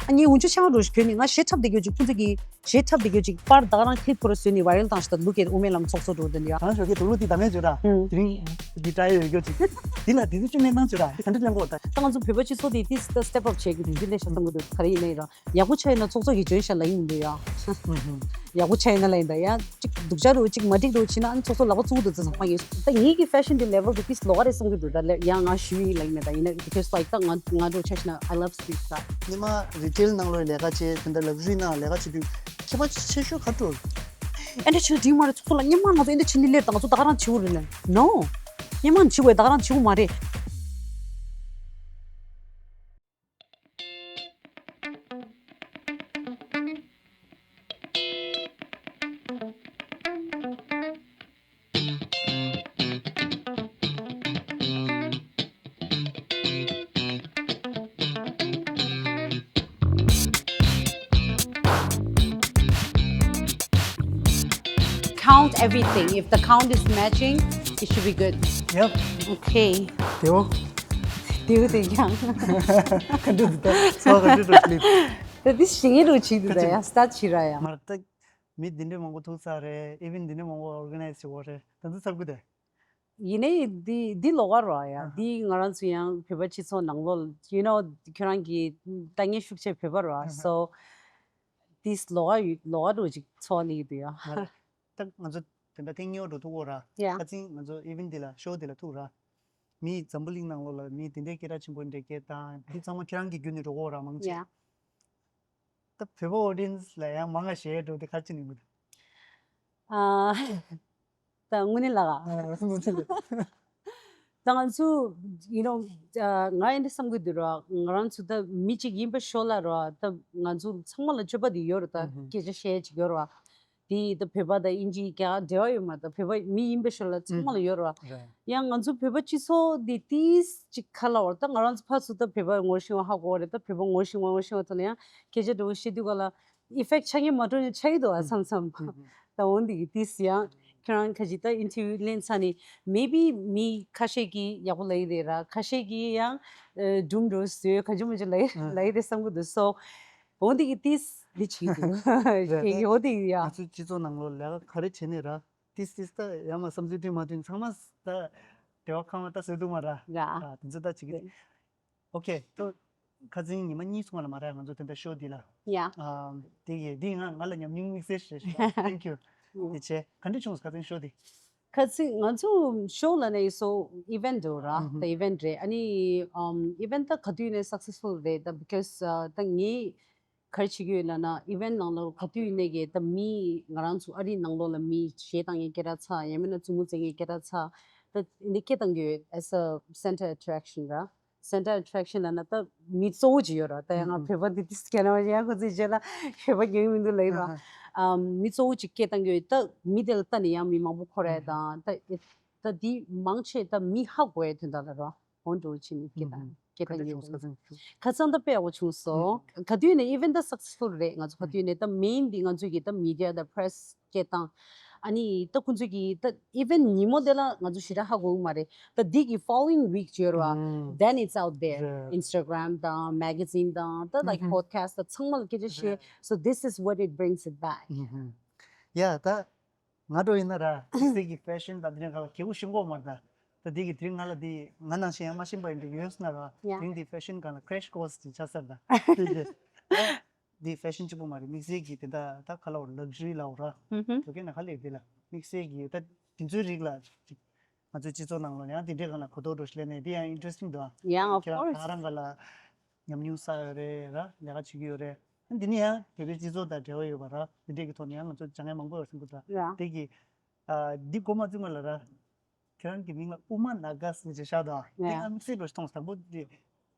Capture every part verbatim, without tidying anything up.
ཨ་ངའི་འུ་ཆུ་ཆང་རུ་ཞིག་གྱོན་ནས་ང་གཞས་འཁྲབ་བསྡད་རྒྱུ་ཅིག་ཁོང་ཚོ་གི་གཞས་འཁྲབ་བསྡད་རྒྱུ་ཅིག་པར་ད་ག་རང་ཁྱེད་ཁོ་ར་བཟོས་ནས་བྷའི་རལ་བཏང་ཞིག་ད་ལུག་གེ་དབུ་མའི་ལམ་ཚོགས་གཙོ་འགྲོ་དེ་འདི་ཡ། གང་ཞོགས་ཀྱི་དུག་ལུག་དེ་ད་མེད་བརྗོད་ར། ཧུམ། དེ་རིང་འདི་ཏྲ་ཡོད་རྒྱུ་ཅིག་དེ་ལ་དེ་ཚོ་ཅུང་མེད་སྣང་བརྗོད་ར་དེ་ག་འདྲ་ལེན་གོ་ད། ད་ང་ཚོ་བོད་པ་སྤྱི་ཚོགས་དེ་དེ་ད་སི་ཊེབ་ཨབ་བྱེད་དགོས་དེ་འདི་ལས་ཤ་སྟོན་གོ་དུ་ག་རེ་ཡིན་ནའི་ར་ཡག་པོ་ཆ་ཡིན་ན་ཚོགས་གཙོ་གི་འཇོན་ཤ་ལ་ཡིན་འདུག་ཡ། ཧུམ་ཧུམ། ཡག་པོ་ཆ་ཡིན་ན་ལ་ཡིན་ད་ཡ་ཅིག་སྡུག་ཅག་རུ་ཅིག་མ་འགྲིག་རུ་ཕྱིན་ན་ཨ་ནི་ཚོགས་གཙོ་ལག་པ་བཙུགས་འདུག་ཚེ་ཚང་མ་ཡིན་ད་ངེད་ཀྱི་ཕེ་ཤན་དེ་ལེ་ཝལ་དེ་ཏིས་ལོག་ག་རེད་བསམ་གི་འདུག་ད་ལེ་ཡ་ང་ཞུ་ཡིན་ལ་ཡིན་མེད་ད་ཡིན་ན་because like ད་ང་ང་འགྲོ་ཆ་ཤི་ན་I love street style། ཉི་མ་རི་ཊེལ་ནང་ལོགས་ལས་ཀ་བྱེད་དེ་འདྲ་ལག་ཇུ་རི་ནང་ལས་ཀ་བྱེད་དུས་ཁྱད་པར་ཆེ་ཤོས་ག་འགྲོ། ཨེ་འདྲ་ཆེ་ལ་འགྲིག་མ་རེད་ཚོགས་གཙོ་ལ་སྔོན་མ་ང་ཚོ་ཨེ་འདྲ་བྱེད་ནི་ལེར་ད་ང་ཚོ་ད་ག་རང་བྱེད་དགོས་རེད་ལེ། No། སྔོན་མ་བྱེད་དགོས་ད་ག་རང་བྱེད་དགོས་མ་རེད། Count everything. If the count is matching, it should be good. Yep. Okay. དེའོ། དེའོ་དེ་ཀྱང་། ག་འདྲ་འདུག་ད། ཚོགས་ག་འདྲ་འདུག་ལིབ། ད་འདི་ཞིག་ཡིན་རུ་ཆིག་འདུག་ད་ཡ་སི་ཊཱཊ་བྱེད་ར་ཡ། མར་ད། མི་འདི་འདྲའི་མང་པོ་ཐུག་ཚར་རེད། ཨི་ཝེན་ཊི་འདི་འདྲའི་མང་པོ་ཨོར་ག་ནའི་ཛི་བྱེད་དགོས་རེད། ད་འདི་ཚར་དགོས་དེ། ཡིན་ནའི་འདི་འདི་ལོགས་ཀ་ར་ཡ། ཨ་ཧ། འདི་ང་རང་ཚོ་ཡང་བོད་པ་སྤྱི་ཚོགས་ནང་ལོགས་you know ཁྱོད་རང་གི་ལྟ་ངན་ཤུགས་ཆེ་བོད་པ་ར། ཨ་ཧ། So this ལོགས་ཀ་ཡོད་ལོགས་ཀ་འདྲ་ཅིག་ཚོར་ནི་ཡོད་དུ་ཡ། ང་རེད། ད་ང་ཚོ་དེ་འདྲ་ཐེངས་གཉིས་པ་འགྲོ་ཐུག་གོ་ར། ཡ། ཁ་སང་ང་ཚོ་ཨི་ཝེན་ཊི་འདི་ལ་ཤོ་འདི་ལ་ཐུག་ར། མི་འཛམ་བུ་གླིང་ནང་ལོགས་ལ་མི་དེ་འདྲའི་སྐད་གྲགས་ཆེན་པོ་འདྲ་སྐད་བཏང་འདི་ཚང་མ་ཁྱེད་རང་གི་བརྒྱུད་ནས་འགྲོ་གོ་ར་མང་ཆེ། ཡ། ད་བོད་པ་ཨོ་ཌི་ཡེན་སི་ལ་ཡང་མང་ང་ཞེ་འགྲོ་དེ་ག་ཅི་ནས་མི་འདུག་ཨ། ད་དངོས་གནས་ལ། ཨ། དངོས་གནས་ལ། ད་ང་ཚོ་you know ང་ཨེ་འདྲ་བསམ་གི་འདུག་ར། ང་རང་ཚོ་ད་མི་གཅིག་ཡིན་པ་ཤོ་ལ་ར། ད་ང་ཚོ་ཚང་མ་ལ་སྤྱོད་པ་འདི་ཡོད་ར། ད་ཨུ་ཧུ། སྐད་ཆ་བཤད་ཅིག་ཡོད་ར། དེ་ད་བོད་པ་དང་དབྱིན་ཇི་རྒྱ་གར་འབྲེལ་བ་ཡོད་མ་རེད། ད་བོད་པ་མི་ཡིན་པའི་ཤུལ་ལ་ཚང་མ་ལ་ཡོད་རེད་བ། རེད། ཡང་ང་ཚོ་བོད་པ་སྤྱི་ཚོགས་འདི་ཏིས་ཅིག་ཁ་ལ་བར་ད་ང་རང་ཚོ་ཕར་ཚུར་ད་བོད་པ་ངོ་ཤེས་པ་ཧ་གོ་བ་རེད། ད་བོད་པ་ངོ་ཤེས་པ་ངོ་ཤེས་པ་ཐོག་ནས་ཡང་སྐད་ཆ་འདྲ་བོ་བཤད་དུས་ག་ལ་ཨི་ཕེག་ཆགས་ངེས་མ་འགྲོ་ནས་ཆགས་ཀྱི་འདུག་ཨ། མཚམས་མཚམས་ད་འོན་འདི་གི་ཏིས་ཡང་ཁྱེད་རང་ཁ་ཅིག་ད་ཨིན་ཊར་བིའུ་ལེན་ཚར་ནས་མེ་བི་མི་ཁ་ཤས་ཀྱིས་ཡག་པོ་ལབ་ཀྱི་རེད་ར། ཁ་ཤས་ཀྱིས་ཡང་སྒྲུང་འདྲ་བོ་བཟོས་ག་ཅི་མ་ཅི་ལབ་ཀྱི་ལབ་ཀྱི་རེད་བསམ་གྱི་འདུག་སོ། འོ་འདི་གི་ཏིས་འདི་བྱེད་ཀྱི་འདུག་རེད། ཁྱེད་ཀྱི་འོ་འདི་གི་ཡ། ང་ཚོའི་སྤྱི་ཚོགས་ནང་ལོགས་ལས་ཀ་ག་རེ་བྱས་ནས་ར་ཏིས་ཏིས་ད་ཡ་མ་བསམ་ཚུལ་མཐུན་མ་མཐུན་ཚང་མ་ད་དེ་བ་ཁ་མ་ད་བཟོས་འདུག་མ་ར། ཡ། ཨ་དེ་ཚོ་ད་བྱེད་ཀྱི་རེད། ཨོ་ཁེ་ཏོ་ཁ་སང་ཉི་མ་གཉིས་སོང་བ་ལ་མ་ར་ང་ཚོ་དེ་འདྲ་ཤོ་འདི་ལ། ཡ། ཨ་དེ་གི་འདི་ང་ང་ལ་ཉམས་མྱོང་དམིགས་བསལ་ཞིག་རེད། Thank you། དེ་བྱས་ག་འདྲ་བྱུང་སོང་ཁ་སང་ཤོ་འདི། ཁ་སང་ང་ཚོ་ཤོ་ལ་ནས་སོ་ཨི་ཝེན་ཊི་འདྲ་ར། ད་ཨི་ཝེན་ཊི་རེད། ཨ་ནི་ཨམ་ཨི་ཝེན་ཊི་ད་ག་དུས་ནས་སག་སེ་སི་ཕུལ་རེད། ད་because ད་ངས་ག་རེ་བྱེད་ཀྱི་ཡོད་ལབ་ན་ཨི་ཝེན་ཊི་ནང་ལ་ག་དུས་ནས་ཀྱི་ད་མི་ང་རང་ཚོ་ཨ་རི་ནང་ལོགས་ལ་མི་གཞས་བཏང་མཁན་སྐད་གྲགས་ཚ་ཡང་མིན་ན་མཛུབ་མོ་འཛིན་མཁན་སྐད་གྲགས་ཚ་ད་འདི་སྐད་བཏང་གི་ཡོད། As a center attraction ར། Center attraction ལབ་ན་ད་མི་གཙོ་བོ་ཅིག་ཡོད་ར། ད་ཡང་ང་ཨུ་ཧུ། བོད་པ་འདི་ཏིས་ཀྱ་ན་ཡང་ཁོ་ཚོའི་རྗེས་ལ་བོད་པ་རྒྱག་གི་མི་འདུག་ལབ་ཡོད་ར། ཨ་ཧ། ཨམ་མི་གཙོ་བོ་ཅིག་སྐད་བཏང་གི་ཡོད། ད་མི་དེ་ལ་ལྟ་ནས་ཡང་མི་མང་པོ་འཁོར་ཡ་དང་ད་ད་འདི་མང་ཆེ་ད་མི་ཧ་གོ་ཡ་དོན་དག་ལ་ར་འོ་འགྲོ་བྱེད་ནས་སྐད་བཏང་ཨུ་ཧུ། སྐད་བཏང་གི་ཡོད། ཁ་སང་ད་དཔེ་ཡག་པོ་བྱུང་སོང་། ཨུ་ཧུ། ག་དུས་ནས་even ད་སག་སེ་སི་ཕུལ་རེད། ང་ཚོ་ག་དུས་ནས་ད་མེན་འདི་ང་ཚོ་གི་ད་མི་ཌི་ཡ་ད་པི་རེ་སི་སྐད་བཏང་། ཨ་ནི་ད་ཁོང་ཚོ་གི་ད་ཨི་ཝེན་ཊི་ཉིན་མོ་དེ་ལ་ང་ཚོ་ཞེ་དྲག་ཧ་གོ་གི་མ་རེད། ད་འདི་གི་ཕོ་ལོ་ཝིང་ཝིག་ཅིག་ཡོད་རེད་བ། ཨུམ། Then it's out there. རེད། Instagram དང་མེ་ག་ཛིན་དང་ད་like ཨུམ་ཧུམ། Podcast ད་ཚང་མ་ལ་སྐད་ཆ་བཤད། རེད། So this is what it brings it back. ཨུམ་ཧུམ། ཡ་ད་ང་འདྲ་ཡིན་ན་ར་དམིགས་བསལ་གྱི་ཕེ་ཤན་དང་དེ་འདྲ་ག་ལ་གལ་པོ་ཤེས་ཀྱི་ཡོད་མ་རེད་ད། ད་འདི་གི་དེ་རིང་ང་ལ་འདི་ང་ནང་བཞིན་ཡང་མ་ཤེས་པ་ཡིན་འདྲ་ཡོད་སོང་ན་ར། ཡ། དེ་རིང་འདི་ཕེ་ཤན་སྒང་ལ་ཀྲེ་ཤི་ཀོར་སི་ཅིག་ཆགས་ཚར་ད། དེ་རེད། འདི་ཕེ་ཤན་གཅིག་པོ་མ་རེད། དམིགས་བསལ་གྱི་དེ་འདྲ་ད་ག་ལ་བར་ལག་ཇུ་རི་ལ་བར་ར། ཧུམ་ཧུམ། བོད་སྐད་ནང་ག་ལབ་དེ་ལ་དམིགས་བསལ་གྱི་ད་དེ་ཚོའི་རིགས་ལ་ཅིག་ང་ཚོའི་སྤྱི་ཚོགས་ནང་ལ་ཡང་དེ་འདྲའི་སྒང་ལ་གོ་རྟོགས་འགྲོ་ཞིག་ལེན་ནས་དེ་ཡང་ཨིན་ཊི་རེ་སི་ཊིང་འདུག་ཨ། ཡང་ཨོཕ་ཁོར་སི། ཁྱེད་རང་ག་རང་ག་ལ་ཉམས་མྱོང་བསགས་ཡོད་རེད་ར། ལས་ཀ་བྱེད་ཀྱི་ཡོད་རེད། འདི་ནི་ཡང་བོད་པའི་སྤྱི་ཚོགས་དང་འབྲེལ་བ་ཡོད་པ་ར། འདི་འདྲས་ཀྱི་ཐོག་ནས་ཡང་ང་ཚོ་སྦྱང་ཡ་མང་པོ་ཡོད་སེམས་ཁུར་དང་ར། དེ་གི་ཨ་འདི་འགོ་མ་བཙུགས་སྔོན་ལ་ར། ཁྱེད་རང་གི་མིང་ལ་ཨུ་མ་ན་ག་ཟེར་ཅིག་བཞག་དང་། དེ་ཡ། ང་དམིགས་བསལ་འགྲོ་ཞིག་མཐོང་སོང་། དང་པོ་འདི་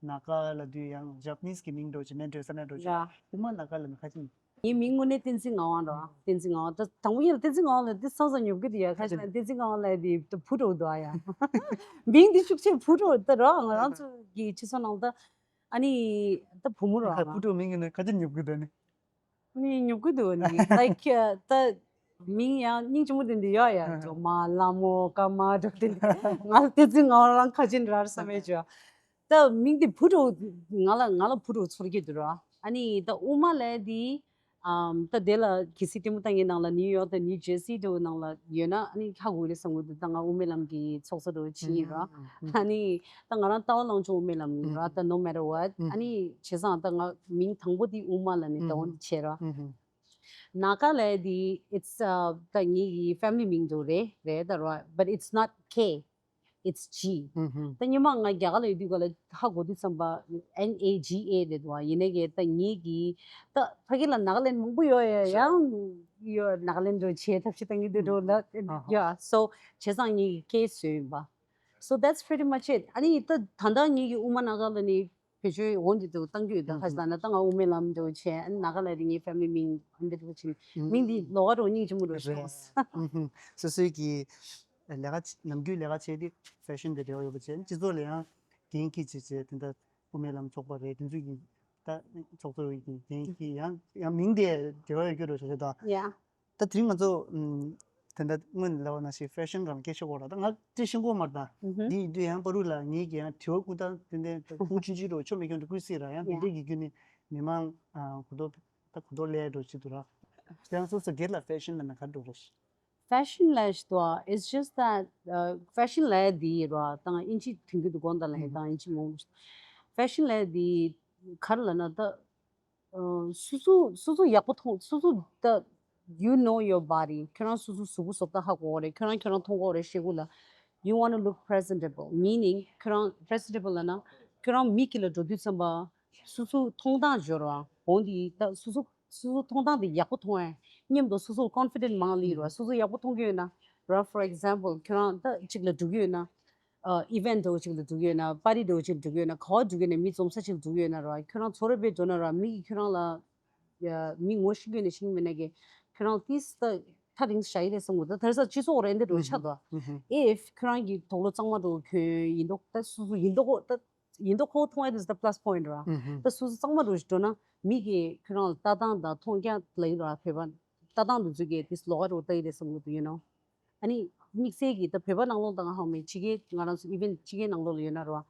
ན་ག་ལབ་དུས་ཡང་ཇ་པ་ནིས་ཀྱི་མིང་འགྲོ་ཅིག་མེད་འགྲོ་ས་ན་འགྲོ་ཅིག་ཡ། ཨུ་མ་ན་ག་ལབ་ན་ཁ་ཅིག་ངའི་མིང་དངོས་གནས་བསྟན་འཛིན་ངག་དབང་ར། བསྟན་འཛིན་ངག་དབང་ད་དང་པོ་ཡིན་ལ་བསྟན་འཛིན་ངག་དབང་ལབ་འདི་སང་སང་ཉོབ་ཀྱི་འདུག་ཡ། ཁ་ཅིག་ལ་བསྟན་འཛིན་ངག་དབང་ལབ་འདི་ད་བུ་འགྲོ་འདུག་ཨ་ཡ། མིང་འདི་ཤུགས་ཆེ་བུ་འགྲོ་ད་ར། ང་རང་ཚོ་གི་སྤྱི་ཚོགས་ནང་ད། ཨ་ནི་ད་བུ་མོ་ར་ཁ་བུ་འགྲོ་མིང་ཡིན་ན་ཁ་ཅིག་ཉོབ་ཀྱི་འདུག་ནི། ནི་ཉོབ་ཀྱི་འདུག་ནི་like ད་མིང་ཡང་སྙིང་རྗེ་མོ་དེ་འདི་ཡོད་ཡ། སྒྲོལ་མ་ལྷ་མོ་ཀརྨ་འགྲོ་དེ་འདི་ང་ལ་བསྟན་འཛིན་ངག་དབང་རང་ཁ་ཅིག་ར་བསམ་མེད་བྱོས། ད་མིང་འདི་བུ་འགྲོ་ང་ལ་ང་ལ་བུ་འགྲོ་ཚོར་གྱི་འདུག་ར། ཨ་ནི་ད་དབུ་མ་ལབ་ཡ་དེ་ཨམ། ད་དེ་ལ་གལ་སྲིད་ལྟད་མོ་ལྟ་མཁན་ནང་ལ་ནིའུ་ཡོག་དང་ནིའུ་ཇར་སི་དེ་ནང་ལ་ཡོད་ན་ཨ་ནི་ཧ་གོ་གི་རེད་བསམ་གི་འདུག་ད་ང་དབུ་མའི་ལམ་གྱི་ཚོགས་གཙོ་དེ་བྱེད་ཡིན་ར། ཨ་ནི་ད་ང་རང་ལྟ་བ་བླང་བྱ་དབུ་མའི་ལམ་ར། ད་no matter what ཨ་ནི་བྱས་ཙང་ད་ང་མིང་དང་པོ་དེ་དབུ་མ་ལབ་ནས་ད་འོ་འདི་བྱས་ར། ན་ག་ལབ་ཡ་དེ་it's uh ད་ངེད་ཀྱི་family མིང་དེ་རེད་རེད་ད་ར། But it's not K, it's G. ད་སྔོན་མ་ང་རྒྱ་གར་ལ་ཡོད་དུས་སྐབས་ལ་ཧ་གོ་དུས་ཙམ་པ་N A G A རེད་འདུག་བ། ཡིན་ནའི་གི་ད་ངེད་ཀྱི་ད་ཕ་གི་ལ་ནཱ་ག་ལེན་མང་པོ་ཡོད་ཡ། ཡང་ཡོད་ནཱ་ག་ལེན་འགྲོ་བྱེད་ཐབས་ཤེས་བཏང་གི་འདུག་འགྲོ་ལ་ཡ། So བྱས་ཙང་ངེད་ཀྱི་K བཟོས་ཡིན་པ། So that's pretty much it. ཨ་ནི་ད་ད་ལྟ་ངེད་ཀྱི་དབུ་མ་ན་ག་ལ་ནི་བེད་སྤྱོད་འོ་འདི་དུ་བཏང་རྒྱུ་ཡོད། ད་ཁ་ཤས་ལ་ན་ད་ང་དབུ་མའི་ལམ་འགྲོ་བྱས་ཨ་ནི་ན་ག་ལ་རི་ངའི་family མིང་ཨ་འདི་འགྲོ་བྱས་མིང་འདི་ལོགས་ཀ་འགྲོ་སྙིང་རྗེ་མོ་འགྲོ་ཤོག་སོ་སོའི་གི་ལས་ཀ་ནམ་རྒྱུན་ལས་ཀ་བྱས་ཏེ་fashion དེ་འབྲེལ་བ་ཡོད་པ་བྱས་སྤྱི་ཚོགས་ལ་ཡང་འགན་འཁྱེར་བྱས་བྱས་དེ་འདྲ་དབུ་མའི་ལམ་ཚོགས་པ་རེད། དེ་ཚོའི་གི་ད་ཚོགས་གཙོ་ཡི་གི་འགན་འཁྱེར་ཡང་ཡང་མིང་དེ་འབྲེལ་བ་ཡོད་རྒྱུ་འགྲོ་བྱས་བྱས་ད། Yeah. ད་དེ་རིང་ང་ཚོ་ཨམ། དེ་འདྲ་སྔོན་ལ་བ་ན་ཞིག་fashion གང་སྐད་ཆ་གོ་ར་ད་ང་དེ་ཤེས་གོ་མ་ར་ད་འདི་ཡིན་དུས་ཡང་པ་རུ་ལ་ངེད་ཀྱི་ཡང་དྲི་བ་ཀུན་ད་དེ་འདྲ་ཀུ་ཆུན་ཆུན་རོ་ཆོ་མེད་ཀྱང་དུ་ཀུན་སྲིད་ར་ཡང་དེ་འདྲའི་གི་རྒྱུ་ནི་མི་མང་གུ་དོ་ད་གུ་དོ་ལས་འགྲོ་ཅི་དུ་ར་ཡང་སོ་སོ་སྒེར་ལ་fashion ལ་ན་ག་འགྲོ་ར་ཤི། Fashion ལ་ཞི་དོ། It's just that uh, fashion ལ་དེ་ར་ད་ང་ཨིན་ཇི་དུང་གི་དུ་གོན་ད་ལ་ཧེ་ད་ཨིན་ཇི་མོ། Fashion ལ་དེ་གར་ལ་ན་ད། སོ་སོ་སོ་སོ་ཡག་པོ་མཐོང་སོ་སོ་ད། You know your body. ཁྱོད་རང་སོ་སོ་གཟུགས་པོ་བཟོ་ལྟ་ཧ་གོ་བ་རེད། ཁྱོད་རང་ཁྱོད་རང་མཐོང་གོ་བ་རེད་ཤེས་གོ་ལ། You want to look presentable, meaning ཁྱོད་རང་presentable ལ་ན་ཁྱོད་རང་མི་གི་ལ་འགྲོ་དུས་ཙམ་པ་སོ་སོ་མཐོང་སྟངས་འབྱོར་བ་འོང་དེ་ད་སོ་སོ་སོ་སོ་མཐོང་སྟངས་དེ་ཡག་པོ་མཐོང་ཨེ། མཉམ་དུ་སོ་སོ་confident མང་ལི་ར་སོ་སོ་ཡག་པོ་མཐོང་གི་ཡོད་ན་ར། For example ཁྱོད་རང་ད་གཅིག་ལ་འགྲོ་གི་ཡོད་ན། ཨ་event འདྲ་བོ་ཅིག་ལ་འགྲོ་གི་ཡོད་ན་party འདྲ་བོ་ཅིག་ལ་འགྲོ་གི་ཡོད་ན་ག་བ་འགྲོ་གི་ཡོད་ན་མི་འཛོམས་ས་ཅིག་ལ་འགྲོ་གི་ཡོད་ན་ར་ཁྱོད་རང་ཚོ་རེ་བེ་འགྲོ་ན་ར་མི་གི་ཁྱོད་རང་ལ་ཡ་མི་ངོ་ཤེས་གི་ཡོད་ན་ཤེས་གི་མེད་ན་གི་ཁྱོད་རང་ཏིས་ད་ཐ་རིང་ཤ་ཡི་རེད་བསམ་གོ་ད་དེར་ས་སྤྱི་ཚོགས་རེད་འདི་འགྲོ་ཆགས་དོ། If ཁྱོད་རང་གི་དོག་ལོ་གཙང་མ་འགྲོ་གྱོན་ཡིན་མདོག་ད་སུ་སུ་ཡིན་མདོག་གོ་ད་ཡིན་མདོག་ཁོ་མཐོང་ཡ་དེ་ད་plus point ར་ད་སུ་སུ་གཙང་མ་འགྲོ་ཞིག་འགྲོ་ན་མི་གི་ཁྱོད་རང་ལ་ལྟ་སྟངས་དང་མཐོང་རྒྱ་ལ་ཡིན་ར་བོད་པ་ལྟ་སྟངས་འདི་ཚོ་གི་ཏིས་ལོག་ག་འགྲོ་ལྟ་ཡི་རེད་བསམ་གོ་ད་you know། ཨ་ནི་དམིགས་བསལ་གྱིས་ད་བོད་པ་ནང་ལོགས་དང་ཧ་མི་ཕྱི་རྒྱལ་ང་རང་ཚོ་even ཕྱི་རྒྱལ་ནང་ལོགས་ལ་ཡོད་ན་ར་བ།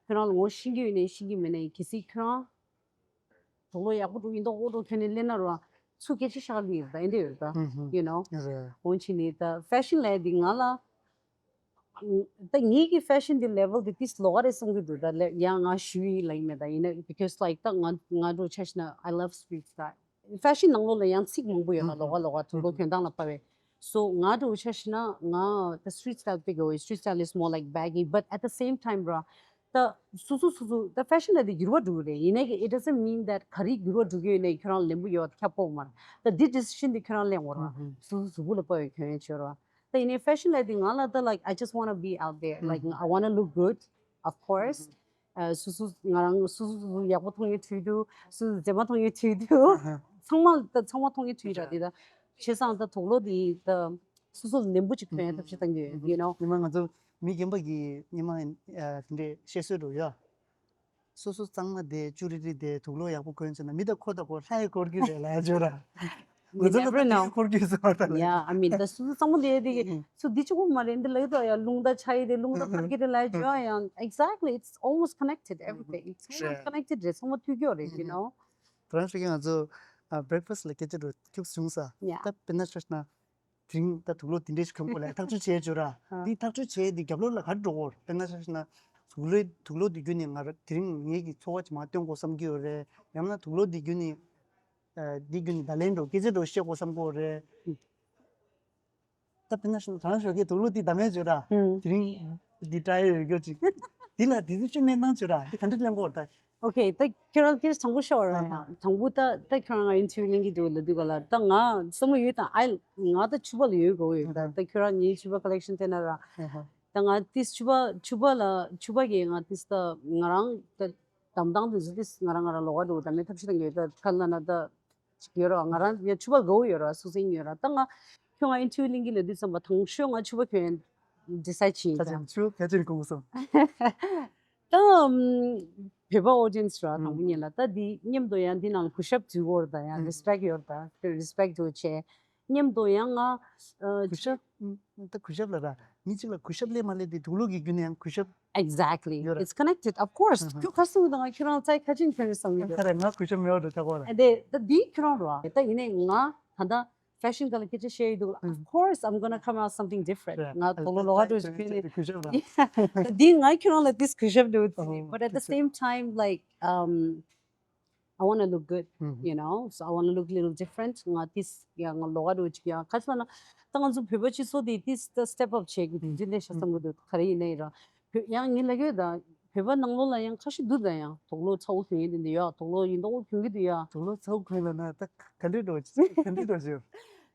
ཁྱོད་རང་ལ་ངོ་ཤེས་ཀྱི་ཡོད་ནའི་ཤེས་ཀྱི་མེད་ནའི་གལ་སྲིད་ཁྱོད་རང་དོག་ལོ་ཡག་པོ་འགྲོ་ཡིན་མདོག་ཨོ་འགྲོ་ཁྱོད་ནས་སླེབས་ན་ར་བ། ཚུར་སྐད་ཆ་ཤག་ལི་ཡོད་ད་ཨེ་འདྲ་ཡོད་ད་you know། འོན་ཆི་ནི་ད་fashion ལས་འདི་ང་ལ་ད་ངེད་ཀྱི་fashion འདི་level འདི་ཏིས་ལོག་ག་རེད་བསམ་གྱི་འདུག་ད་ལས་ཡང་ང་ཞུ་ཡི་ལ་ཡིན་མེད་ད་ཡིན་ན་because like ད་ང་ང་འགྲོ་ཆ་ཤི་ན་I love street style། Fashion ནང་ལོགས་ལ་ཡང་ཚིག་མང་པོ་ཡོད་ན་ལོག་ག་ལོག་ག་དུག་ལོག་གྱོན་སྟངས་ལ་དཔག་པའི། So ང་འདྲ་བོ་ཆ་ཤི་ན་ང་the street style figure is street style is more like baggy but at the same time ར་ད་སུ་སུ་སུ་སུ་ད་fashion ལ་དེ་འགྱུར་བ་འགྲོ་གི་རེད། ཡིན་ནའི་it doesn't mean that ག་རེ་འགྱུར་བ་འགྲོ་གི་ཡོད་ནའི་ཁྱོད་རང་ལེན་པོ་ཡོད་ཁྱབ་ཀོ་མ་ར་ད་འདི་decision དེ་ཁྱོད་རང་ལེན་འོ་ར་སུ་སུ་གཟུགས་པོ་ལ་དཔག་པའི་གྱོན་ཡོད་ཆོས་ར་ད་ཡིན་ནའི་fashion ལ་དེ་ང་ལ་ད་like I just wanna be out there like I wanna look good of course. སོ་སོ་ང་རང་སོ་སོ་སོ་སོ་ཡག་པོ་མཐོང་ཡོད་དུས་དུ་སོ་སོ་མཛེས་མ་མཐོང་ཡོད་དུས་དུ་ཚང་མ་ད་ཚང་མ་མཐོང་ཡོད་དུས་ར་དེ་ད་བྱས་ཙང་ད་དུག་ལོག་དེ་ད་སོ་སོ་ལེན་པོ་ཅིག་གྱོན་ཡ་ཐབས་ཤེས་བཏང་གི་ཡོད་you know། ཉི་མ་ང་ཚོ་མི་རྒན་པ་གི་ཉི་མ་དེ་འདྲས་བཤད་སྲོལ་འགྲོ་ཡ། སོ་སོ་གཙང་མ་དེ་ཅུ་རི་རི་དེ་དུག་ལོག་ཡག་པོ་གྱོན་ཚེ་ན་མི་ད་ཁོ་ད་ཁོ་ལྷ་ཡི་སྐོར་གྱི་རེད་ལ་ཡ་བརྗོད་ར། ང་ཚོ་ལ་ད་ཁོར་གྱི་སོ་ད་ལ། Yeah, I mean ད་སུ་སུ་གཙང་མ་དེ་དེ་གི་སུ་འདི་ཆུ་ཁོ་མ་རེད་འདི་ལ་ཡོད་ད་ཡ་རླུང་ད་ཆ་ཡི་དེ་རླུང་ད་ཕར་གི་དེ་ལ་ཡོད་ཡ། Exactly, it's almost connected everything. It's almost connected རེད། ཚང་མ་མཐུན་སྦྱོར་རེད་you know། ད་རང་ཤོད་ཀྱི་ང་ཚོ་breakfast ལ་སྐད་ཆ་འགྲོ་ཁྱུག་བྱུང་ས། Yeah. ད་དཔེར་ན་ཆ་ན་དེ་རིང་ད་དུག་ལོག་དེ་འདྲས་ཤིག་གྱོན་དགོས་ལ་ཐག་གཅོད་བྱས་བྱོས་ར། འདི་ཐག་གཅོད་བྱས་འདི་རྒྱབ་ལོགས་ལ་ག་རེ་འགྲོ་གོ་དཔེར་ན་ཆ་ན་དུག་ལོག་དུག་ལོག་འདི་བརྒྱུད་ནས་ང་ར་དེ་རིང་ངེད་ཀྱི་འཚོ་བ་ཇི་མ་སྟོན་དགོས་བསམ་གྱི་ཡོད་རེད། ཡང་ན་དུག་ལོག་འདི་བརྒྱུད་ནས་འདི་བརྒྱུད་ནས་བརྡ་ལན་འགྲོ་སྐད་ཆ་འགྲོ་བཤད་དགོས་བསམ་གྱི་ཡོད་རེད། ད་དཔེར་ན་ཆ་ན་ད་རང་ཞོགས་ཀས་དུག་ལོག་འདི་བདམས་ཡས་བྱོས་ར། དེ་རིང་འདི་ཊའི་ཡོད་རྒྱུ་ཅིག་འདི་ལ་འདི་ཚོ་ཅིག་གནས་སྟངས་བྱོས་ར་འདི་ག་འདྲ་གླེང་གོ་ད། Okay ད་ཁྱོད་རང་སྐད་ཆ་དྲང་པོ་ཤོད་ར་ཡང་དྲང་པོ་ད་ད་ཁྱོད་རང་ང་interview གླེང་གི་འདུག་ལབ་དུས་ག་ལ་ད་ང་བསམ་བློ་ཡོད་དང་ཨ་ང་ད་ཕྱུ་པ་ལ་ཡོད་དགོས་ཡོད་ད་ད་ཁྱོད་རང་ངའི་ཕྱུ་པ་collection བལྟས་ན་ར་ད་ང་ཏིས་ཕྱུ་པ་ཕྱུ་པ་ལ་ཕྱུ་པ་གིས་ང་ཏིས་ད་ང་རང་ད་གདམ་སྟངས་དེ་ཚོ་ཏིས་ང་རང་ང་རང་ལོགས་ཀ་འགྲོ་གདམ་མའི་ཐབས་ཤེས་གཏོང་གི་ཡོད་ད་ཁ་ལ་ན་ད། ཅིག་ཡོད་ར་ང་རང་ཡང་ཕྱུ་པ་དགའ་བོ་ཡོད་ར་སུ་སིང་ཡོད་ར་ད་ང་ཁྱོད་ང་interview གླེང་གི་ལབ་དུས་ཙམ་པ་དང་ཤོས་ང་ཕྱུ་པ་གྱོན་decide བྱེད་ཡིན་ད་ཅང་ཕྱུ་ག་ཅིག་གོང་སོང་ད་བོད་པ་audience ར་དང་པོ་ཉིད་ལ་ད་འདི་མཉམ་དུ་ཡང་འདི་ནང་གུས་ཞབས་འཛུལ་གོ་ར་ད་ཡང་respect ཡོད་ར་ད་respect འདྲ་བྱས། མཉམ་དུ་ཡང་ང་ཨ། གུས་ཞབས། ཨ། ད་གུས་ཞབས་ལ་ར། མི་གཅིག་ལ་གུས་ཞབས་སླེབས་མ་སླེབས་དེ་དུག་ལོག་གི་བརྒྱུད་ནས་ཡང་གུས་ཞབས། Exactly. You're right. It's connected, of course. ཁྱོད་ག་སུ་དང་ཁྱོད་རང་ཚའི་ཁ་ཆེམས་ཁྱོད་རེད་བསམ་གི་འདུག་ཁ་རེད། ང་གུས་ཞབས་མེད་པ་འགྲོ་ཆགས་པ་རེད། ཨ་དེ་ད་འདི་ཁྱོད་རང་རེད་བ། ད་ཡིན་ནའི་ང་ད་ལྟ་ཕེ་ཤན་སྒང་ལ་སྐད་ཆ་བཤད་ཡི་འདུག Of course, I'm gonna come out something different. ང་དུག་ལོག་ལོགས་ཀ་འགྲོ་ཞིག་ཁྱོད་ནི། གུས་ཞབས་ར། ད་འདི་ང་ཁྱོད་རང་ལ་this གུས་ཞབས་འདུག But at the same time, like, um, I want to look good, you know, so I want to look a little different. ང་this ཡ་ང་ལོགས་ཀ་འགྲོ་ཅིག་ཡ་ཁ་ཆེ་ན་ད་ང་ཚོ་བོད་པ་སྤྱི་ཚོགས་དེ་this the step up བྱེད་ཀྱི་དེ་འདྲ་ཤ་བསམ་གི་འདུག་ག་རེ་ཡིན་ནའི་ར། བོད་ཡང་ངས་ལབ་ཡོད་ད། བོད་པ་ནང་ལོགས་ལ་ཡང་ཁ་ཤས་འདུག་ད་ཡང་དུག་ལོག་ཚ་བོ་གྱོན་ཡས་དེ་འདི་ཡ་དུག་ལོག་ཡིན་མདོག་གྱོན་གི་འདུག་ཡ། དུག་ལོག་ཚ་བོ་གྱོན་ལབ་ན་ད་ག་འདྲ་འགྲོ་ག་འདྲ་འགྲོ་ཞིག་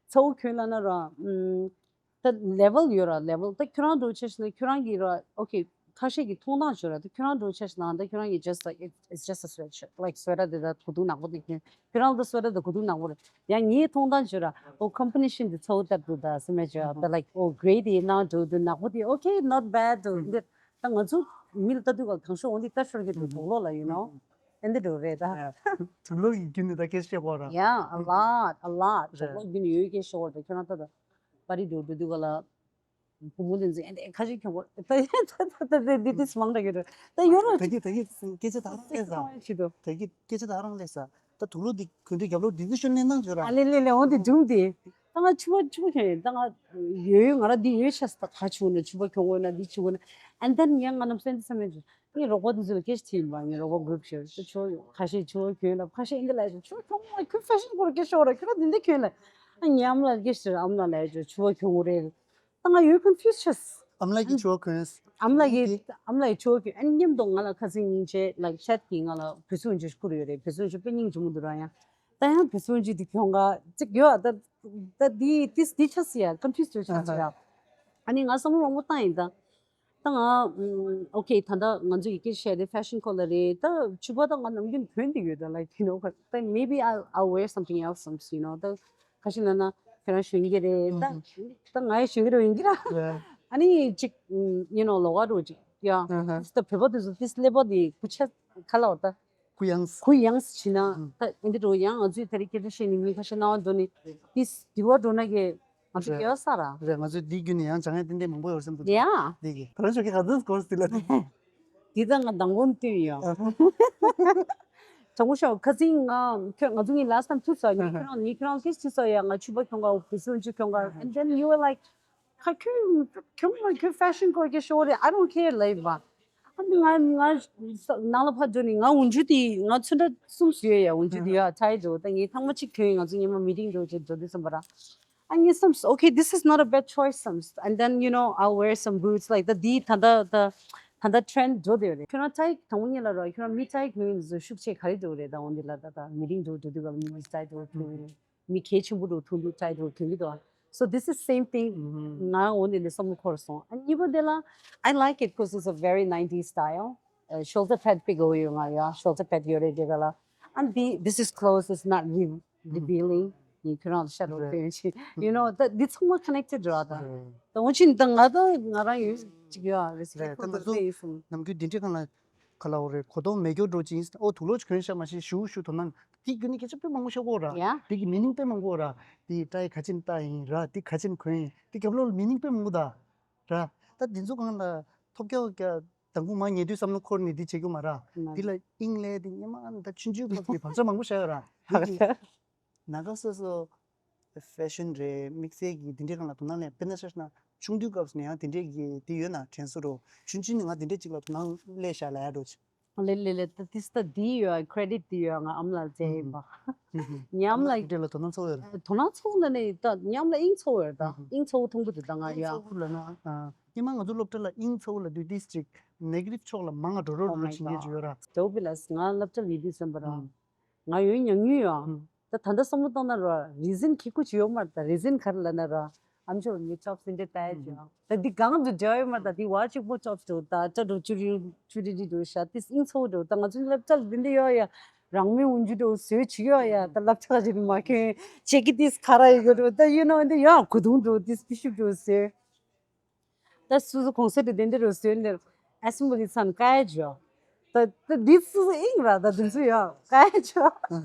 ཚ་བོ་གྱོན་ལབ་ན་ར། ཨུམ། ད་level ཡོད་ར་level ད་ཁྱོད་རང་འགྲོ་ཆེ་ཤི་ན་ཁྱོད་རང་གི་ར་okay ཁ་ཤས་ཀྱི་མཐོང་སྟངས་ཡོད་ར་ད་ཁྱོད་རང་འགྲོ་ཆེ་ཤི་ན་ད་ཁྱོད་རང་གི་just like it's, it's just a sweatshirt like སུ་ཝེ་ཊར་དེ་ད་གོས་ཐུང་ནག་པོ་དེ་གྱོན། ཁྱོད་རང་ད་སུ་ཝེ་ཊར་ད་གོས་ཐུང་ནག་པོ་རེད། ཡང་ངའི་མཐོང་སྟངས་ཡོད་ར། ཨོ་competition དེ་ཚ་བོ་ལྟར་འདུག་ད་སེམས་མེད་བྱོས་ད་like ཨོ་gray དེ་ནང་འགྲོ་དུས་ནག་པོ་དེ okay not bad འདུག་འདི་ད་ང་ཚོ་མི་ལ་ལྟ་དུས་ག་གང་ཤོག་འོ་འདི་ལྟ་ཤོར་གི་འདུག་དུག་ལོག་ལ་you know ཨེ་འདི་འགྲོ་རེད་ད། དུག་ལོག་གི་རྒྱུན་ནི་ད་སྐད་ཆ་བཤད་གོ་ར། Yeah, a lot, a lot. དུག་ལོག་རྒྱུན་ནི་ཡོད་སྐད་ཤོར་ད་ཁྱོད་རང་ད་ད་པར་རི་འགྲོ་འགྲོ་དུས་ག་ལ། བུ་མོ་དེ་ཚོས་ཨེ་འདྲ་ཁ་ཤས་གྱོན་གོ་ད་ད་ད་འདི་འདི་མང་དྲགས་ཡོད་རེད། ད་ཡོད་རེད། ད་གི་ད་གི་སྐད་ཆ་ད་རང་ལས་ས། ད་གི་སྐད་ཆ་ད་རང་ལས་ས། ད་དུག་ལོག་འདི་གྱོན་དུས་རྒྱབ་ལོགས་འདི་འདི་ཤོར་ནས་ནང་བྱོས་ར། ཨ་ལེ་ལེ་ལེ་འོ་འདི་སྒྲུང་འདི། ད་ང་ཕྱུ་པ་ཕྱུ་པ་གྱོན་ཡིན་ད་ང་ཡོད་ཡོད་ང་རང་འདི་ཡོད་ཆགས་ད་ཁ་ཕྱུ་ན་ཕྱུ་པ་གྱོན་དགོས་ན་འདི་ཕྱུ་དགོས་ན། And then ཡང་ང་རྣམ་སེམས་འདི་བསམ་ཡོད་ཅིག་ངའི་རོགས་པ་འདི་ཚོ་ལ་སྐད་ཆ་དྲིས་ཡིན་པ། ངའི་རོགས་པ་group ཞིག་ད་ཁྱོད་ཁ་ཤས་ཕྱུ་པ་གྱོན་ལ་ཁ་ཤས་ཨིན་དི་ལ་ཡོད་ཅིག་ཁྱོད་གྱོན་མ་ཁྱོད་ཕེ་ཤན་སྐོར་སྐད་ཤོར་ར་ཁྱོད་རང་འདི་འདི་གྱོན་ལ། ཨ་ངའི་ཨ་མ་ལགས་སྐད་ཆ་དྲིས་ར་ཨ་མ་ལགས་ལ་ཡོད་ཅིག་ཕྱུ་པ་གྱོན་དགོས་རེད། ད་ང་ཡོད་confuse ཆགས། ཨ་མ་ལགས་ཀྱིས་ཕྱུ་པ་གྱོན། ཨ་མ་ལགས་ཀྱིས་ཨ་མ་ལགས་ཀྱིས་ཕྱུ་པ་གྱོན། ཨ་ནི་མཉམ་དུ་ང་ལ་ཁ་སང་སྙིང་རྗེ་like chat གིས་ང་ལ་བོད་སྲུང་ཅིག་བསྐུར་ཡོད་རེད། བོད་སྲུང་ཅིག་དཔེ་སྙིང་རྗེ་མོ་འདུག་ར། ཡང་ད་ཡང་བོད་སྲུང་ཅིག་འདི་གྱོན་ག་ཅིག་ཡོད། ད་ད་འདི་ཏིས་འདི་ཆགས་སི་ཡ་confuse ཆགས་ཆགས་ཡ། ཨ་ནི་ང་བསམ་བློ་མང་པོ་བཏང་ཡིན་ད། ད་ང་okay ད་ལྟ་ང་ཚོ་ཡི་གེ་བཤད་དེ་ཕེ་ཤན་སྐོར་ལ་རེད། ད་ཕྱུ་པ་ད་ང་ནམ་རྒྱུན་གྱོན་དེ་ཡོད་ད། Like you know, but then maybe I'll, I'll wear something else, some, you know, ད་ཁ་ཤས་ལབ་ན་ཁྱོད་རང་གཞོན་སྐྱེས་རེད་ད། ད་ང་ཡི་གཞོན་སྐྱེས་རེད་ཡིན་གྱི་ར། ཨ་ནི་ཅིག་you know ལོགས་ཀ་འགྲོ་ཅིག་ཡ། ད་བོད་པ་དེ་ཚོ་ཏིས་ཀླད་པ་དེ་ཁུ་ཆ་ཁ་ལ་བ་ད། ཁུ་ཡངས། ཁུ་ཡངས་བྱས་ན་ད་ཨེ་འདི་འགྲོ་ཡང་ང་ཚོའི་ད་རེས་སྐད་ཆ་བཤད་ནས་མི་ཁ་ཤས་སྣང་བ་འགྲོ་ནས་ཏིས་འགྱུར་བ་འགྲོ་ན་གི་ང་ཚོ་རེད། སྐྱེ་བ་ས་ར། རེད། ང་ཚོས་འདི་བརྒྱུད་ནས་ཡང་སྦྱང་ཡ་ཏན་ཏན་མང་པོ་ཡོད་བསམ་གྱི་འདུག་ཡ། འདི་གི་ཁ་རང་ཤོག་གི་ག་ཚོད་སྐོར་སི་ལ་འདི། འདི་ད་ང་མདང་དགོང་བཏོན་ཡོད། དྲང་པོ་ཤོག་ཁ་སང་ང་ཁྱོད་ང་ཚོ་གཉིས་last time ཐུག་ས་ཡིན། ཁྱོད་རང་ངས་ཁྱོད་རང་ཏིས་ཅི་ས་ཡ་ང་ཕྱུ་པ་གྱོན་ག་བུ་སུ་ཅི་གྱོན་ག and then you were like ཁ་ཁྱོད་ཁྱོད་ང་ཁྱོད་ཕེ་ཤན་སྐོར་གྱི་ཤོག་རེད། I don't care ལབ་ཡིན་པ། ཨ་ནི་ང་ང་ནང་ལ་ཕར་འགྲོ་ནས་ང་འོན་ཆུ་དེ་ང་ཚོན་ཁྲ་གསུམ་བཟོས་ཡ། འོན་ཆུ་དེ་ཡ་ཆ་ཡི་འགྲོ་ད་ངས་ཐེངས་མ་གཅིག་གྱོན་ཡིན། ང་ཚོ་སྔོན་མ་མི་ཊིང་འགྲོ་བྱས་འགྲོ་དུས་ཙམ་པ་ར། ཨ་ངས་བསམས་okay this is not a bad choice བསམས། And then you know I'll wear some boots like the འདི་ད་ལྟ་ད་ད་ལྟ་ཊྲེན་འགྲོ་བསྡད་ཡོད་རེད། ཁྱོད་རང་ཊའི་དང་པོ་ཉིད་ལ་ར་ཁྱོད་རང་མི་ཊའི་གྱོན་ཡིན་ཟེར་ཤུགས་ཆེ་ག་རེ་འགྲོ་རེད། ད་འོན་ཏེ་ལ་ད་ད་མི་ཊིང་འགྲོ་འགྲོ་དུས་ག་ལ་མི་ཊའི་འགྲོ་གྱོན་ཡོད་རེད། མི་གལ་ཆེན་པོ་འགྲོ་ཐུང་འགྲོ་ཊའི་འགྲོ་གྱོན་གྱི་འདུག So this is same thing. ང་འོན་ཏེ་ནས་བསམ་བློ་འཁོར་སོང་། ཨ་གཉིས་པ་དེ་ལ་I like it because it's a very nineties style. ཤོལ་ཌར་པེཌ་པི་གོ་ཡོད་ང་ཡ་ཤོལ་ཌར་པེཌ་ཡོད་རེད་དེ་ག་ལ། And the this is close, it's not re- revealing. ཡིན་ཁྱོད་རང་ཤ་རོ་ཕན་ཆེ། You know ད་འདི་ཚང་མ་connected ར་ད། ད་འོན་ཅིག་ད་ང་ད་ང་རང་ཡོད་ཅིག་ཡ་རེ་སི་པེག་ཁོ་ད་ཡིན་སོང་། ནམ་རྒྱུན་འདི་འདྲའི་སྒང་ལ་ག་ལ་འོ་རེད་གོ་ལྡོག་མེད་སྐྱོ་འགྲོ་ཅིག་ཡིན་ཨོ་དུག་ལོག་ཅིག་གྱོན་ཤག་མ་ཤེས་ཞུ་ཞུ་དོ་སྣང་འདི་རྒྱུ་ནི་སྐད་ཆ་དཔེ་མང་པོ་བཤད་གོ་ར། ཡ། འདི་གི་མི་ནིང་དཔེ་མང་པོ་ར། འདི་ཊའི་ག་ཅིན་ལྟ་ཡིན་ར་འདི་ག་ཅིན་གོན་ཡིན་འདི་རྒྱབ་ལོགས་ལ་མི་ནིང་དཔེ་མང་པོ་ད་ར། ད་འདི་ཚོ་སྒང་ལ་ཐོབ་རྒྱག་རྒྱ། དང་པོ་མ་ཉལ་དུས་བསམ་བློ་འཁོར་ནས་འདི་བྱེད་རྒྱུ་མ་ར། འདི་ལ་དབྱིངས་ལས་འདི་སྙེ་མ་ད་ཆུང་ཆུང་སྐབས་ཀྱི་བག་ཆགས་མང་པོ་བཞག་ཡོད་ར། འདི་གི་ནང་ཁ་སོ་སོ་ཕེ་ཤན་རེད་དམིགས་བསལ་གྱི་འདི་འདྲའི་སྒང་ལ་དོ་སྣང་སླེབས་དཔེར་ན་ཆ་བཞག་ན་ཆུང་དུས་སྐབས་ནས་ཡང་འདི་འདྲའི་གི་འདི་ཡོད་ན་དྲན་གསོ་རོ་ཆུང་ཆུང་ནས་ང་འདི་འདྲའི་ཅིག་ལ་དོ་སྣང་སླེབས་བཞག་ལ་ཡ་འགྲོ་ཆེ། ལེ་ལེ་ལེ་ད་ཏིས་ད་འདི་ཡོད་ཁྲེ་ཌིཊ་འདི་ཡོད་ང་ཨམ་ལགས་མཛད་ཡིན་པ། ཉམས་ལ་འདི་ལ་དོ་སྣང་ཚ་བོ་ཡོད་ར། དོ་སྣང་ཚ་བོ་ལ་ནི་ད་ཉམས་ལ་དབྱིངས་ཚ་བོ་ཡོད་ད་དབྱིངས་ཚ་བོ་མཐོང་གི་འདུག་ད་ང་ཡ། དབྱིངས་ཚ་བོ་ལ་ན་ཨ། སྔོན་མ་ང་ཚོ་སློབ་གྲྭ་ལ་དབྱིངས་ཚ་བོ་ལབ་དུས་ཏིས་ཅིག་ནེ་གེ་ཊིབ་ཕྱོགས་ལ་མང་ང་འགྲོ་རོགས་འགྲོ་བྱེད་མཁན་ཅིག་ཡོད་ར། ཏོ་བི་ལ་ང་སློབ་གྲྭ་ལ་ཡོད་དུས་ཙམ་པ་ར། ང་ཡོད་མྱོང་མྱོང་ཡོད། ད་ད་ལྟ་བསམ་བློ་བཏང་ན་ར་རི་ཛན་ཁེ་ཁུ་ཅིག་ཡོད་མ་རེད་ད་རི་ཛན་ག་རེ་ལབ་ན་ར། ཨམ་ཅོག་ངའི་ཅོབ་སི་འདྲ་ལྟ་ཡ་ཅིག་ཡོད། ད་འདི་གང་དུ་འབྲེལ་བ་ཡོད་མ་རེད་ད་འདི་བ་གཅིག་པོ་ཅོབ་སི་འགྲོ་ད་སྐྲ་འགྲོ་ཅུ་རི་ཅུ་རི་རི་འགྲོ་ཤ་ཏིས་དབྱིངས་ཚ་བོ་འགྲོ་ད་ང་ཚོའི་སློབ་གྲྭ་ལ་འདི་འདྲ་ཡོད་ཡ། རང་མོས་འོན་ཅུ་འགྲོ་བཟོས་ཅིག་ཡོད་ཡ་ད་སློབ་གྲྭ་ཅིག་མ་ཁྱོན་ཅེ་ཀི་ཏིས་ཁ་ར་ཡོད་འགྲོ་ད་ཡུ་ནོ་འདི་ཡོད་གོ་དུང་འགྲོ་ཏིས་པི་ཤུབ་འགྲོ་ཟེར། ད་སུ་སུ་གོང་ས་དེ་དེ་འདྲ་རུ་ཟེར་ནས་ཨེ་སེམ་བྷ་ལི་ཚང་བཀའ་ཡ་ཇོ། ད་ད་འདི་སུ་སུ་ཨིང་ར་ད་དེ་ཚོ་ཡ་བཀའ་ཡ་ཇོ།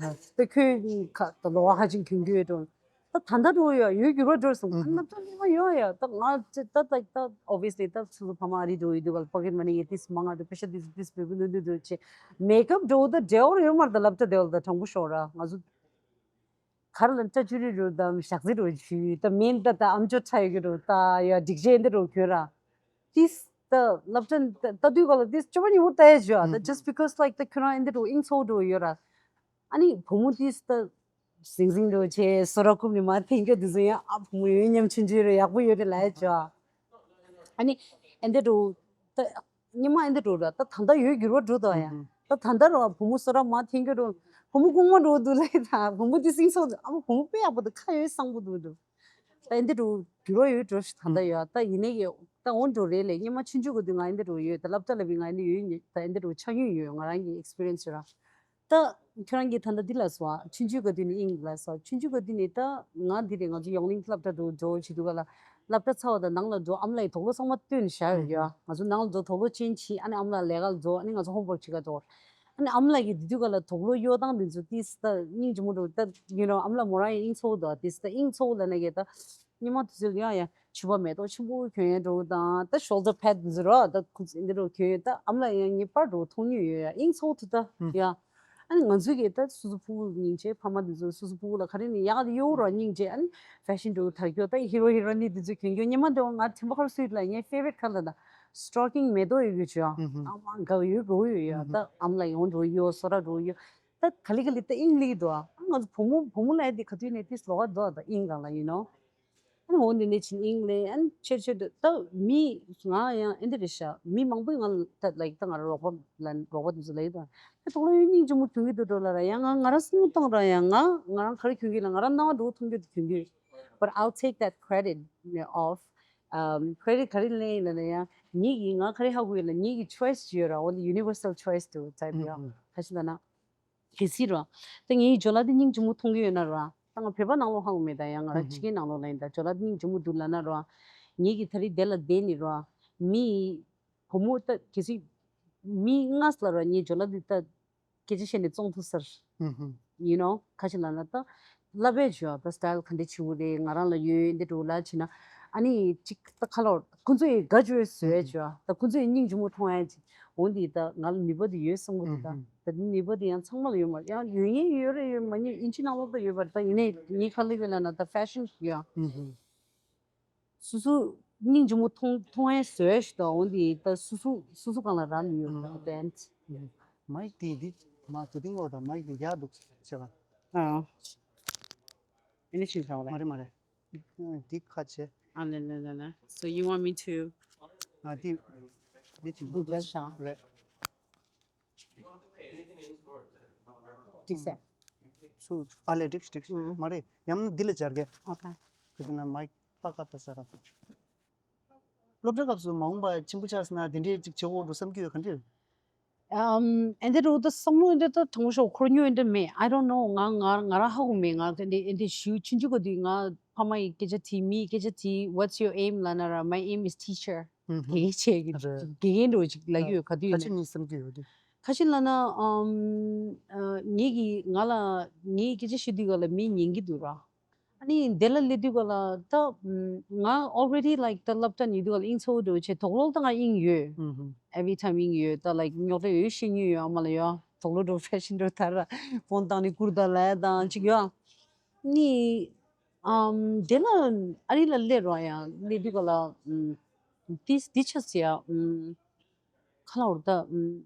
ད་ཁོས་ཁ་ད་ལོ་བ་ཧ་ཅིང་གྱོན་གྱི་ཡོད་དོ། ད་ད་ལྟ་འགྲོ་ཡོད་ཡོད་འགྱུར་བ་འགྲོ་སོང་། ཨ་ནི་སློབ་གྲྭ་སླེབས་མ་ཡོང་ཡ། ད་ང་ད་ད་ད་obviously ད་སོ་སོ་ཕ་མ་རེད་འགྲོ་ཡོད་དུས་ག་ལ་པོ་ཀེ་ཊི་མ་ནི་ཡེ་ཏིས་མང་ང་འགྲོ། པེ་ཤ་ཏིས་ཏིས་བེ་བུ་ནུ་ནུ་འགྲོ་ཆེ། མེག་ཨབ་འགྲོ་ད་འབྲེལ་བ་ཡོད་མ་རེད། ད་སློབ་གྲྭ་དེ་བ་ལ་ད་དྲང་པོ་ཤོད་ར། ང་ཚོ་ག་རེ་ལ་སྐྲ་བཅུ་རེ་རུ་དང་ཞག་རྩི་རུ་བྱུས་ད་མིན་ད་ད་ཨམ་ཅོག་ཁྲ་ཡོད་གི་རུ་ད་ཡ་སྒྲིག་ཆས་འདི་རུ་གྱོན་ར། ཏིས་ད་སློབ་གྲྭ་ད་ད་དུས་ག་ལ་ཏིས་སྤྱོད་པ་ཉིན་མོ་ལྟ་ཡ་བྱོས་ཨ། ད་just because like ད་ཁྱོད་རང་འདི་རུ་དབྱིངས་ཚོགས་འགྲོ་ཡོད་ར། ཨ་ནི་བུ་མོ་ཏིས་ད་ཟིང་ཟིང་འགྲོ་བྱས་སོ་ར་ཀུབ་ནི་མ་འཐེན་རྒྱུ་དེ་ཚོ་ཡང་ཨ་བུ་མོ་ཡོད་སྙམ་ཆུང་ཆུང་རེ་ཡག་པོ་ཡོད་རེ་ལ་ཡ་བྱོས་ཨ། ཨ་ནི་ཨེ་འདི་རུ་ད་སྙེ་མ་ཨེ་འདི་རུ་ར་ད་ད་ད་ཡོད་འགྱུར་བ་འགྲོ་ད་ཡ། ད་ད་ད་ར་བུ་མོ་སོ་ར་མ་འཐེན་རྒྱུ་རུ་བུ་མོ་གུང་མ་འགྲོ་འདུག་ལེ། ད་བུ་མོ་ཏིས་སིང་སོ་ཨ་མ་བུ་མོ་དཔེ་ཡག་པོ་འདུག་ཁ་ཡོད་བཟང་པོ་འདུག་འདུག་ད་ཨེ་འདི་རུ་འགྱུར་བ་ཡོད་འགྲོ་ཞིག་ད་ད་ཡ། ད་ཡིན་ནའི་ཡོད་ད་འོན་འགྲོ་རེད་ལེ། སྙེ་མ་ཆུང་ཆུང་གི་དུས་ང་ཨེ་འདི་རུ་ཡོད། ད་སློབ་གྲྭ་ལ་བི་ང་ཨེ་འདི་ཡོད་ད་ཨེ་འདི་རུ་ཆགས་མྱོང་ཡོད། ང་རང་གི་ཨེག་སི་པི་རི་ཡན་སི་ར། ད་ཁྱོད་རང་གིས་ད་ལྟ་འདི་ལ་སོ་ཨ། ཆུང་ཆུང་ག་དུས་ནས་ཨིང་ལ་སོ། ཆུང་ཆུང་ག་དུས་ནས་ད་ང་འདི་རེད། ང་ཚོ་ཡོང་ལིང་སློབ་གྲྭ་དུ་འགྲོ་བྱེད་དུས་ག་ལ་སློབ་གྲྭ་ཚར་བ་དང་ནང་ལ་འགྲོ་ཨམ་ལགས་ཡི་དུག་ལོག་ཚང་མ་བཏོན་ནས་བཞག་ཡོད་ཀྱི་ཨ། ང་ཚོ་ནང་ལ་འགྲོ་དུག་ལོག་ཅན་བྱིན། ཨ་ནི་ཨམ་ལགས་ལས་ཀ་ལ་འགྲོ། ཨ་ནི་ང་ཚོ་ཧོམ་ཝོག་བྱེད་ག་འགྲོ། ཨ་ནི་ཨམ་ལགས་ཀྱིས་འདི་དུས་ག་ལ་དུག་ལོག་གཡོ་སྟངས་འདི་ཚོ་ཏིས་ད་སྙིང་རྗེ་མོ་འགྲོ། ད་you know ཨམ་ལགས་མོ་རང་ཡང་ཨིང་ཚོགས་འདུག་ཏིས་ད་ཨིང་ཚོགས་ལ་ན་གི་ད་སྙེ་མ་དུས་ཚོད་ཡང་ཡང་ཕྱུ་པ་མེ་ཏོག་ཆེན་པོ་གྱོན་ཡས་འགྲོ་དང་ད་ཤོལ་ཌར་པེཌ་འདི་ཚོ་རོ་ད་ཁུ་ཚུར་འདི་རུ་གྱོན་ཡས། ད་ཨམ་ལགས་ཡང་ངེས་པར་འགྲོ་མཐོང་མྱོང་ཡོད་ཡ། ཨིང་ཚོགས་ཐུབ་ད་ཡ། ཨ་ནི་ང་ཚོས་ཀྱི་ད་སོ་སོ་ཕྲུ་གུ་སྙིང་རྗེ། ཕ་མ་འདི་ཚོ་སོ་སོ་ཕྲུ་གུ་ལ་ག་རེ་ནས་ཡག་ཡོད་རོ་སྙིང་རྗེ། ཨ་ནི་ཕེ་ཤན་འགྲོ་དར་རྒྱུ་ད་ཧི་རོ་ཧི་རོ་ནི་འདི་ཚོ་གྱོན་རྒྱུ་སྙེ་མ་འདི་བ་ང་ཐེམ་པ་ཁར་སུས་ལ་ངའི་ཕེ་ཝ་རིཊ་ཁ་ལ་ད་སི་ཊོ་ཀིང་མེ་ཏོག་ཡོད་རྒྱུ་ཅོ། ཨ་མ་དགའ་ཡོད་དགའ་ཡོད་ཡ། ད་ཨམ་ལགས་ཡོང་འགྲོ་ཡོད། སོ་ར་འགྲོ་ཡོད། ད་ག་ལི་ག་ལི་ད་ཨིང་ལི་འདུག་ཨ། ང་ཚོ་བུ་མོ་བུ་མོ་ལ་ཡ་དེ་ག་དུས་ནས་ཏིས་ལོག་ག་འདུག་ད་ཨིང་གང་ལ་ཡིན་ནོ། ཨ་ནི་འོ་འདི་ནས་ཕྱིན་ཨིང་ལེ། ཨ་ནི་ཆེར་ཆེར་དུ་ད་མི་ང་ཡང་ཨེ་འདི་རེད་ཤག་མི་མང་པོས་ང་ལ་ད་ལའིག་ད་ང་རང་རོགས་པ་ལ་རོགས་པ་དེ་ཚོ་ལ་ཡོད་ད། ད་དོག་ལ་ཡོད་སྙིང་རྗེ་མོ་གྱོན་གི་འདུག་འགྲོ་ལ་ར་ཡང་ང་ང་རང་སེམས་གཏོང་ར་ཡང་ང་ང་རང་ག་རེ་གྱོན་གི་ལ་ང་རང་སྣང་བ་འགྲོ་མཐོང་རྒྱུ་དེ་གྱོན་གི། But I'll take that credit off. Um, credit ག་རེ་ལེན་ཡིན་ལ་ན་ཡང་ངེད་ཀྱིས་ང་ག་རེ་ཧ་གོ་ཡོད་ལ་ངེད་ཀྱི་choice ཅིག་ཡོད་ར། འོ་ན་universal choice དུ་type ཡོད། ག་ཞིག་ལ་ན། གལ་སྲིད་ར། ད་ངའི་ཇོ་ལ་དེ་སྙིང་རྗེ་མོ་མཐོང་གི་ཡོད་ན་ར། ད་ང་བོད་པ་ནང་ལོགས་ཧ་གོ་མེད་ད་ཡང་ང་ར་ཕྱི་རྒྱལ་ནང་ལོགས་ལ་ཡིན་ད། ཇོ་ལ་དེ་སྙིང་རྗེ་མོ་འདུག་ལབ་ན་ར། ངེད་ཀྱི་ད་རེས་དེ་ལ་བསྡད་ནི་ར། མི་བུ་མོ་ད་གལ་སྲིད་མི་ལྔ་ལ་ར་ངའི་ཇོ་ལ་དེ་ད་སྐད་ཆ་བཤད་ནས་བཙོང་ཐུབ་ས་རེད། ཡིན་ནོ་ག་ཞིག་ལབ་ན་ད་ལབ་པས་ཇོ་ད་སི་ཊལ་ག་འདྲ་བྱེད་དགོས་རེད། ང་རང་ལ་ཡོད་འདི་འགྲོ་ལ་བྱེད་ན། ཨ་ནི་ཅིག་ད་ཁ་ལོར་ཁོ་ཚོ་ཡི་དགའ་བྱོས་བཟོས་ཅོ། ད་ཁོ་ཚོ་ཡི་སྙིང་རྗེ་མོ་མཐོང་ཡ་ཅིག་འོ་འདི་ད་ང་ལ་ནུས་པ་འདི་ཡོད་བསམ་གི་འདུག་ད་ད་ནུས་པ་འདི་ཡང་ཚང་མ་ལ་ཡོད་མ་རེད། ཡང་ཡོད་ངེས་ཡོད་རེད་ཡོད་མ་ངེས་ཨིན་ཇི་ནང་ལོགས་ད་ཡོད་པ་རེད། ད་ཡིན་ནའི་ངའི་ཁ་ལི་བའི་ལ་ན་ད་ཕེ་ཤན་ཡང་སོ་སོ་སྙིང་རྗེ་མོ་མཐོང་མཐོང་ཡ་བཟོས་ཞིག་ད་འོ་འདི་ད་སོ་སོ་སོ་སོ་གང་ལ་རག་ནི་ཡོད་ད་ད། མའིག་དེ་འདི་མ་དུ་ཏིང་ལོ་ད་མའིག་དེ་རྒྱག་འདུག་ཆེ་བ། ཨ། ཨེ་ནི་ཕྱིན་ཚར་བ་རེད། མ་རེད་མ་རེད། འདི་ཁ་ཆེ། ཨ་ལེ་ལེ་ལེ་ལེ། So you want me to? ཨ་འདི་འདི་ཅིག་འདུག་རེད་ཤག་རེད། འགྲིག་ཟེར། སུ་ཨ་ལེ་འགྲིག་འགྲིག་ཨུ། མ་རེད་ཡང་འདི་ལ་སྦྱར་གས། ཨོ་ཁེ། ཁ་ཅིག་ན་མའིག་ཏག་ཏག་ཏག་ཟེར་ར། སློབ་གྲྭ་སྐབས་སུ་མ་འོངས་པ་ཆེན་པོ་ཆགས་སོང་ན་དེ་འདྲའི་ཅིག་བྱེད་དགོས་འགྲོ་བསམ་གྱི་ཡོད་ག་འདྲ། ཨམ། ཨེ་འདི་རུ་ད་བསམ་བློ་འདི་ད་དྲང་པོ་ཤོད་འཁོར་ཉོ་འདི་མེད། I don't know. ང་ང་ང་རང་ཧ་གོ་མེད། ང་དེ་འདི་ཨེ་འདི་ཞུ་ཆུང་ཆུང་ག་དུས་ང་ཕ་མ་ཡི་སྐད་ཆ་དྲིས། མིའི་སྐད་ཆ་དྲིས། What's your aim ལབ་ན་ར། My aim is teacher. དགེ་རྒན་བྱེད་ཀྱི་རེད། དགེ་རྒན་འགྲོ་ཅིག་ལབ་ཀྱི་ཡོད་ག་དུས་ཡོད་ན། ཁ་ཅིག་ནས་བསམ་གྱི་ཡོད་དེ། ཁ་ཅིག་ལབ་ན་ཨམ། ཨ། ངེད་ཀྱི་ང་ལ་ངའི་སྐད་ཆ་བཤད་དུས་ག་ལ་མི་ཉན་གྱི་འདུག་ར། ཨ་ནི་དེ་ལ་སླེབས་དུས་ག་ལ་ད་ང་already like ད་སློབ་གྲྭ་ཉིད་དུས་ག་ལ་ཨིང་ཚོ་འགྲོ་ཆེ་དོག་ལོག་ད་ང་ཨིང་ཡོད། Every time ཨིང་ཡོད་ད། like རྙོག་དྲ་ཡོད་ཤེས་ཉུས་ཡོད། ཨ་མ་ལ་ཡོད་དོག་ལོག་འགྲོ་ཕེ་ཤན་འགྲོ་ད་ར་ཕོན་བཏང་ནི་ཀུར་ད་ལ་དང་ཅིག་ཡོད། ནི་ཨམ་དེ་ལ་ཨ་རི་ལ་སླེབས་རོགས་ཡང་སླེབས་དུས་ག་ལ་ཨམ་ཏིས་ཏི་ཆ་སི་ཡ་ཨམ། ཁ་ལ་བར་ད་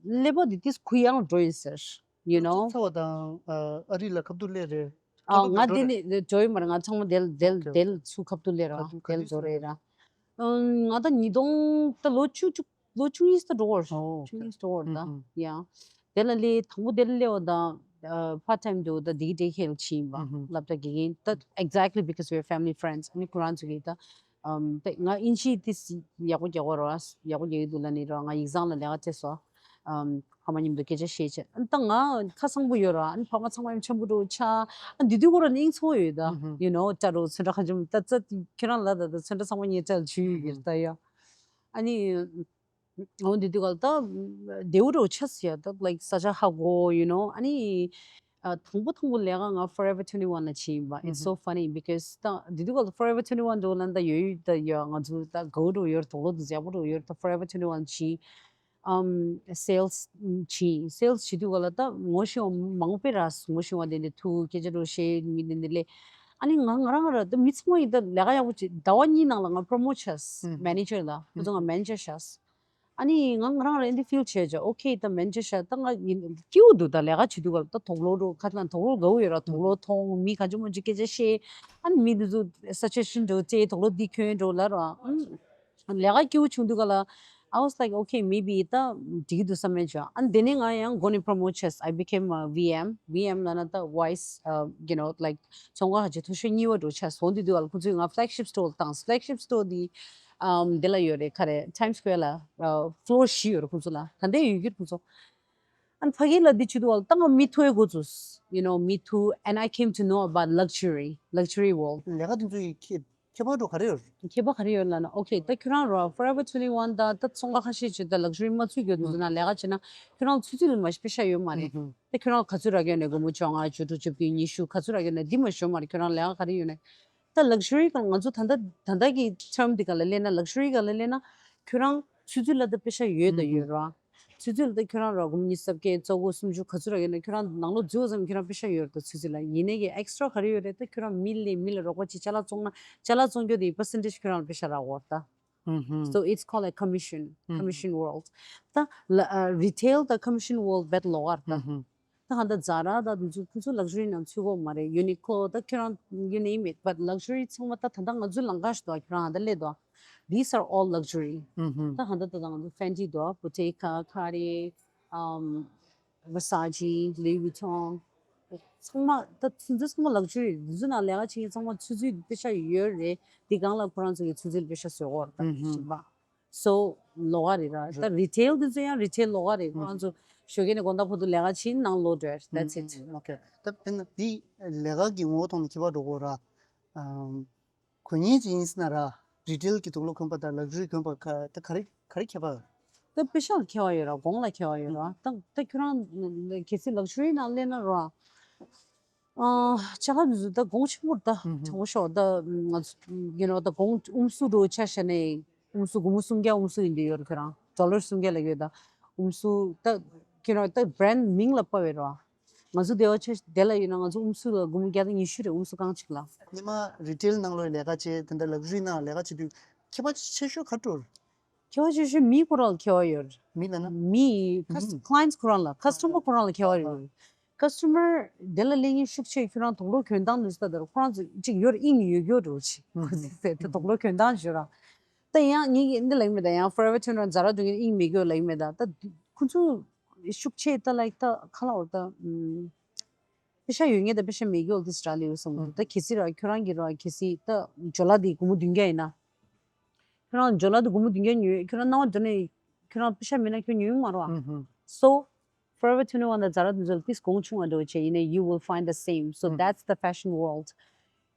ཀླད་པ་འདི་ཏིས་གུ་ཡངས་འགྲོ་ཡིན་ཟེར། You know? ཚ་བ་དང་ཨ་རི་ལ་ཁབ་ཏུ་སླེབས་རེད། ཨ་ང་དེ་ནི་འགྲོ་ཡི་མ་རེད། ང་ཚང་མ་དེལ་དེལ་དེལ་ཚུ་ཁབ་ཏུ་སླེབས་ར་དེལ་འགྲོ་རེད་ར། ང་ད་ཉིས་སྟོང་ད་ལོ་བཅུ་བཅུ་ལོ་བཅུ་གཉིས་ད་འགྲོ་བར་བཅུ་གཉིས་འགྲོ་བར་ད་ཡ། དེ་ལ་ལས་དང་པོ་དེ་ལ་སླེབས་པ་དང་part time དུ་ད་དེ་གི་daycare ལ་ཕྱིན་པ་སློབ་གྲྭ་དགེ་རྒན་ད་exactly because we're family friends ཨ་ནི་ཁོ་རང་ཚོ་གི་ད། ཨམ། ད་ང་ཨིན་ཇི་ཏིས་ཡག་པོ་རྒྱག་གོ་ར། ཡག་པོ་རྒྱག་གི་འདུག་ལབ་ནི་ར། ང་ཡིག་ཚང་ལ་ལས་ཀ་བྱས་སོ། ཨམ། ཕ་མ་མཉམ་དུ་སྐད་ཆ་བཤད་བྱས། ད་ང་ཁ་སང་པོ་ཡོད་ར། ཨ་ནི་ཕ་མ་ཚང་མ་ཡང་འཆམ་པོ་འགྲོ་ཆ། ཨ་འདི་དུས་ཁོ་ར་ནི་ཨིང་ཚོ་ཡོད་ད། You know ད་རོ་ཚོན་ཁྲ་ཁ་འཇམ་ད་ཙ་ཁྱེད་རང་ལ་ད་ད་ཚོན་ཁྲ་ཚང་མ་ངས་ཁྲལ་ཇུས་ཡོད་ད་ཡ། ཨ་ནི། འོ་འདི་དུས་ག་ལ་ད་བདེ་བོ་འགྲོ་ཆ་སི་ཡ་ད་like ས་ཆ་ཧ་གོ་you know ཨ་ནི། ཨ། དང་པོ་དང་པོ་ལས་ཀ་ང་Forever twenty-one ལ་བྱས་ཡིན་པ། It's so funny because ད་དེ་དུས་སྐབས་ལ་Forever twenty-one འདྲ་བོ་ལབ་ན་ད་ཡོད་ཡོད་ད་ཡོད། ང་ཚོ་ད་དགའ་པོ་འདྲ་བོ་ཡོད་རེད། དུག་ལོག་དེ་ཡག་པོ་འདྲ་བོ་ཡོད་རེད། ད་Forever twenty-one བྱས། ཨམ། sales བྱས། sales བྱེད་དུས་སྐབས་ལ་ད་ངོ་ཤེས་པ་མང་པོ་ར། ངོ་ཤེས་པ་དེ་འདྲ་ཐུག་སྐད་ཆ་འདྲ་བོ་བཤད། མི་དེ་འདྲ་སླེབས། ཨ་ནི་ང་ང་རང་ར་ད་མི་ཚང་མ་ཡིན་ད་ལས་ཀ་ཡག་པོ་བྱས། ཟླ་བ་གཉིས་ནང་ལ་ང་promote བྱས། ཨུམ། manager ལ། ཁོ་ཚོ་ང་manager བྱས། ཨ་ནི་ང་ང་རང་ར་འདི་feel བྱས་བྱས། okay ད་manager བྱས། ད་ང་ཡིན་སྐྱིད་པོ་འདུག་ད་ལས་ཀ་བྱེད་དུས་སྐབས་ད་དུག་ལོག་འདྲ་བོ་ཁ་ལ་དུག་ལོག་དགའ་པོ་ཡོད་ར། དུག་ལོག་མཐོང་། མི་ག་ཚོད་མང་ཚོད་སྐད་ཆ་བཤད། ཨ་ནི་མི་དེ་ཚོ་suggestion འདྲ་བོ་སྤྲད། དུག་ལོག་འདི་གྱོན་འདྲ་བོ་ལབ་ར། ཨ། ལས་ཀ་སྐྱིད་པོ་བྱུང་དུས་སྐབས་ལ། I was like, okay, maybe ད་འགྲིག་གི་འདུག་བསམ་མེད་བྱུང་། ཨ་ནི་དེ་ནས་ང་ཡང་མགོ་ནས་promote བྱས། I became a V M. V M ལབ་ན་ད་vice, uh, you know, like ཚོང་ཁང་ཁ་ཆེ་མཐོ་ཤོས་གཉིས་པ་འདྲ་བོ་ཆགས་སོང་། དེ་དུས་སྐབས་ལ་ཁོ་ཚོས་ང་flagship store ལ་བཏང་། flagship store འདི། ཨམ། དེ་ལ་ཡོད་རེད། ག་རེ། Times Square ལ། ཨ། floor བཞི་ཡོད་རེད་ཁོ་ཚོ་ལ། ད་ལྟ་ཡོད་ཀྱི་རེད་ཁོ་ཚོ། ཨ་ནི་ཕ་གི་ལ་འདི་བྱེད་དུས་སྐབས་ལ་ད་ང་མི་ཐུག་ཡས་འགོ་བཙུགས། you know, མི་ཐུག and I came to know about luxury, luxury world. ལས་ཀ་དེ་ཚོ་ཡི་ཁྱད་ཁྱད་པར་འདྲ་བོ་ག་རེ་ཡོད་རེད། ཁྱད་པར་ག་རེ་ཡོད་ལབ་ན། okay ད་ཁྱོད་རང་ར་Forever twenty-one དང་ད་ཚོང་ཁང་ཁ་ཤས་ཅིག་ད་luxury མ་ཚུད་ཀྱི་འདུག་ཟེར་ན་ལས་ཀ་བྱེད་ན་ཁྱོད་རང་ཚུད་ཚོད་ལ་མ་གཞི་པེ་ཤ་ཡོད་མ་རེད། ཨུ་ཧུ། ད་ཁྱོད་རང་ག་ཚོད་རག་གི་ཡོད་ནས། སྒོར་མོ་བཅོ་ལྔ། བཅུ་དྲུག་བཅུ་བདུན། ཉི་ཤུ། ག་ཚོད་རག་གི་ཡོད་ནས་འདི་མ་ཞོ་མ་རེད། ཁྱོད་རང་ལས་ཀ་ག་རེ་ཡོད་ནས། ད་luxury གང་ང་ཚོ་ད་ལྟ་ད་ལྟ་གི་term འདི་ག་ལ་སླེབས་ན། luxury ག་ལ་སླེབས་ན་ཁྱོད་རང་ཚུད་ཚོད་ལ་ད་པེ་ཤ་ཡོད་ད་ཡོད་ར། ཚུད་ཚོད་ལ་ད་ཁྱོད་རང་ར་སྒོར་མོ་ཉི་ཤུ་རྩ་བརྒྱད་རྩ་དགུ་སུམ་ཅུ་ག་ཚོད་རག་གི་ཡོད་ནས་ཁྱོད་རང་ནང་ལོགས་འཛུལ་བ་ཙམ་ཁྱོད་རང་པེ་ཤ་ཡོད་རེད། ད་ཚུད་ཚོད་ལ་ཡིན་ནའི་གི་extra ག་རེ་ཡོད་རེད། ད་ཁྱོད་རང་མི་ལས་མི་ལ་རོགས་པ་ཅིག་ཅ་ལག་བཙོང་ན་ཅ་ལག་བཙོང་རྒྱུ་དེ་percentage ཁྱོད་རང་ལ་པེ་ཤ་རག་གོ་ར་ད། ཨུ་ཧུ། So it's called a commission, ཨུ་ཧུ། commission world. ད་ལ་ཨ་retail དང་commission world རྦད་ལོགས་ཀ་རེད་ད། ཨུ་ཧུ། ད་གང་ལྟར་Zara དང་དེ་ཚོ་ཁོ་ཚོ་luxury ནང་ཚུད་ཀྱི་ཡོད་མ་རེད། Uniqlo ད་ཁྱོད་རང་you name it, but luxury ཚང་མ་ད་ད་ལྟ་ང་ཚོའི་ལམ་ཁ་ཞིག་འདུག་ཁྱོད་རང་ད་ལྟ་སླེབས་འདུག These are all luxury. ཨུ་ཧུ། ད་གང་ལྟར་ད་ལྟ་ང་ཚོ་Fendi འདུག Bottega, Cartier, um, Versace, Louis Vuitton. ཚང་མ་ད་ཚོ་འདི་ཚང་མ་luxury རེད། འདི་ཚོ་ནང་ལས་ཀ་བྱེད་མཁན་ཚང་མ་ཚུད་ཚོད་པེ་ཤ་ཡོད་རེད། འདི་སྒང་ལ་ཁོ་རང་ཚོ་གི་ཚུད་ཚོད་པེ་ཤ་བཟོས་ཀྱི་ཡོད་རེད་ད། ཨུ་ཧུ། ཞིག་པ། So ལོགས་ཀ་རེད་ར། ད་retail འདི་ཚོ་ཡང་retail ལོགས་ཀ་རེད། ཁོ་རང་ཚོ་ཞོགས་ཀས་ནས་དགོང་དག་བར་དུ་ལས་ཀ་བྱེད། ནང་ལོག་འགྲོ། That's it. Okay. ད་དཔེར་ན་འདི་ལས་ཀ་གི་ངོ་བོ་ཐོག་ནས་ཁྱད་པར་འགྲོ་གི་ཡོད་ར། ཨམ། གོ་མཁན་ཅིག་ཡིན་ཟེར་ན་ར། retail གི་དུག་ལོག་གོན་པ་དང་luxury གོན་པ་ག་ད་ག་རེ་ག་རེ་ཁྱད་པར། ད་པེ་ཤ་ལ་ཁྱད་པར་ཡོད་ར། གོང་ལ་ཁྱད་པར་ཡོད་ར། ད་ད་ཁྱོད་རང་གལ་སྲིད་luxury ནང་སླེབས་ན་ར། ཨ། ཅ་ལག་འདི་ཚོ་ད་གོང་ཆེན་པོ་རེད་ད། ཨུ་ཧུ། དྲང་པོ་ཤོད་ད། ང་ཚོ་you know ད་གོང་ཨུམ་སུ་འདྲ་བོ་ཆ་བཞག་ན་ཨུམ་སུ་སྒོར་མོ་སུམ་བརྒྱ་ཨུམ་སུ་ཡིན་དུས་ཡོད་རེད། ཁྱོད་རང་dollar སུམ་བརྒྱ་ལ་ཡོད་ད། ཨུམ་སུ་ད་you know ད་brand མིང་ལ་དཔག་པའི་རེད་བ། ང་ཚོ་སྡེ་བ་ཆ་སྡེ་ལ་ཡོད་ན་ང་ཚོ་ཨུམ་སུ་ལ་སྒོར་མོ་བརྒྱ་དང་ཉི་ཤུ་རེད། ཨུམ་སུ་རྐང་གཅིག་ལ། སྔོན་མ་retail ནང་ལོགས་ལས་ཀ་བྱས། དེ་འདྲ་luxury ནང་ལས་ཀ་བྱེད་དུས་ཁྱད་པར་ཆེ་ཤོས་ག་རེ་འདྲ་བོ་རེད། ཁྱད་པར་ཆེ་ཤོས་མི་ཁོ་རང་ལ་ཁྱད་པར་ཡོད་རེད། མི་ལབ་ན། མི་cus- clients ཁོ་རང་ལ། customer ཁོ་རང་ལ་ཁྱད་པར་ཡོད་རེད། customer དེ་ལ་སླེབས་མཁན་ཤུགས་ཆེ་ཁྱོད་རང་དུག་ལོག་གྱོན་སྟངས་འདི་ཚོ་ལྟ་དུས་ཁོ་རང་ཚོ་ཅིག་ཡོད་རེད། དབྱིངས་ཡོད་རྒྱུ་འདྲ་བོ་ཅིག་ཁོ་ཚོས་ཟེར་ད་དུག་ལོག་གྱོན་སྟངས་བརྗོད་ར། ད་ཡང་ངས་འདི་ལབ་ཀྱི་མེད་ད། ཡང་Forever twenty-one Zara འགྲོ་མཁན་དབྱིངས་མེད་རྒྱུ་ལབ་ཀྱི་མེད་ད། ད་ཁོ་ཚོ་ཤུགས་ཆེ་ད་like ད་ག་རེ་ལབ་དགོས་རེད་ད། ཨམ། པེ་ཤ་ཡོད་མཁན་དང་པེ་ཤ་མེད་མཁན་འདི་ཚོ་རག་ལས་ཡོད་བསམ་གྱི་འདུག་ད་གལ་སྲིད་ར་ཁྱོད་རང་གིས་ར་གལ་སྲིད་ད་ཇོ་ལ་འདི་སྒོར་མོ་བདུན་བརྒྱ་ཡིན་ན། ཁྱོད་རང་ཇོ་ལ་འདི་སྒོར་མོ་བདུན་བརྒྱ་ཉོས། ཁྱོད་རང་སྣང་བ་འདི་ནས་ཁྱོད་རང་པེ་ཤ་མེད་ན་ཁྱོད་ཉོ་ཡོང་མ་རེད་བ། ཨུ་ཧུ། So Forever twenty-one དང་Zara འདི་ཚོ་ལ་ཏིས་གོང་ཆུང་བ་འདྲ་བོ་བྱས་ཡིན་ནའི་you will find the same. So ཨུ་ཧུ། that's the fashion world.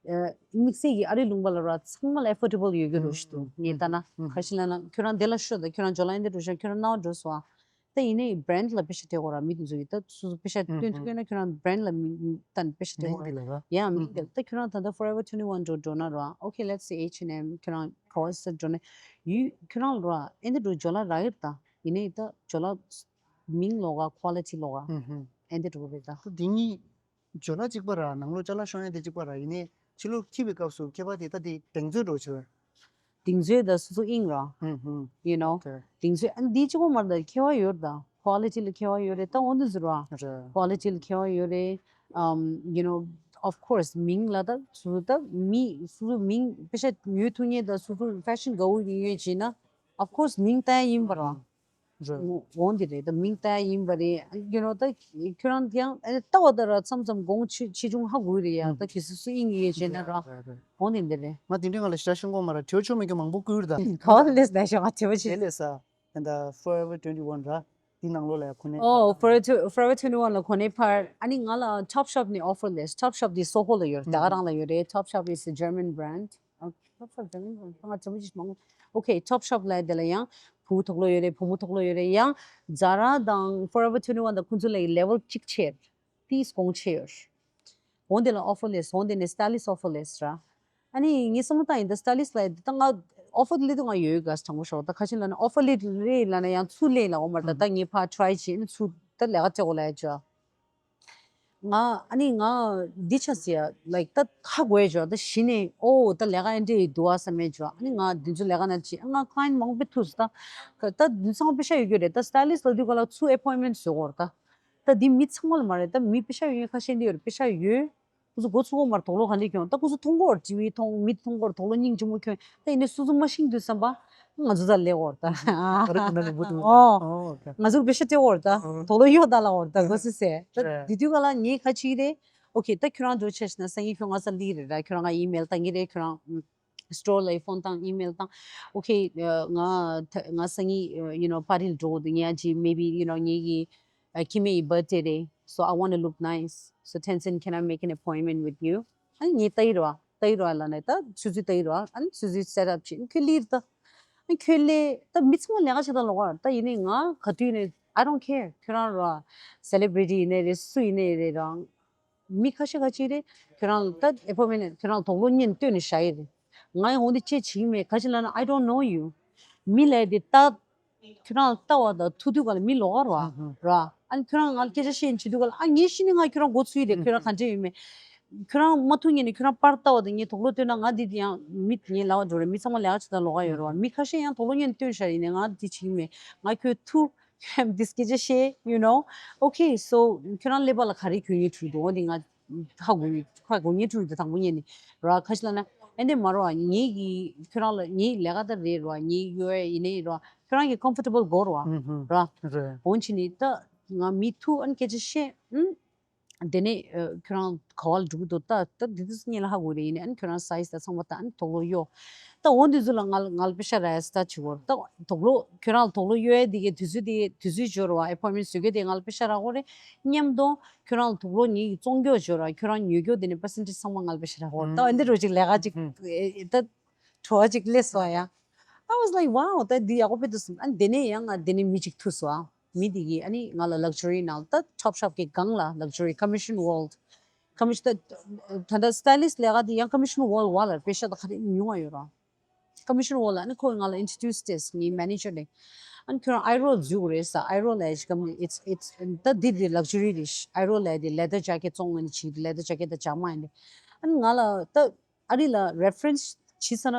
ཨ། དམིགས་བསལ་གྱི་ཨ་རིའི་ལུང་པ་ལ་ར་ཚང་མ་ལ་affordable ཡོད་རྒྱུ་འདྲ་བོ་ཞིག་འདུག་ངས་ལྟ་ན། ཨུ་ཧུ། ག་རེ་ལབ་ན་ཁྱོད་རང་འདི་ལ་ཤོག་ད། ཁྱོད་རང་ཇོ་ལ་འདི་འདྲ་བོ་བྱས་ཁྱོད་རང་སྣང་བ་འགྲོ་སོང་ཨ། ད་ཡིན་ནའི་brand ལ་པེ་ཤ་སྤྲད་དགོས་ར། མི་དེ་ཚོ་ཡིས་ད་སོ་སོ་པེ་ཤ་ཨུ་བཏོན་ཐུབ་ཡོད་ན་ཁྱོད་རང་brand ལ་མི་ད་པེ་ཤ་སྤྲད་དགོས་ར། མིང་དེ་ལ་ར། ཡ་མིང་དེ་ལ། ད་ཁྱོད་རང་ད་ལྟ་Forever twenty-one འགྲོ་འགྲོ་ན་ར། Okay, let's say H and M ཁྱོད་རང་ག་བ་སེ་འགྲོ་ན་ཡུལ་ཁྱོད་རང་ལ་ར་ཨེ་འདི་འགྲོ་ཇོ་ལ་རག་གི་རེད་ད། ཡིན་ནའི་ད་ཇོ་ལ་མིང་ལོགས་ཀ་quality ལོགས་ཀ་ཨེ་འདི་འགྲོ་རེད་ད། ད་འདི་གཉིས་ཇོ་ལ་གཅིག་པ་ར། ནང་ལོགས་ཅ་ལག་ཤོང་ཡ་དེ་གཅིག་པ་ར། ཡིན་ནའི་ཕྱི་ལོགས་འཁྱེར་བའི་སྐབས་སུ་ཁྱད་པར་དེ་ད་དེ་གདེང་ཚོད་འགྲོ་ཆེ་བས། གདེང་ཚོད་དང་སོ་སོ་དབྱིངས་ར། ཧུམ་ཧུམ། You know། Okay། གདེང་ཚོད་ཨ་འདི་གཅིག་པོ་མ་རེད་ད། ཁྱད་པར་ཡོད་རེད་ད། quality ལ་ཁྱད་པར་ཡོད་རེད་ད། འོ་འདི་ཟེར་བ། རེད། quality ལ་ཁྱད་པར་ཡོད་རེད། Um, you know, of course མིང་ལ་ད་སོ་སོ་ད་མི་སོ་སོ་མིང་པེ་ཤ་ཉོ་ཐུབ་མཁན་དང་སོ་སོ་fashion དགའ་པོ་ཡོད་བྱས་ན་of course མིང་བཏགས་ཡ་ཡིན་པ་ར། རེད། འོ་འོ་འདི་རེད། ད་མིང་བཏགས་ཡིན་པ་རེད། You know ད་ཁྱོད་རང་ཡང་ཨ་ནི་ལྟ་བ་ད་ར་མཚམས་མཚམས་གོང་ཆེ་ཆེ་ཆུང་ཧ་གོ་གི་རེད་ཡ། ཨུ། ད་གལ་སྲིད་སུ་དབྱིངས་ཡོད་བྱས་ན་ར། རེད་རེད། འོ་འདི་འདི་རེད། ང་དེ་འདྲའི་ང་ལ་ཞེ་དྲག་ཤེས་ཀྱི་མ་རེད། དྲི་བ་ཆོ་མེད་ཀྱི་མང་པོ་བསྐུར་ད། ག་བ་ལས་ལས་ཞེ་ང་དྲི་བ་ཆེ། དེ་ལས་ས་ད་Forever twenty-one ར། དེ་ནང་ལོགས་ལ་ཡ་གོ་གནས། Oh, Forever tw- Forever twenty-one ལ་གོ་གནས་འཕར། ཨ་ནི་ང་ལ་Topshop ནས་offer སླེབས། Topshop དེ་སོ་ཧོ་ལ་ཡོད་རེད། ད་ག་རང་ལ་ཡོད་རེད། Topshop is a German brand. ཨ། Topshop German brand ང་ཚོ་མི་ཅིག་མང་། Okay, Topshop ལ་དེ་ལ་ཡང་བུ་དུག་ལོག་ཡོད་རེད། བུ་མོ་དུག་ལོག་ཡོད་རེད། ཡང་Zara དང་Forever twenty-one དང་ཁོང་ཚོ་ལ་level གཅིག་ཆེ། ཏིས་གོང་ཆེ་ཡོད། འོན་ཏེ་ལ་offer letter། འོན་ཏེ་ནས་stylist offer letter་ར། ཨ་ནི་ངས་བསམ་བློ་བཏང་ཡིན་ད་stylist་ལ་ད་ང་offer letter་དུ་ང་ཡོད་ག་དྲང་པོ་ཤོག་ད་ཁ་ཆེན་ལ་ནི་offer letter་རེད་ལ་ན་ཡང་ཚུར་ལེན་ལ་འོ་མར་ད་ད་ངས་ཕར་try་བྱས་ནི་ཚུར་ད་ལས་ཀ་བཙལ་གོ་ལ་ཡ་ཅོ། ང་ཨ་ནི་ང་འདི་ཆ་ཟེར་ཡ་like་ད་ཧ་གོ་ཡ་ཅོ་ད་གཞི་ནས་ཨོ་ད་ལས་ཀ་ཨེ་འདྲས་ཡི་འདུག་ཨ་བསམ་མེད་ཅོ། ཨ་ནི་ང་འདི་ཚོ་ལས་ཀ་ན་ཅི་ང་client་མང་པོ་ཐུག་སོང་ད་ད་འདི་ཚང་པེ་ཤ་ཡོད་རྒྱུ་རེད་ད་stylist་ལ་དུས་ག་ལ་ཚུར་appointment་བཟོ་གོ་ར་ད། ད་འདི་མི་ཚང་མ་ལ་མ་རེད་ད་མི་པེ་ཤ་ཡོད་མཁན་ཁ་ཤས་འདི་ཡོད་རེད་པེ་ཤ་ཡོད། ཁོ་ཚོ་མགོ་ཚུགས་གོ་མར་དོག་ལོ་ག་འདྲས་ཁྱོང་ད་ཁོ་ཚོ་མཐོང་གོ་ཊི་ཝི་མཐོང་མི་མཐོང་གོ་དོག་ལོ་སྙིང་རྗེ་མོ་ཁྱོང་ད་ཡིན་ནའི་སོ་སོ་མ་ཤེས་དུས་བསམ་པ་ང་ཚོ་ད་ལས་གོ་ར་ད། ཨ་རེ་ཁོ་ན་ལུ་བུ་དུ་ཨོ། ཨོ་ཨོ་ཁེ། ང་ཚོར་པེ་ཤ་སྤྲད་གོ་ར་ད་ཨོ། དོག་ལོ་གཡོག་ད་ལ་གོ་ར་ད་གོ་སི་སེ་ད་རེད། དེ་དུས་ག་ལ་ངའི་ཁ་ཅིག་རེད། ཨོ་ཁེ་ད་ཁྱོད་རང་འགྲོ་ཆེ་ཞིག་ན་སང་ཉིན་ཁྱོད་ང་ས་ལི་རེད་ད་ཁྱོད་རང་ང་ཨི་མེལ་ད་ངི་རེད་ཁྱོད་རང་། Store་ལ་ཕོན་བཏང་ཨི་མེལ་བཏང་། Okay, ང་ད་ང་སང་ཉིན་you know party་ལ་འགྲོ་འདུག་ངས་ཅི་maybe you know ངེད་ཀྱི་ཁྱིམ་མི་ཡི་birthday་རེད། So I want to look nice. So Tenzin, can I make an appointment with you? ཨ་ནི་ངས་ལྟ་ཡི་རོ། ལྟ་ཡི་རོ་ལ་ནས་ད་ཆུ་ཚོད་ལྟ་ཡི་རོ། ཨ་ནི་ཆུ་ཚོད་set up་བྱས་ཁྱོད་ལིར་ད། ཨ་ནི་ཁྱོད་ལེ་ད་མི་ཚང་མ་ལས་ཀ་བྱེད་སྟངས་ལོགས་ད་ཡིན་ནའི་ང་ག་དུས་ནས་I don't care ཁྱོད་རང་རོ། Celebrity་ཡིན་ནའི་རེད་སུ་ཡིན་ནའི་རེད་རང་། མི་ཁ་ཤས་ཁ་ཅིག་རེད། ཁྱོད་རང་ལ་ད་appointment་ཁྱོད་རང་དོག་ལོ་ཉན་སྟོན་ནས་བཞག་ཡི་རེད། ང་ཡང་འོ་འདི་ཅེས་བྱེད་ཀྱི་མེད་ག་ཅི་ལབ་ན་I don't know you། མི་ལས་དེ་ལྟ། ཁྱོད་རང་ལ་ལྟ་བ་དང་ཐུག་དུས་ག་ལ་མི་ལོག་ག་ར་བ། ར། ཨ་ནི་ཁྱོད་རང་ང་ལ་སྐད་ཆ་བཤད་བྱེད་དུས་ག་ལ་ཨ་ངས་ཤི་ནི་ང་ཁྱོད་རང་མགོ་ཚུགས་ཡི་རེད་ཁྱོད་རང་ག་འདྲས་ཡོད་མེད། ཁྱོད་རང་མ་ཐུག་ཉིན་ནས་ཁྱོད་རང་པར་ལྟ་བ་དང་ངས་དོག་ལོ་སྟོན་ན་ང་འདི་དེ་ཡང་མི་ངས་ལབ་པ་འགྲོ་རེད་མི་ཚང་མ་ལས་ཀ་བྱེད་སྟངས་ལོག་ག་ཡོད་ར་བ་མི་ཁ་ཤས་ཡང་དོག་ལོ་ཉན་སྟོན་བཞག་ཡིན་ནས་ང་འདི་བྱེད་ཀྱི་མེད་ང་ཁྱོད་ཐུག་ཁྱོད་འདི་སྐད་ཆ་བཤད། You know? Okay, so ཁྱོད་རང་ཀླད་པ་ལ་ག་རེ་གྱོན་ཡིན་འཁྲུལ་འདུག་འོ་འདི་ང་ཧ་གོ་ཡིན་ཁ་གོ་ཡིན་འཁྲུལ་འདུག་དང་པོ་ཉིད་ནས་ར་ཁ་ཤས་ལ་ན་ཨེ་འདི་མ་རོ་ཨ་ངེད་ཀྱི་ཁྱོད་རང་ལ་ངེད་ལས་ཀ་ད་རེད་ར་ངེད་གཡོ་ཡ་ཡིན་ནའི་ར་ཁྱོད་རང་གི་comfortable་དགོས་ར་ར། འོན་ཆི་ནི་ད་ང་མི་ཐུག་ཨན་སྐད་ཆ་བཤད་ཨུམ། དེ་ནས་ཁྱོད་རང་ག་བ་ལ་འགྲོ་གི་འདུག་ད་ད་འདི་དུས་སུ་ངེད་ལ་ཧ་གོ་རེད་ཡིན་ནའི་ཨ་ནི་ཁྱོད་རང་size་ད་ཚང་མ་ད་ཨ་ནི་དོག་ལོ་གཡོ། ད་འོ་འདི་ཚོ་ལ་ང་ལ་ང་ལ་པེ་ཤ་ར་ཡ་སི་ད་བྱེད་གོ་ད་དོག་ལོ་ཁྱོད་རང་ལ་དོག་ལོ་གཡོ་ཡ་དེ་གའི་དུས་ཚོད་དེ་དུས་ཚོད་འབྱོར་བ་appointment་བཟོ་རྒྱུ་དེ་ང་ལ་པེ་ཤ་རག་གོ་རེད་མཉམ་དུ་ཁྱོད་རང་ལ་དོག་ལོ་ངེད་ཀྱི་བཙོང་རྒྱུ་འབྱོར་བ་ཁྱོད་རང་ཉོ་རྒྱུ་དེ་ནི་percentage་ཚང་མ་ང་ལ་པེ་ཤ་རག་གོ་ད་འོ་འདི་འགྲོ་ཅིག་ལས་ཀ་ཅིག་ད། བྲོ་བ་ཅིག་སླེབས་སོང་ཡ། I was like wow ད་འདི་ཡག་པོ་དཔེ་འདུག་སོང་ཨ་ནི་དེ་ནས་ཡང་ང་དེ་ནས་མི་ཅིག་ཐུག་སོང་ཨ། མི་དེ་གིས་ཨ་ནི་ང་ལ་luxury་ནང་ད་Topshop་གི་སྒང་ལ་luxury commission world commission ད་ད་stylist་ལས་ཀ་དེ་ཡང་commission world་བ་ལ་པེ་ཤ་ད་ག་རེ་ཉུང་བ་ཡོད་ར། Commission world་ལ་ཨ་ནི་ཁོ་ང་ལ་introduce་བྱས་ངའི་manager་ནས་ཨ་ནི་ཁྱོད་རང་ཨའི་རོ་ལ་འཛུལ་དགོས་རེད་ས་ཨའི་རོ་ལ་ཡ་ཅིག་གམ་it's it's ད་འདི་འདི་luxury་རེད་ཨའི་རོ་ལ་ཡ་དེ་leather jacket་བཙོང་ངོས་ནས་བྱེད་leather jacket་ད་ཇག་མ་ཡིན་ཏེ་ཨ་ནི་ང་ལ་ད། ཨ་རི་ལ་reference་བྱེད་ས་ན་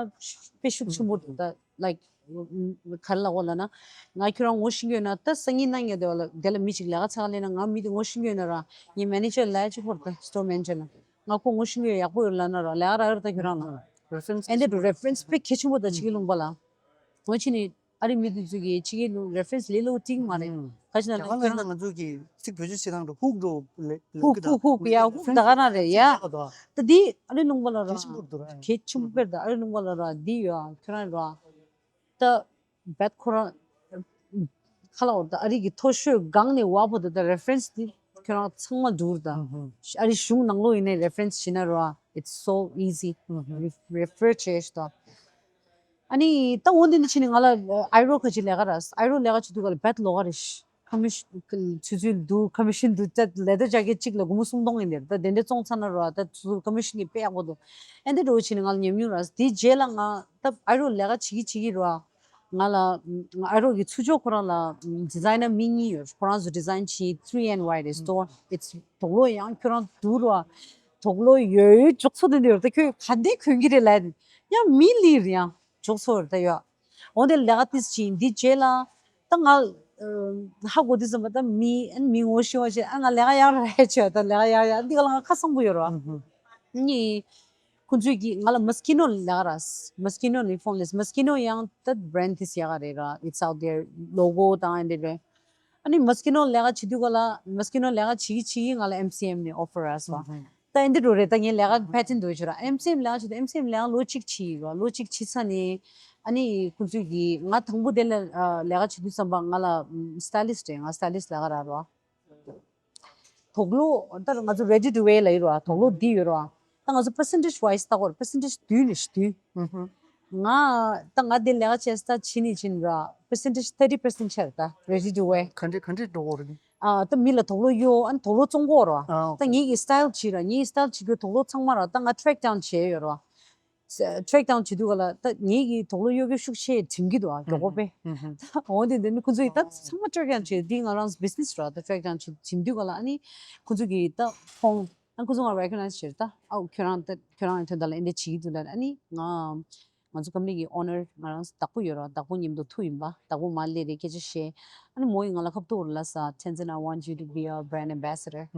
དཔེ་ཤུགས་ཆེན་པོ་འདུག་ད་like་ག་རེ་ལབ་དགོས་ལབ་ན་ང་ཁྱོད་རང་ངོ་ཤེས་ཀྱི་ཡོད་ན་ད་སང་ཉིན་གནངས་ཉིན་དེ་བ་ལ་དེ་ལ་མི་ཅིག་ལས་ཀ་ཚ་ག་ལས་ན་ང་མི་དེ་ངོ་ཤེས་ཀྱི་ཡོད་ན་ར་ངའི་manager་ལ་ཅིག་ཧོར་ད་store manager་ལ་ང་ཁོ་ངོ་ཤེས་ཀྱི་ཡོད་ཡག་པོ་ཡོད་ལབ་ན་ར་ལས་ཀ་རག་ཡོད་ད་ཁྱོད་རང་ལ་reference་ཨེ་འདི་འདྲ་reference་དཔེ་གལ་ཆེན་པོ་ད་ཕྱི་རྒྱལ་ལུང་པ་ལ་ངོ་ཆེ་ནི། ཨ་རི་མི་དེ་ཚོ་གིས་ཕྱི་རྒྱལ་ལུང་reference་ལས་སླ་པོ་ཏིག་མ་རེད། ཨུམ། ཁ་ཅིག་ན་རྒྱ་གར་ལ་ཡིན་ན་ང་ཚོ་གི་ཚིག་བེད་སྤྱོད་བྱེད་སྟངས་དུ་ཧུག་འགྲོ་ལེ་ཧུག་ཧུག་ཧུག་ཡ་ཧུག་ད་ག་ན་རེད་ཡ། ད་དེ་ཨ་རི་ལུང་པ་ལ་ར་གལ་ཆེན་པོ་འདུག་ར། གལ་ཆེན་པོ་དཔེར་ད་ཨ་རི་ལུང་པ་ལ་ར་འདི་ཡོད་ཨ་ཁྱོད་རང་ར། ད་བད་ཁོ་རང་ཁ་ལ་འོ་ད་ཨ་རི་གི་མཐོ་ཤོས་སྒང་ནས་བ་བོ་ད་ད་reference་འདི་ཁྱོད་རང་ཚང་མ་འདུག་ར་ད། ཨུམ་ཧུམ། ཨ་རི་གཞུང་ནང་ལོགས་ཡིན་ནའི་reference་བྱེད་ན་ར་it's so easy། ཨུམ་ཧུམ། Refer་བྱས་ཤི་ད། ཨ་ནི་ད་འོ་འདི་འདི་ཕྱིན་ནས་ང་ལ་ཨའི་རོ་ཁ་ཅིག་ལས་ཀ་ར་ཨའི་རོ་ལས་ཀ་བྱེད་དུས་ག་ལ་བད་ལོག་ག་རེ་ཤི་ཁ་མི་ཤི་ཆུ་ཚོད་འདུག་ཁ་མི་ཤི་འདུག་ད་leather jacket་གཅིག་ལ་སྒོར་མོ་སུམ་སྟོང་ཡིན་དེར་ད་དེ་འདྲ་བཙོང་ཚར་ན་ར་ད་ཆུ་ཚོད་ཁ་མི་ཤི་ནི་དཔེ་ཡག་པོ་འདུག་ཨེ་འདི་འགྲོ་ཕྱིན་ནས་ང་ལ་ཉམས་མྱོང་ར་དེའི་རྗེས་ལ་ང་ད་ཨའི་རོ་ལས་ཀ་བྱེད་ཀྱི་བྱེད་ཀྱི་ར་ང་ལ་ཨའི་རོ་གི་ཚུར་ཕྱོགས་ཁོ་རང་ལ་designer་མི་གཉིས་ཡོད་ཁོ་རང་ཚོ་design་བྱེད་three N Y་རེད་store it's་དོག་ལོ་ཡང་ཁྱོད་རང་འདུག་ར་དོག་ལོ་ཡོད་ཡོད་འཇོག་ཚོ་དེ་འདི་ཡོད་ད་ཁྱོད་ག་འདྲས་གོན་གྱི་རེད་ལབ་ཡང་མི་ལིར་ཡང་འཇོག་ཚོ་ཡོད་ད་ཡོད། འོ་དེ་ལས་ཀ་ཏིས་ཅིག་འདི་རྗེས་ལ་ད་ང་ཧ་གོ་དུས་ཙམ་པ་ད་མི་མི་ངོ་ཤེས་པ་ཅིག་ཨ་ང་ལས་ཀ་ཡག་རེད་བྱས་ད་ལས་ཀ་ཡག་ཡག་འདི་ག་ལ་ང་ཁ་སང་པོ་ཡོད་རོ། ནི་ཁོང་ཚོས་ཀྱིས་ང་ལ་Moschino་ལས་ཀ་ར་Moschino་ནི་phone་list Moschino་ཡང་ད་brand་ཏིས་ཡག་རེད་ར། It's out there logo་དང་འདི་རེད། ཨ་ནི་Moschino་ལས་ཀ་བྱེད་དུས་ག་ལ་Moschino་ལས་ཀ་བྱེད་ཀྱི་བྱེད་ཀྱི་ང་ལ M C M་ནས་offer་ར་སོང་། ད་ཨེ་འདི་འགྲོ་རེད་ད་ངའི་ལས་ཀ་pattern་འདུག་ཅིག་ར་M C M་ལས་ཀ་བྱེད་དུས་M C M་ལས་ཀ་ལོ་གཅིག་བྱས་ཡོད་ར་ལོ་གཅིག་བྱས་ཚར་ནས་ཨ་ནི་ཁོང་ཚོས་ཀྱིས་ང་དང་པོ་དེ་ལ་ལས་ཀ་བྱེད་དུས་ཙམ་པ་ང་ལ་stylist་རེད་ང་stylist་ལས་ཀ་རག་ར་དོག་ལོ་ད་ང་ཚོ་ready to wear་ལ་ཡོད་ར་དོག་ལོ་འདི་ཡོད་ར་ད་ང་ཚོ་percentage wise་ལྟ་གོ་ར་percentage་བསྡུས་ནས་བསྡུས་ང་ད་ང་དེ་ལས་ཀ་བྱས་ད་ཕྱི་ནས་ཕྱིན་ར་percentage thirty percent་ཆར་ད་ready to wear་ག་འདྲས་ག་འདྲས་འགྲོ་གོ་ར་ནི། ཨ་ད་མི་ལ་དུག་ལོག་གཡོག་ཨ་ནི་དུག་ལོག་བཙོང་གོ་ར། ཨ། ད་ངེད་ཀྱི་style་བྱེད་ར་ངེད་ཀྱི་style་བྱེད་རྒྱུ་དུག་ལོག་ཚང་མ་ར་ད་ང་track down་བྱས་ཡོད་ར། track down་བྱེད་དུས་ག་ལ་ད་ངེད་ཀྱི་དུག་ལོག་གཡོག་རྒྱུ་ཤུགས་ཆེ་འགྲིམ་གྱི་འདུག་ཨ་མགྱོགས་པོ་པས། འོ་དེ་འདི་ནི་ཁོ་ཚོ་ཡིས་ད་ཚང་མ་track down་བྱས་འདི་ང་རང་business་ར་ད་track down་བྱེད་འགྲིམ་དུས་ག་ལ་ཨ་ནི་ཁོ་ཚོ་གིས་ད་ཁོང་ཨ་ཁོ་ཚོ་ང་recognize་བྱས་ད་ཨ་ཁྱོད་རང་ད་ཁྱོད་རང་ཡི་དོན་དག་ལ་ཨེ་འདྲ་བྱེད་ཀྱི་འདུག་ལ་ཨ་ནི་ང་ང་ཚོ་company་གི་owner་ང་རང་བདག་པོ་ཡོད་ར་བདག་པོ་མཉམ་དུ་ཐུག་ཡིན་པ་བདག་པོ་མ་སླེབས་རེད་སྐད་ཆ་བཤད། ཨ་ནི་མོ་ཡིས་ང་ལ་ཁ་ཐུག་རུ་ལ་ས་Tenzin, I want you to be our brand ambassador.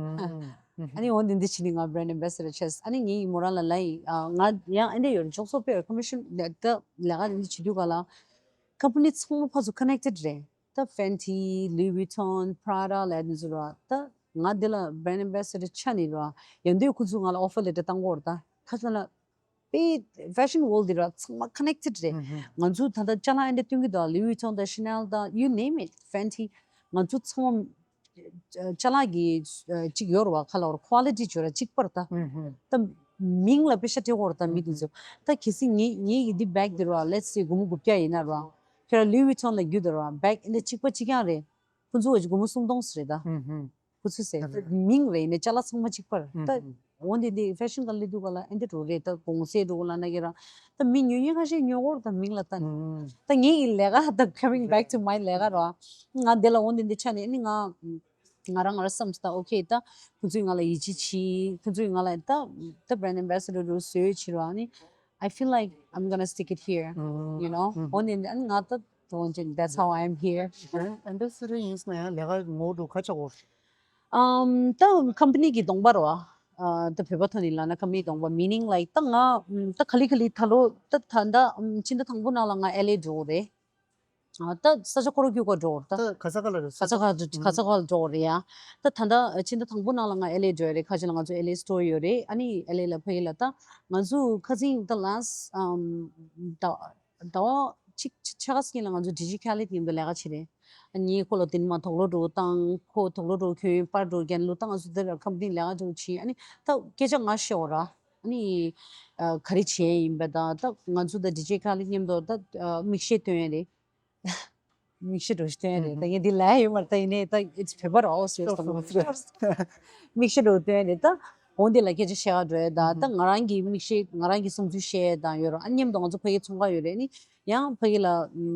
ཨ་ནི་འོ་འདི་འདི་བྱས་ནི་ང་brand ambassador་བྱས། ཨ་ནི་ངས་མོ་རང་ལ་ལབ་ཡིན། ཨ་ང་ཡང་ཨེ་འདྲ་ཡོད་རེད་ཅོག་ཙོ་པེ་commission་ལས་ཀ་འདི་བྱེད་དུས་ག་ལ་company་ཚང་མ་ཕར་ཚུར་connected་རེད། ད་Fenty, Louis Vuitton, Prada་ལ་འདི་ཚོ་ར་ད་ང་འདི་ལ་brand ambassador་ཆགས་ནི་ར་ཡང་འདི་ཁོ་ཚོ་ང་ལ་offer letter་བཏང་གོ་ར་ད་ཁ་སང་ལ་པེ་fashion world་འདི་ར་ཚང་མ་connected་རེད། ང་ཚོ་ད་ལྟ་ཅ་ལག་ཨེ་འདྲ་སྟོན་གྱི་འདུག Louis Vuitton་དང་Chanel་དང་you name it, Fenty། ང་ཚོ་ཚང་མ་ཅ་ལག་གི་གཅིག་ཡོད་ར་བ་ཁ་ལ་བར་quality་བརྗོད་ར་གཅིག་པར་ད་ད་མིང་ལ་པེ་ཤ་སྤྲད་གོ་ར་ད་མི་དེ་ཚོ་ད་གལ་སྲིད་ངེད་ངེད་ཀྱི་འདི་bag་འདི་ར་let's say་སྒོར་མོ་དགུ་བརྒྱ་ཡིན་ན་ར་ཁྱོད་ར་Louis Vuitton་ལ་རྒྱུ་དེ་ར་bag་ཨེ་འདྲ་གཅིག་པ་གཅིག་རྐྱང་རེད། ཁོ་ཚོ་སྒོར་མོ་སུམ་སྟོང་ཟེར་རེད་ད། ཁོ་ཚོས་ཟེར་ད་མིང་རེད་ནས་ཅ་ལག་ཚང་མ་གཅིག་པར་ད་འོ་འདི་འདི་fashion་ག་ལེ་འདུག་ག་ལ་ཨེ་འདི་འགྲོ་རེད་ད་གོང་ཚད་འགྲོ་ག་ལ་ན་གི་ར་ད་མི་ཉོ་ཉོ་ཁ་ཤས་ཉོ་གོ་ར་ད་མིང་ལ་ལྟ་ནས་ད་ངེད་ཀྱི་ལས་ཀ་ད་coming back to my་ལས་ཀ་ར་ང་འདི་ལ་འོ་འདི་འདི་ཆ་ནས་ཨ་ནི་ང་ང་རང་ང་རང་བསམ་ད་okay་ད་ཁོ་ཚོས་ང་ལ་ཡིད་ཆེས་བྱེད་ཁོ་ཚོས་ང་ལ་ད་ད་brand ambassador་རུ་བཟོས་བྱེད་ར་ཨ་ནི་I feel like I'm gonna stick it here, you know. འོ་ནི་ཨ་ནི་ང་ད་དོན་ཅན་that's how I am here. ambassador་ཡིན་ཟེར་ན་ཡང་ལས་ཀ་ངོ་བོ་ག་ཆགས་གོ། ཨམ་ད་company་གི་གདོང་པ་རེད་བ། ཨ་ད་བོད་པ་ཐོག་ནས་ལབ་ན་company་གདོང་པ་meaning like་ད་ང་ད་ག་ལེ་ག་ལེ་ད་ལོ་ད་ད་ད་ཕྱི་ཟླ་དང་པོ་ནང་ལ་ང་LA་འགྲོ་གི་རེད། ཨ་ད་ས་ཆ་ཁོ་རང་རྒྱུད་སྐོར་འགྲོ་གི་རེད་ད། ད་ག་ས་ག་ལ་རེད། ག་ས་ག་ག་ས་ག་ལ་འགྲོ་གི་རེད་ཡ། ད་ད་ད་ཕྱི་ཟླ་དང་པོ་ནང་ལ་ང་LA་འགྲོ་ཡ་རེད་ཁ་ཅིག་ལ་ང་ཚོ་LA store་ཡོད་རེད་ཨ་ནི་LA་ལ་ཕ་གི་ལ་ད་ང་ཚོ་ཁ་སང་ད་last་ཨམ་ད་ཟླ་བ་གཅིག་ཕྱེད་ཀ་ཟིན་ལ་ང་ཚོ་ཌི་ཇི་ཁེ་ལི་ཡིན་པའི་ལས་ཀ་བྱེད་རེད། ཨ་ནི་ཁོ་ལ་དེ་ནི་མ་དུག་ལོག་འགྲོ་བཏང་ཁོ་དུག་ལོག་འགྲོ་ཁྱོད་པར་འགྲོ་རྒྱན་ལོ་བཏང་ང་ཚོ་དེ་ར་ཁམས་ཏིང་ལས་ཀ་འགྲོ་ཕྱིན་ཨ་ནི་ད་སྐད་ཆ་ང་ཤེས་འོ་ར་ཨ་ནི་ག་རེ་བྱས་ཡིན་པ་དང་ད་ང་ཚོ་ད་ཌི་ཇེ་ཁ་ལི་མཉམ་དུ་ད་མིག་ཤེལ་སྟོན་ཡ་རེད། མིག་ཤེལ་འགྲོ་ཤི་སྟོན་ཡ་རེད་ད་ངས་འདི་ལས་ཡོད་མ་རེད་ད་ཡིན་ནའི་ད་it's paper also མིག་ཤེལ་འགྲོ་སྟོན་ཡ་རེད་ད་འོ་འདི་ལ་སྐད་ཆ་བཤད་ག་འགྲོ་ཡ་ད་ད་ང་རང་གི་མིག་ཤེལ་ང་རང་གི་བསམ་ཚུལ་བཤད་ཡ་དང་ཡོད་ར་ཨ་མཉམ་དུ་ང་ཚོ་ཕ་གི་ཚོང་ཁང་ཡོད་རེད་ནི། ཡང་ཕ་གི་ལ་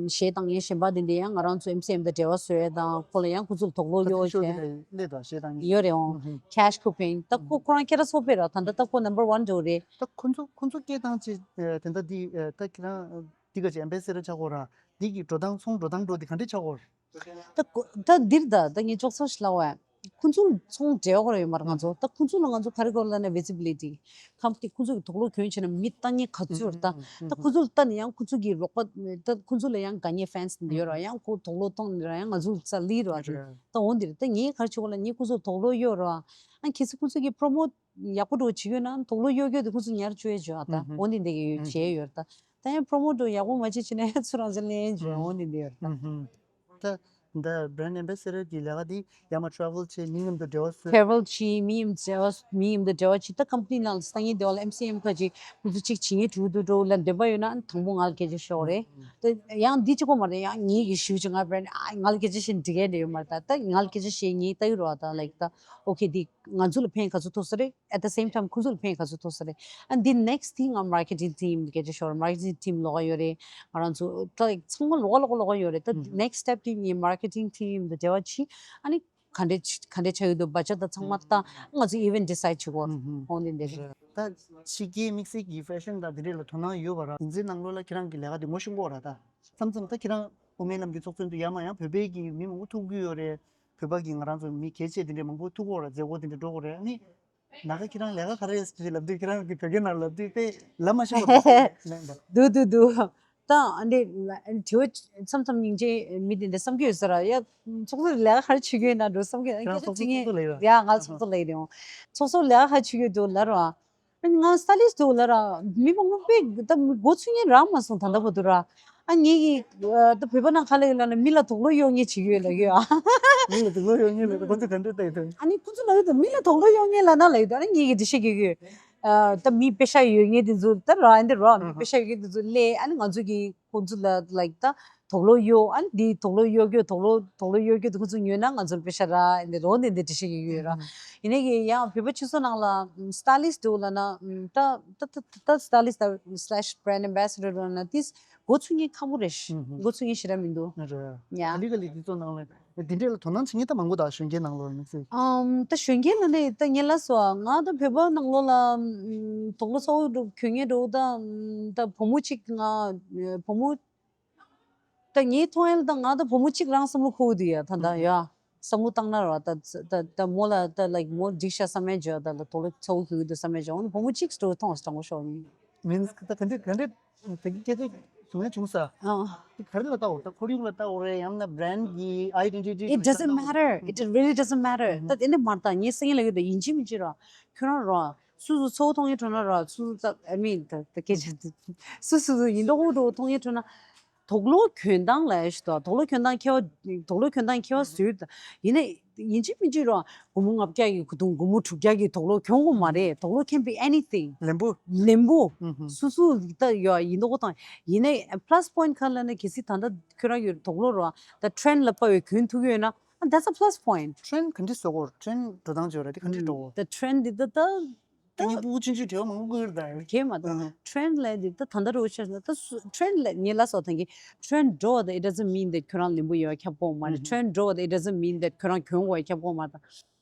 གཞས་བཏང་ཡས་གཞན་པ་དེ་འདྲ་ཡང་ང་རང་ཚོ་ཨེམ་སི་ཨེམ་དང་འབྲེལ་བ་བཟོ་ཡས་དང་ཁོ་ལ་ཡང་ཁོ་ཚོ་ལ་དུག་ལོག་གཡོག་བྱས་ཡོད་རེད་འོང་། cash coupon་ད་ཁོ་ཁོ་རང་ཁྱེད་རང་ཚོ་དཔེ་ར་ད་ལྟ་ད་ཁོ་number one་འགྲོ་རེད། ད་ཁོ་ཚོ་ཁོ་ཚོ་སྐད་བཏང་ཅིག་དེ་འདྲ་འདི་ད་ཁྱེད་རང་འདི་ག་ཅིག་ཨེམ་བེ་སེ་ཌར་ཆགས་གོ་ར་འདི་གི་འགྲོ་སྟངས་ཚོང་འགྲོ་སྟངས་འགྲོ་འདི་ག་འདྲ་ཆགས་གོ། ད་ད་འདིར་ད་ད་ངས་ཅོག་ཙམ་ཞིག་ལབ་བས། ཁོང་ཚོ་ཚོང་འབྲེལ་བ་ཡོད་མ་རེད་ང་ཚོ་ད་ཁོང་ཚོ་ལ་ང་ཚོ་ག་རེ་དགོས་ལབ་ན་visibility་ཁམས་ཀྱི་ཁོང་ཚོ་གི་དུག་ལོག་གྱོན་བྱས་ན་མི་ལྟ་མཁན་ག་ཚོད་ཡོད་རེད་ད་ད་ཁོང་ཚོ་ལ་ལྟ་ནས་ཡང་ཁོང་ཚོ་གི་རོགས་པ་ད་ཁོང་ཚོ་ལ་ཡང་དགའ་མཁན་fans་འདི་ཡོད་ར་ཡང་ཁོ་དུག་ལོག་གཏོང་ནི་ར་ཡང་ང་ཚོ་རྩ་ལི་ར་ད་འོ་འདི་རེད་ད་ངས་ག་རེ་བྱེད་དགོས་ལབ་ངས་ཁོང་ཚོ་དུག་ལོག་གཡོག་ར་ཨ་གལ་སྲིད་ཁོང་ཚོ་གི་promote་ཡག་པོ་འགྲོ་བྱེད་ཡོད་ན་དུག་ལོག་གཡོག་གཡོག་དེ་ཁོང་ཚོ་ཉར་བཅུག་ཡས་བྱོས་ཨ་ད་འོ་འདི་འདི་གི་ཡོད་བྱས་ཡོད་ར་ད་ད་ཡང་promote་འགྲོ་ཡག་པོ་མ་བྱེད་བྱེད་ན་ཡང་ཚུར་རང་ཚོ་ལེན་བྱོས་འོ་འདི་འདི་ཡོད་ར་ད། ད་འདི་brand ambassador་གི་ལས་ཀ་འདི་ཡར་མར་travel་བྱེད་མི་མཉམ་དུ་འབྲེལ་བ་བཟོས། travel་བྱེད་མི་མཉམ་འབྲེལ་བ་མི་མཉམ་དུ་འབྲེལ་བ་བྱེད་ད་company་ནང་ལ་སང་ཉིན་འདི་བ་ལ་ཨེམ་སི་ཨེམ་ཁ་ཅིག་ཁོ་ཚོ་གཅིག་བྱེད་མཁན་འགྲོ་གི་འདུག་འགྲོ་ལ་འདོད་པ་ཡོད་ན་དང་པོ་ང་ལ་སྐད་ཆ་ཤོག་རེད། ད་ཡང་འདི་གཅིག་པོ་མ་རེད་ཡང་ངེད་ཀྱི་ཞུ་ཅིག་ང་brand་ཨ་ང་ལ་སྐད་ཆ་བཤད་འགྲིག་གི་འདྲ་ཡོད་མ་རེད་ད་ད་ང་ལ་སྐད་ཆ་བཤད་ངེད་ལྟ་གི་རོགས་ད་like་ད་okay་འདི་ང་ཚོ་ལ་ཕན་ག་ཚོད་ཐོགས་ས་རེད། At the same time་ཁོ་ཚོ་ལ་ཕན་ག་ཚོད་ཐོགས་ས་རེད། And the next thing ང་marketing team་སྐད་ཆ་ཤོར་marketing team་ལོགས་ཀ་ཡོད་རེད། ང་རང་ཚོ་ད་ཚང་མ་ལོགས་ཀ་ལོགས་ཀ་ལོགས་ཀ་ཡོད་རེད་ད་next step་དེ་ངའི་marketing team་དང་འབྲེལ་བ་བྱེད་ཨ་ནི་ག་འདྲས་ག་འདྲས་ཆགས་ཡོད་འདུག་budget་དང་ཚང་མ་ད་ང་ཚོ་event decide་བྱེད་དགོས་འོང་དེ་འདྲས་རེད། ད་ཕྱི་རྒྱལ་དམིགས་བསལ་གྱི་fashion་དང་དེ་འདྲས་ལ་དོ་སྣང་ཡོད་པ་ར་ཡིན་ཚེ་ནང་ལོགས་ལ་ཁྱེད་རང་གི་ལས་ཀ་དེ་ངོ་ཤེས་ཀྱི་ཡོད་ར་ད་མཚམས་མཚམས་ད་ཁྱེད་རང་དབུ་མའི་ལམ་གྱི་ཚོགས་ཆེན་དུ་ཡར་མར་ཡང་བོད་པའི་གི་མི་མང་པོ་ཐུག་གི་ཡོད་རེད། བོད་པ་གི་ང་རང་ཚོ་མི་གལ་ཆེ་དེ་འདྲས་མང་པོ་ཐུག་གི་ཡོད་ར་མཛད་སྒོ་དེ་འདྲས་འགྲོ་གི་ཡོད་རེད་ཨ་ནི། ད་ག་ཁྱེད་རང་ལས་ཀ་ག་རེ་ཟེར་ལབ་དུས་ཁྱེད་རང་གི་བོད་སྐད་ནང་ལབ་དུས་དཔེ་ལབ་མ་ཤེས་པ་འདུག་འདུག་འདུག་འདུག་ད་ཨ་འདྲས་དྲི་བ་མཚམས་མཚམས་སྙིང་རྗེ་མི་དེ་འདྲ་བསམ་གྱི་ཡོད་ས་ར་ཡ། ཚོགས་གཙོ་ལས་ཀ་ག་རེ་བྱེད་ཀྱི་ཡོད་ན་འགྲོ་བསམ་གྱི་ཡོད་ཨ་ཁྱེད་རང་ཚོགས་གཙོ་ལས་ཡོད་ཡ་ང་ཚོགས་གཙོ་ལས་ཡོད་ཚོགས་གཙོ་ལས་ཀ་ག་རེ་བྱེད་ཀྱི་ཡོད་འདུག་ལབ་ར། ཨ་ནི་ང་stylist་འདུག་ལབ་ར་མི་མང་པོ་དཔེ་ད་མགོ་ཚོས་མཁན་རག་མ་སོང་ད་ལྟ་བར་དུ་ར། ཨ་ངེད་ཀྱི་ད་བོད་པ་ནང་ག་ལ་ཡོད་ལབ་ན་མི་ལ་དུག་ལོག་གཡོག་མཁན་བྱེད་ཀྱི་ཡོད་ལབ་ཀྱི་ཡོད་ཨ། མི་ལ་དུག་ལོག་གཡོག་མཁན་ལབ་ད་ཁོ་ཚོ་ག་འདྲ་ལྟ་ཡི་འདུག་ཨ་ནི་ཁོ་ཚོ་ལབ་ཡོད་ད་མི་ལ་དུག་ལོག་གཡོག་མཁན་ལབ་ན་ལབ་ཡོད་ད་ཨ་ནི་ངེད་ཀྱི་འགྲེལ་བཤད་རྒྱག་གི་ཡོད། ཨ་ད་མི་པེ་ཤ་ཡོད་མཁན་དེ་ཚོ་ད་ར་ཨ་འདི་ར་མི་པེ་ཤ་ཡོད་མཁན་དེ་ཚོ་སླེབས་ཨ་ནི་ང་ཚོ་གི་ཁོ་ཚོ་ལ་like་ད། དུག་ལོག་གཡོག་ཨ་ནི་དེའི་དུག་ལོག་གཡོག་རྒྱུ་དུག་ལོག་དུག་ལོག་གཡོག་རྒྱུ་དེ་ཁོ་ཚོ་ཉོས་ན་ང་ཚོར་པེ་ཤ་རག་ཨ་ནི་རོ་ནི་འདི་འདྲ་ཞིག་ཡོད་ར། ཡིན་ནའི་ཡང་བོད་པ་ཕྱི་སོ་ནང་ལ་སི་ཊའི་ལིསི་ཊི་འདུག་ལབ་ན་ད་ད་ད་ད་སི་ཊའི་ལིསི་ཊི་ད་slash brand ambassador ལབ་ན་ཏིས་འགོ་ཚུགས་མཁན་ཁག་པོ་རེད། འགོ་ཚུགས་མཁན་ཞེ་དྲག་མི་འདུག་ཡ། ག་ལེ་ག་ལེ་དེ་ཚོ་ནང་ལ་དེ་འདྲས་ལ་དོ་སྣང་བྱེད་མཁན་ད་མང་པོ་ད་གཞོན་སྐྱེས་ནང་ལོགས་མི་ཚེ། ཨམ་ད་གཞོན་སྐྱེས་ལ་ནི་ད་ངས་ལབ་སོང་ང་ད་བོད་པ་ནང་ལོགས་ལ་དུག་ལོག་ཚ་བོ་འགྲོ་གྱོན་མཁན་འགྲོ་ད་ད་བུ་མོ་གཅིག་ང་བུ་མོ། ད་ངའི་མཐོང་ཡལ་ད་ང་ད་བུ་མོ་གཅིག་རང་བསམ་བློ་འཁོར་གི་འདུག་ཡ་ད་ད་ཡ། བསམ་བློ་བཏང་ན་ར་ད་ད་ད་མོ་ལ་ད་like མོ་འགྲིག་ཤག་བསམ་ཡ་བརྗོད་ད་ལ་དོ་ལོ་ཚ་བོ་གི་འདུག་བསམ་ཡ་བརྗོད་འོ་ན་བུ་མོ་གཅིག་སྤྲོ་ཐོངས་དྲང་པོ་ཤོག་ནི། མིན་ད་ག་འདྲ་ག་འདྲ་དེ་གི་སྐད་ཆ་བྱུང་ཡ་བྱུང་ས། ཨ། དེ་ག་རེ་ལ་ལྟ་འོ་ད་ཁོར་ཡུག་ལ་ལྟ་འོ་རེད་ཡང་ན་brand གི་identity It doesn't matter. It really doesn't matter. ད་དེ་འདྲ་མ་ད་ངས་སེང་ལ་གི་ད་ཡིན་གཅིག་མིན་གཅིག་ར་ཁྱོད་རང་ར་སུ་སུ་ཚ་བོ་མཐོང་ཡ་གྲོ་ན་ར་སུ་སུ་ད་I mean ད་ད་སྐད་ཆ་སུ་སུ་སུ་ཡིན་མདོག་འདྲ་བོ་མཐོང་ཡ་གྲོ་ན། དུག་ལོག་གྱོན་སྟངས་ལ་ཞུ་དང་དུག་ལོག་གྱོན་སྟངས་ཁྱད་པར་དུག་ལོག་གྱོན་སྟངས་ཁྱད་པར་བཟོས་ད་ཡིན་ན་ཡིན་གཅིག་མིན་གཅིག་རུང་སྒོར་མོ་ལྔ་བརྒྱ་གི་གོས་ཐུང་སྒོར་མོ་དྲུག་བརྒྱ་གི་དུག་ལོག་གྱོན་དགོས་མ་རེད། དུག་ལོག་can be anything. ལེན་པོ། ལེན་པོ། ཧུམ་ཧུམ། སུ་སུ་ད་ཡོད་ཡིན་མདོག་དང་ཡིན་ན་plus point ག་ལ་ན་གལ་སྲིད་ད་ལྟ་ཁྱོད་རང་ཡོད་དུག་ལོག་རུང་ད་trend ལ་དཔའ་བའི་གྱོན་ཐུབ་ཡོད་ན་that's a plus point. Trend ག་འདྲ་བཟོ་དགོས། trend འགྲོ་སྟངས་བརྗོད་ར་དེ་ག་འདྲ་འགྲོ་དགོས། ད་trend འདི་ད་ད། ད་ངས་ཕྲུ་གུ་ཆུང་ཆུང་བྲེལ་བ་མང་པོ་ཡོད་རེད་ད། གས་མ་གཏོགས་ཨ་ཧ། trend ལབ་དེ་ད་ད་ལྟ་རུ་ཆ་ན་ད་སུ་trend ལབ་ངས་ལབ་སོང་ད་གིན་trend འགྲོ་བ་ད་it doesn't mean that ཁྱོད་རང་ལེན་པོ་ཡོད་ཁྱབ་དགོས་མ་རེད། trend འགྲོ་བ་ད་it doesn't mean that ཁྱོད་རང་གྱོན་དགོས་ཁྱབ་དགོས་མ་རེད།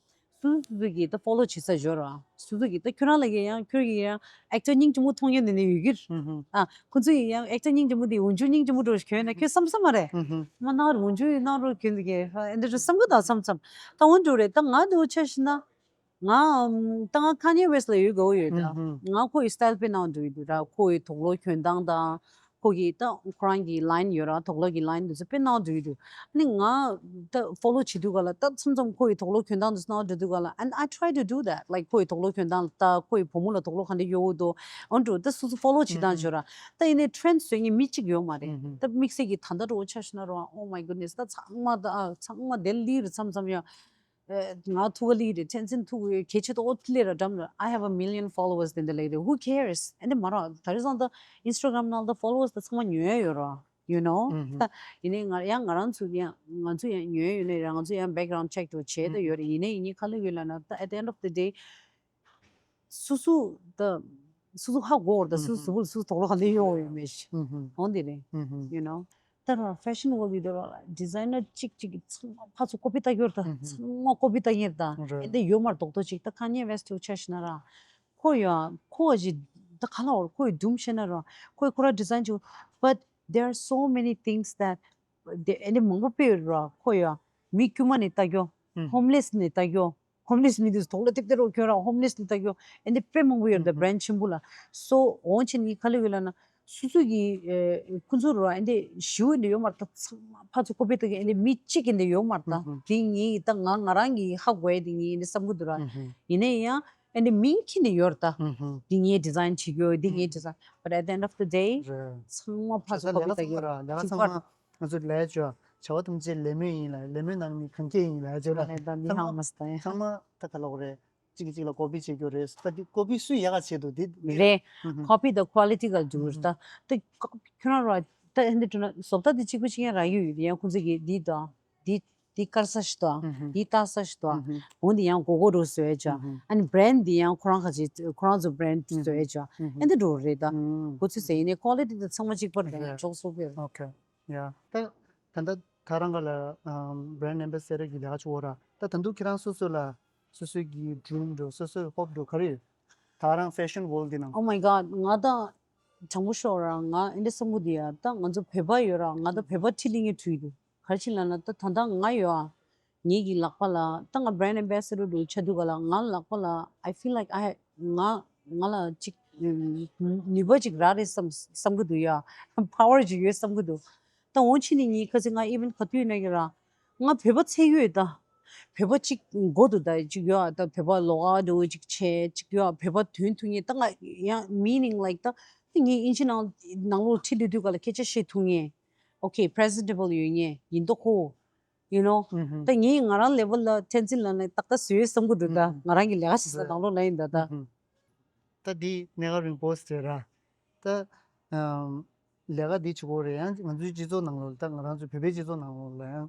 སུ་སུ་གིས་ད་follow བྱེད་ས་འབྱོར་ར་སུ་སུ་གིས་ད་ཁྱོད་རང་ལ་གིས་ཡང་ཁྱོད་ཀྱིས་ཡང་actor སྙིང་རྗེ་མོ་མཐོང་མཁན་དེ་ནས་ཡོད་ཀྱི་རེད། ཨ་ཁོ་ཚོ་ཡིས་ཡང་actor སྙིང་རྗེ་མོ་དེ་འོན་ཆུ་སྙིང་རྗེ་མོ་འགྲོ་གྱོན་ན་ཁྱོད་བསམ་ས་མ་རེད། མ་ནང་འོན་ཆུ་ནང་རུ་གྱོན་དེ་གས་ཨ་འདི་འདྲ་བསམ་གི་ད་བསམ་བསམ་ད་འོན་འགྲོ་རེད་ད་ང་དེ་འོ་ཆ་ཤི་ན། ང་ཨམ་ད་ང་Kanye West ལ་ཡོད་དགའ་བོ་ཡོད་ད། ཧུམ་ཧུམ། ང་ཁོ་ཡི་style དཔེ་གནང་འདུག་འདུག་ར་ཁོ་ཡི་དུག་ལོག་གྱོན་སྟངས་དང་། ཁོ་གི་ད་ཁོ་རང་གི་line ཡོད་ར་དུག་ལོག་གི་line འདུག་ཚོ་དཔེ་གནང་འདུག་འདུག་ཨ་ནི་ང་ད་follow བྱེད་དུས་ག་ལ་ད་མཚམས་མཚམས་ཁོ་ཡི་དུག་ལོག་གྱོན་སྟངས་འདུག་གནང་འདུག་ག་ལ་and I try to do that like ཁོ་ཡི་དུག་ལོག་གྱོན་སྟངས་ལ་ད་ཁོ་ཡི་བུ་མོ་ལ་དུག་ལོག་ག་འདྲ་གཡོག་འདུག་འོན་ཏེ་ད་སོ་སོ་follow བྱེད་སྟངས་ཧུམ་ཧུམ། བྱོས་ར་ད་ཡིན་ནའི་trend བཟོས་ངེས་མི་གཅིག་ཡོད་མ་རེད། ཧུམ་ཧུམ། ད་དམིགས་བསལ་གྱི་ད་ལྟ་འགྲོ་ཆ་ཤི་ན་ར་oh my goodness ད་ཚང་མ་ད་ཚང་མ་དེ་ལི་རེད་མཚམས་མཚམས་ཡ། ང་ཐུག་ག་ལི་རེད་ཐེན་སིན་ཐུག་གི་ཁྱེད་ཆེད་དུ་ཨོ་ཐི་ལེ་ར་འགྲམ་ར་I have a million followers དེ་འདྲ་ལེགས་རེད། Who cares? ཨ་ནི་མ་ར་ད་རེས་སང་ད་Instagram ནང་ད་followers ད་ཚང་མ་ཉོས་ཡོད་ར། You know? ད་ཡིན་ནའི་ང་ཡང་ང་རང་ཚོ་ཡང་ང་ཚོ་ཡང་ཉོས་ཡོད་ནའི་ར་ང་ཚོ་ཡང་background check དུ་བྱས་ད་ཡོད་རེད། ཡིན་ནའི་ཡིན་ནའི་ཁ་ལོ་ཡོད་ལ་ན་ད་at the end of the day སུ་སུ་ད་སུ་སུ་ཧ་གོ་བར་ད་སུ་སུ་བུ་སུ་དོག་ལོ་ག་འདི་ཡོང་ཡོད་མེད་ཤི་འོང་འདི་རེད། You know? ད་ར་fashion world ཡོད་ར་designer གཅིག་གཅིག་གི་ཚང་མ་ཕར་ཚུར་copy ལྟ་གི་ཡོད་ར་ད་ཚང་མ་copy ལྟ་གི་ཡོད་ར་ད་ཨེ་འདི་ཡོད་མར་རྡོག་རྡོག་ཅིག་ད་Kanye West ཡོད་ཆ་ཤི་ན་ར་ཁོ་ཡོད་ཁོ་ཅི་ད་ག་ལ་བར་ཁོ་ཡི་doom ཤེ་ན་ར་ཁོ་ཡི་ཁོ་ར་design ཅིག but there are so many things that ཨེ་འདི་མང་པོ་དཔེ་ཡོད་ར་ཁོ་ཡོད་མི་དཀྱུས་མ་ནི་ལྟ་གི་ཡོད་homeless ནི་ལྟ་གི་ཡོད། ཧོམ་ལེ་སི་མི་དེ་ཚོ་དོག་ལ་ཐེབས་ཏེ་རོགས་ཁྱོད་རང་ཧོམ་ལེ་སི་ལ་ལྟ་རྒྱུ་ཨེ་འདི་དཔེ་མང་པོ་ཡོད་རེད་ད་བྷ་རན་ཌི་ཆེན་པོ་ལ། སོ་འོང་ཕྱིན་ནི་ག་ལེ་ཡོད་ལ་ན་སུ་སུ་གི་ཁོ་ཚོ་རོ་ཨེ་འདི་ཞུ་ཨེ་འདི་ཡོད་མ་རེད་ད། ཚང་མ་ཕར་ཚུར་ཀོ་པི་ལྟ་གི་ཨེ་འདི་མི་གཅིག་ཨེ་འདི་ཡོད་མ་རེད་ད། དེ་ངའི་ད་ང་ང་རང་གི་ཧ་གོ་ཡ་དེ་ངའི་ཨེ་འདི་བསམ་གི་འདུག་ར། ཡིན་ནའི་ཡང་ཨེ་འདི་མིང་ཁྱི་ནི་ཡོད་རེད་ད། དེ་ངའི་ཌི་ཛའིན་བྱེད་རྒྱུ་དེ་ངའི་ཌི་ཛའིན། But at the end of the day ཚང་མ་ཕར་ཚུར་ཀོ་པི་ལྟ་གི་གཅིག་པར། ང་ཚོ་ལས་བྱ་བྱ་བ་ཐམས་ཅད་ལས་མོས་ཡིན་ལ་ལས་མོས་ནང་ནི་གང་སྐྱེ་ཡིན་ལ་བྱ་ལ། ཨ་ནི་ད་མི་ཚང་ཧང་མ་མ་སི་ད་ཡིན། ཚང་མ་ད་ག་ལ་འོ་རེད། གཅིག་གིས་གཅིག་ལ་ཀོ་པི་བྱེད་རྒྱུ་རེད། ད་འདི་ཀོ་པི་སུས་ཡག་ག་བྱེད་འདུག་འདི་རེད། Copy the quality ག་འདུག་ད། ད་ཁྱོད་རང་ར་ད་ཧན་དེ་ཀྲུ་ན་བཟོ་ལྟ་འདི་གཅིག་པུ་གཅིག་ཡང་རག་ཡོད་ཡོད་ཡང་ཁོང་ཚོ་གིས་འདི་དང་འདི་འདི་དཀར་ས་ཞིག་དང་འདི་ལྟ་ས་ཞིག་དང་འོ་འདི་ཡང་གོ་གོ་རུ་བཟོས་ཡ་ཅག་ཨ་ནི་བྷ་རན་ཌི་འདི་ཡང་ཁོ་རང་ཁ་ཅིག་ཁོ་རང་ཚོ་བྷ་རན་ཌི་བཟོས་ཡ་ཅག་ཨ་འདི་འགྲོ་རེད་ད། ཁོ་ཚོས་ཟེར་ཡིན་ནའི་ཀོ་ལི་ཊི་འདི་ཚང་མ་གཅིག་པ་རེད་ཡང་ཅོག་སོ་པེ་རེད། Okay. Yeah. ད་ད་ལྟ་ད་རང་ག་ལ་brand ambassador གི་ལས་ཀ་བྱེད་འོ་ར། ད་ད་དུང་ཁྱེད་རང་སོ་སོ་ལ་སོ་སོའི་གི་dream འགྲོ་སོ་སོའི་hope འགྲོ་ག་རེ་ཡོད། ད་རང་fashion world འདི་ནང་། Oh my god ང་ད་དྲང་པོ་ཤོད་ར་ང་ཨེ་འདྲ་བསམ་གི་འདུག་ཡ། ད་ང་ཚོ་བོད་པ་ཡོད་ར་ང་ད་བོད་པ་ཁྲི་ལི་ངའི་ཁྲུས་འདུག་ག་རེ་བྱེད་ལབ་ན་ད་ད་ད་ང་ཡོད་ཨ། ངེད་ཀྱི་ལག་པ་ལ་ད་ང་brand ambassador འདྲ་ཆགས་དུས་ག་ལ་ང་ལག་པ་ལ་I feel like I ང་ང་ལ་ཅིག་ནུས་པ་ཅིག་རག་རེད་བསམ་བསམ་གི་འདུག་ཡ། Power ཅིག་ཡོད་བསམ་གི་འདུག་ད་འོང་ཕྱིན་ནས་ངའི་ཁ་སང་ང་event ག་དུས་ཡིན་ན་གི་ར་ང་བོད་པ་ཚད་ཡོད་ད། བོད་པ་ཅིག་མགོ་འདུག་ད་ཅིག་ཡོད་ད་བོད་པ་ལོག་ག་འདྲ་ཅིག་བྱས་ཅིག་ཡོད་བོད་པ་དོན་ཐུག་ངེས་ད་ང་ཡང་meaning like ད་ངའི་ཨིན་ཇི་ནང་ནང་ལོགས་ཁྲིད་དུས་དུས་ག་ལ་སྐད་ཆ་བཤད་ཐུབ་ངེས། Okay, presentable ཡོད་ངེས་ཡིན་མདོག་ཁོ། You know ད་ངས་ང་རང་level ལ་ཐེན་ཚིན་ལ་ནི་ཏག་ཏག་བཟོས་བསམ་གི་འདུག་ད་ང་རང་གི་ལས་ཀ་བྱེད་ས་ནང་ལོགས་ལ་ཡིན་ད་ད། ད་འདི་གནད་འགག་རིང་པོ་ཟེར་ར། ད་ཨམ་ ལས་ཀ་འདི་བྱེད་དགོས་རེད། ཡང་ང་ཚོའི་སྤྱི་ཚོགས་ནང་ལོགས་ལ། ད་ང་རང་ཚོའི་བོད་པའི་སྤྱི་ཚོགས་ནང་ལོགས་ལ་ཡང་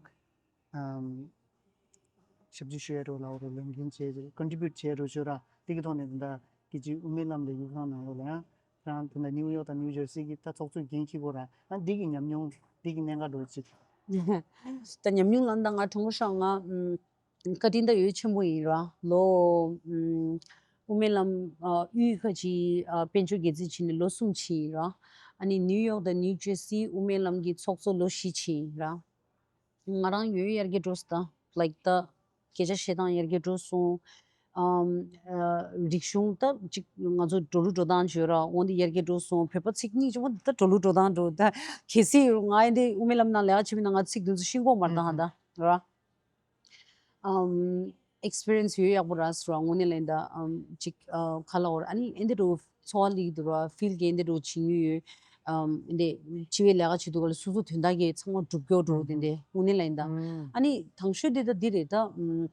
ཨམ། ཞབས་ཕྱི་ཞུ་ཡ་རོགས་ལ་རོགས་ལམ་འགན་བྱས་རེད། ཀོན་ཊི་བིའུ་ཊི་བྱས་རོགས་ཞུ་ར། དེ་གི་ཐོག་ནས་ད་ལྟ་སྐད་ཅིག་དབུ་མའི་ལམ་ལས་འགུལ་ཁང་ནང་ལོགས་ལ་ཡང་རང་དེ་འདྲ་ནིའུ་ཡོག་དང་ནིའུ་ཇར་སི་གི་ད་ཚོགས་གཙོའི་འགན་འཁྱེར་དགོས་ར། ཨ་འདི་གི་ཉམས་མྱོང་འདི་གི་གནད་འགག་འགྲོ་ཅིག་ད་ཉམས་མྱོང་ལ་ད་ང་དྲང་པོ་ཤོད་ང་ཨམ། བཀའ་དྲིན་ད་ཡོད་ཆེན་པོ་ཡིན་ར། ལོ་ཨུམ། དབུ་མའི་ལམ་ཨ་དབུས་ཁ་ཅིག་ཨ་དཔལ་འབྱོར་འགན་འཛིན་བྱས་ནས་ལོ་གསུམ་ཕྱིན་ཡིན་ར། ཨ་ནི་ནིའུ་ཡོག་དང་ནིའུ་ཇར་སི་དབུ་མའི་ལམ་གྱི་ཚོགས་གཙོ་ལོ་བཞི་ཕྱིན་ཡིན་ར། ང་རང་ཡོད་ཡར་རྒྱས་འགྲོ་སོང་ད། ལའིཀ་ད་སྐད་ཆ་བཤད་སྟངས་ཡར་རྒྱས་འགྲོ་སོང་། ཨམ། ཨ་རིག་གཞུང་ད་ཅིག་ང་ཚོ་འགྲོ་ལུགས་འགྲོ་སྟངས་བརྗོད་ར། འོན་ཏེ་ཡར་རྒྱས་འགྲོ་སོང་། བོད་པ་ཚིག་གཉིས་ཅིག་འོན་ཏེ་ད་འགྲོ་ལུགས་འགྲོ་སྟངས་འགྲོ། ད་གལ་སྲིད་ང་ཨེ་འདི་དབུ་མའི་ལམ་ནང་ལས་ཀ་བྱེད་མི་ན་ང་ཚིག་དེ་ཚོ་ཤེས་གོ་མ་རེད་ད་ཧ་ད་ར། ཨམ། ཨེག་སི་པི་རི་ཡན་སི་ཡོད་ཡག་པོ་རག་སོང་ར། དངོས་གནས་ལན་ད་ཨམ་ཅིག་ཨ་ག་ལ་འོར་ཨ་ནི་ཨེ་འདི་རུ་འཚོ་བ་ལིག་འདུག་ར། ཕིལ་གི་ཨེ་འདི་རུ་བྱེད་མྱོང་ཡོད། ཨམ། ཨེ་འདི་སྤྱི་བའི་ལས་ཀ་བྱེད་དུས་ག་ལ་སོ་སོ་དོན་དག་གི་ཚང་མ་སྒྲུབ་སྐྱོར་འགྲོ་དེ་འདི་དངོས་གནས་ལན་ད། ཨ་ནི་དང་ཤོས་འདི་ད་འདི་རེད་ད། ཨམ།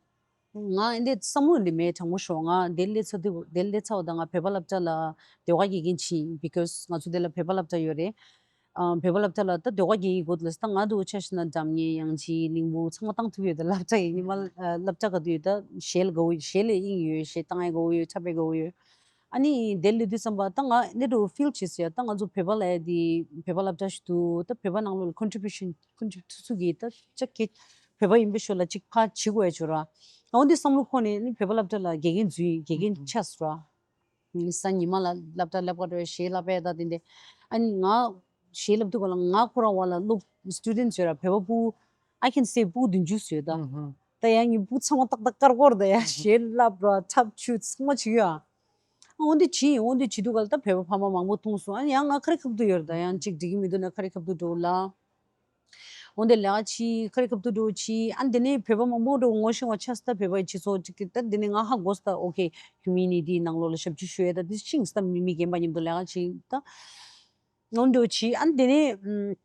ང་ཨེ་འདི་བསམ་བློ་འདི་མེད་དྲང་པོ་ཤོད། ང་འདི་སླེབས་ཚར་དུས་འདི་སླེབས་ཚར་བ་ད་ང་བོད་པ་སློབ་གྲྭ་ལ་ཟློས་གར་དགེ་རྒན་བྱེད་ཡིན། བི་ཀོས་ང་ཚོ་འདི་ལ་བོད་པ་སློབ་གྲྭ་ཡོད་རེད། ཨ་བོད་པ་སློབ་གྲྭ་ལ་ད་ཟློས་གར་དགེ་རྒན་དགོས་ལ་ད་ང་དུ་ཆ་བཞག་ན་འཇམ་མཉེན་དབྱངས་ཅན་གླིང་བུ་ཚང་མ་བཏང་ཐུབ་ཡོད། ད་སློབ་གྲྭ་ཡིན་ཉི་མ་ཨ་སློབ་གྲྭ་ག་དུས་ཡོད་ད་གཞས་ལ་དགའ་བོ་ཡོད། གཞས་ལ་དབྱིངས་ཡོད། གཞས་བཏང་ཡ་དགའ་བོ་ཡོད། འཁྲབ་པའི་དགའ་བོ་ཡོད། ཨ་ནི་དེ་ལས་དུས་ཙམ་པ་ད་ང་འདི་འདྲ་ཕིལ་བྱེད་ཟེར་ཡ། ད་ང་ཚོ་བོད་པ་ལ་ཡ་དེ་བོད་པ་སློབ་གྲྭ་ཞིག་འདུག་ད་བོད་པ་ནང་ལོགས་ལ་ཀོན་ཊི་བིའུ་ཤན་ཀོན་ཊི་བིའུ་ཊི་ཚུགས་ཀྱི་ད་ཅག་གི་བོད་པ་ཡིན་པའི་ཞོར་ལ་ཅིག་ཕར་བྱེད་དགོས་ཡ་བྱོས་ར། ཨ་འོ་འདི་བསམ་བློ་འཁོར་ནས་ནི་བོད་པ་སློབ་གྲྭ་ལ་དགེ་རྒན་འཛུལ་ཡིན། དགེ་རྒན་ཆགས་སོང་ར། ས་ཉི་མ་ལ་སློབ་གྲྭ་སློབ་ག་འགྲོ་བའི་གཞས་བསླབ་པའི་ད་དེ་འདྲ། ཨ་ནི་ང་གཞས་བསླབ་དུས་ག་ལ་ང་ཁོ་རང་བ་ལ་སློབ་སི་ཊུ་ཌེན་ཊི་ཡོད་ར། བོད་པ་སྤུ་གུ་I can say སྤུ་གུ་བདུན་ཅུ་ཙམ་ཡོད་ད། ད་ཡང་ངའི་སྤུ་གུ་ཚང་མ་ཏག་ཏག་དཀར་པོ་རེད་ད། ཡང་གཞས་བསླབ་ར་འཁྲབ་ཆུ་ཚང་མ་བྱེད་ཡོད་ཨ། འོ་འདི་བྱེད་ཡིན། འོ་འདི་བྱེད་དུས་ག་ལ་ད་བོད་པ་ཕ་མ་མང་པོ་མཐོང་སོང་། ཨ་ནི་ཡང་ང་ཁ་རི་ཁ་ཐུག་ཡོད་རེད་ད། ཡང་ཅིག་འགྲིག་གི་མི་འདུག་ན་ཁ་རི་ཁ་ཐུག་འགྲོ་ལ། འོན་ཏེ་ལས་ཀ་བྱེད། ཁ་རི་ཁ་ཐུག་འགྲོ་བྱེད། ཨ་ནི་དེ་ནས་བོད་པ་མང་པོ་འགྲོ་ངོ་ཤེས་པ་ཆགས་སོང་ད། བོད་པའི་སྤྱི་ཚོགས་ཅིག་གི་ད་དེ་ནས་ང་ཧ་གོ་སོང་ད། ཨོ་ཁེ་ཁོ་མིའུ་ནི་ཊི་ནང་ལོགས་ལ་ཞབས་ཕྱི་ཞུ་ཡས་ད་དེ་ཤེས་སོང་ད། མི་མི་རྒན་པ་མཉམ་དུ་ལས་ཀ་བྱེད་ད། འོ་འགྲོ་བྱེད། ཨ་ནི་དེ་ནས་ཨམ།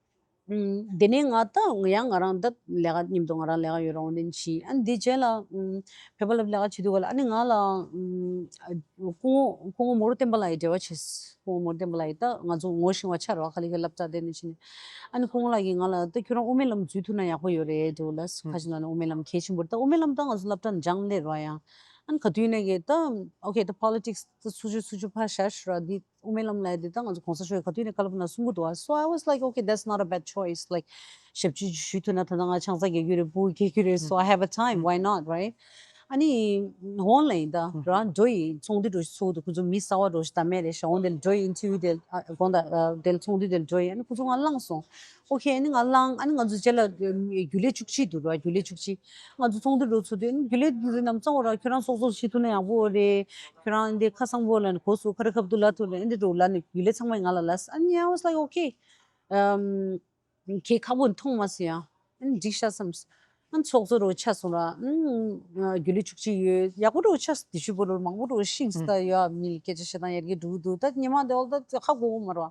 ཨམ། དེ་ནས་ང་ད་ཡང་ང་རང་ད་ལས་ཀ་མཉམ་དུ་ང་རང་ལས་ཀ་ཡོད་ར། འོ་དེ་ནས་བྱེད། ཨ་ནི་དེ་རྗེས་ལ་ཨམ། བོད་པ་ལ་ལས་ཀ་བྱེད་དུས་ག་ལ་ཨ་ནི་ང་ལ་ཨམ། སྐུ་ངོ་སྐུ་ངོ་མོ་རུ་བསྟན་པ་ལགས་ཡི་འབྲེལ་བ་བྱས། སྐུ་ངོ་མོ་རུ་བསྟན་པ་ལགས་ཡི་ད་ང་ཚོ་ངོ་ཤེས་པ་ཆགས་ར། ཁ་ལི་ཁའི་སློབ་གྲྭ་དེ་ནས་ཕྱིན་ནས། ཨ་ནི་སྐུ་ངོ་ལགས་ཀྱིས་ང་ལ་ད་ཁྱོད་རང་དབུ་མའི་ལམ་འཛུལ་ཐུབ་ན་ཡག་པོ་ཡོད་རེད་འདྲ་བོ་ལ། ཁ་ཅིག་ལ་ནི་དབུ་མའི་ལམ་གལ་ཆེན་པོ་རེད། ད་དབུ་མའི་ལམ་ད་ང་ཚོ་སློབ་གྲྭ་འཇང་སླེབས་ར་ཡང་། ཨ་ནི་ག་དུས་ནས་གི་ད་ཨོ་ཁེ་ད་པོ་ལི་ཊིག་སི་ད་སུ་ཆུ་སུ་ཆུ་ཕར་བཞག་ཤོག་ར། འདི་དབུ་མའི་ལམ་ལ་འདི་ད་ང་ཚོ་གོང་ས་མཆོག་གིས་ག་དུས་ནས་བཀའ་སློབ་ན་གསུང་གི་འདུག་ཨ། So I was like, okay, that's not a bad choice. Like ཞབས་ཕྱི་ཞུ་ཐུབ་ན་ད་ལྟ་ང་ཆང་ས་རྒྱག་རྒྱུ་རེད། སྤུ་གུ་སྐྱེ་རྒྱུ་རེད། So I have a time, why not, right? ཨ་ནི་འོང་ལ་ཡིན་ད་རང་འགྲོ་ཡིན། ཚོགས་འདུ་འགྲོ་ཞིག་ཚོགས་འདུ་ཁོ་ཚོ་མི་གསར་པ་འགྲོ་ཞིག་ད་མེད་རེད་ཤག་འོང་དེ་ལ་འགྲོ་ཡིན། ཨིན་ཊར་བིའུ་དེ་ཨ་དགོངས་དག་ཨ་དེ་ལ་ཚོགས་འདུ་དེ་ལ་འགྲོ་ཡིན། ཨ་ནི་ཁོ་ཚོ་ང་བླངས་སོང་། ཨོ་ཁེ། ཨ་ནི་ང་བླངས། ཨ་ནི་ང་ཚོ་རྗེས་ལ་རྒྱུན་ལས་བཅུ་གཅིག་འདུག་ར། རྒྱུན་ལས་བཅུ་གཅིག་ང་ཚོ་ཚོགས་འདུ་འགྲོ་ཚུལ་དེ་ཨ་ནི་རྒྱུན་ལས་དེ་ཚོ་རྣམས་གཙང་བོ་ར། ཁྱོད་རང་ཚོགས་གཙོ་བྱེད་ཐུབ་ན་ཡག་པོ་རེད། ཁྱོད་རང་འདི་ཁ་སང་པོ་ལ་ནི་གོ་སུ་ཁ་རི་ཁ་ཐུག་ལ་ཐུག་ལ་ཨ་འདི་འགྲོ་ལ་ནི་རྒྱུན་ལས་ཚང་མས་ང་ལ་ལབ། ཨ་ནི་I was like, okay. ཨམ། གལ་ཁག་པོ་མཐོང་མ་སོང་ཡ། ཨ་ནི་འགྲིག་ཤག་བསམ། ཨ་ནི་ཚོགས་གཙོ་རུ་ཆགས་སོང་ར། ཨ་ནི་རྒྱུན་ལས་བཅུ་གཅིག་ཡོད། ཡག་པོ་རུ་ཆགས་སོང་། དེ་ཤུ་པོ་རུ་མང་པོ་རུ་ཤིང་སི་ད་ཡོད། མི་ལ་སྐད་ཆ་བཤད་སྟངས་ཡར་རྒྱས་འགྲོ་གི་འདུག་ད་ཉི་མ་དེ་འོག་ད་ཧ་གོ་གི་མ་རེད་བ།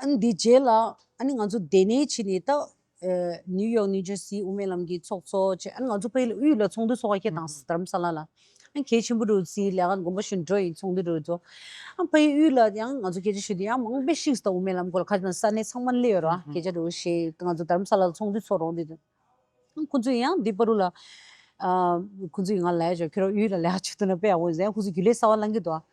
ཨ་ནི་འདི་རྗེས་ལ་ཨ་ནི་ང་ཚོ་དེ་ནས་ཕྱིན་ནས་ད་ཨ་ནིའུ་ཡོག་ནིའུ་ཇར་སི་དབུ་མའི་ལམ་གྱི་ཚོགས་གཙོ་བྱས། ཨ་ནི་ང་ཚོ་ཕ་ཡུལ་ལ་དབུས་ལ་ཚོགས་འདུ་ཚོགས་པ་ཁྱེད་དང་དྷ་རམ་ས་ལ་ལ། ཨ་ནི་གལ་ཆེན་པོ་འགྲོ་ཚིག་ལས་ཀ་དགོན་པ་ཞིག་འགྲོ་ཡིན། ཚོགས་འདུ་འགྲོ་ཚོ། ཨ་ཕ་ཡུལ་ལ་ཡང་ང་ཚོ་སྐད་ཆ་ཞུ་དུས་ཡང་མང་པོས་ཤིང་སི་ད་དབུ་མའི་ལམ་སྐོར་ལ་ཁ་ཅིག་ན་ས་གནས་ཚང་མ་སླེབས་ཡོད་ར། སྐད་ཆ་འགྲོ་བཤད། ང་ཚོ་དྷ་རམ་ས་ལ་ལ་ཚོགས་འདུ་ཚོགས་རོགས་འདི། ཁོང་ཚོས་ཡང་འདི་པ་རུ་ལ། ཨ། ཁོང་ཚོས་ང་ལ་ཡ་ཅོ་ཁྱོད་རང་ཡུལ་ལ་ལས་ཀ་བྱེད་ཐུབ་ན་དཔེ་ཡག་པོ་ཡིན་ཟེར། ཁོང་ཚོས་རྒྱུན་ལས་གསར་པ་བླང་གི་འདུག་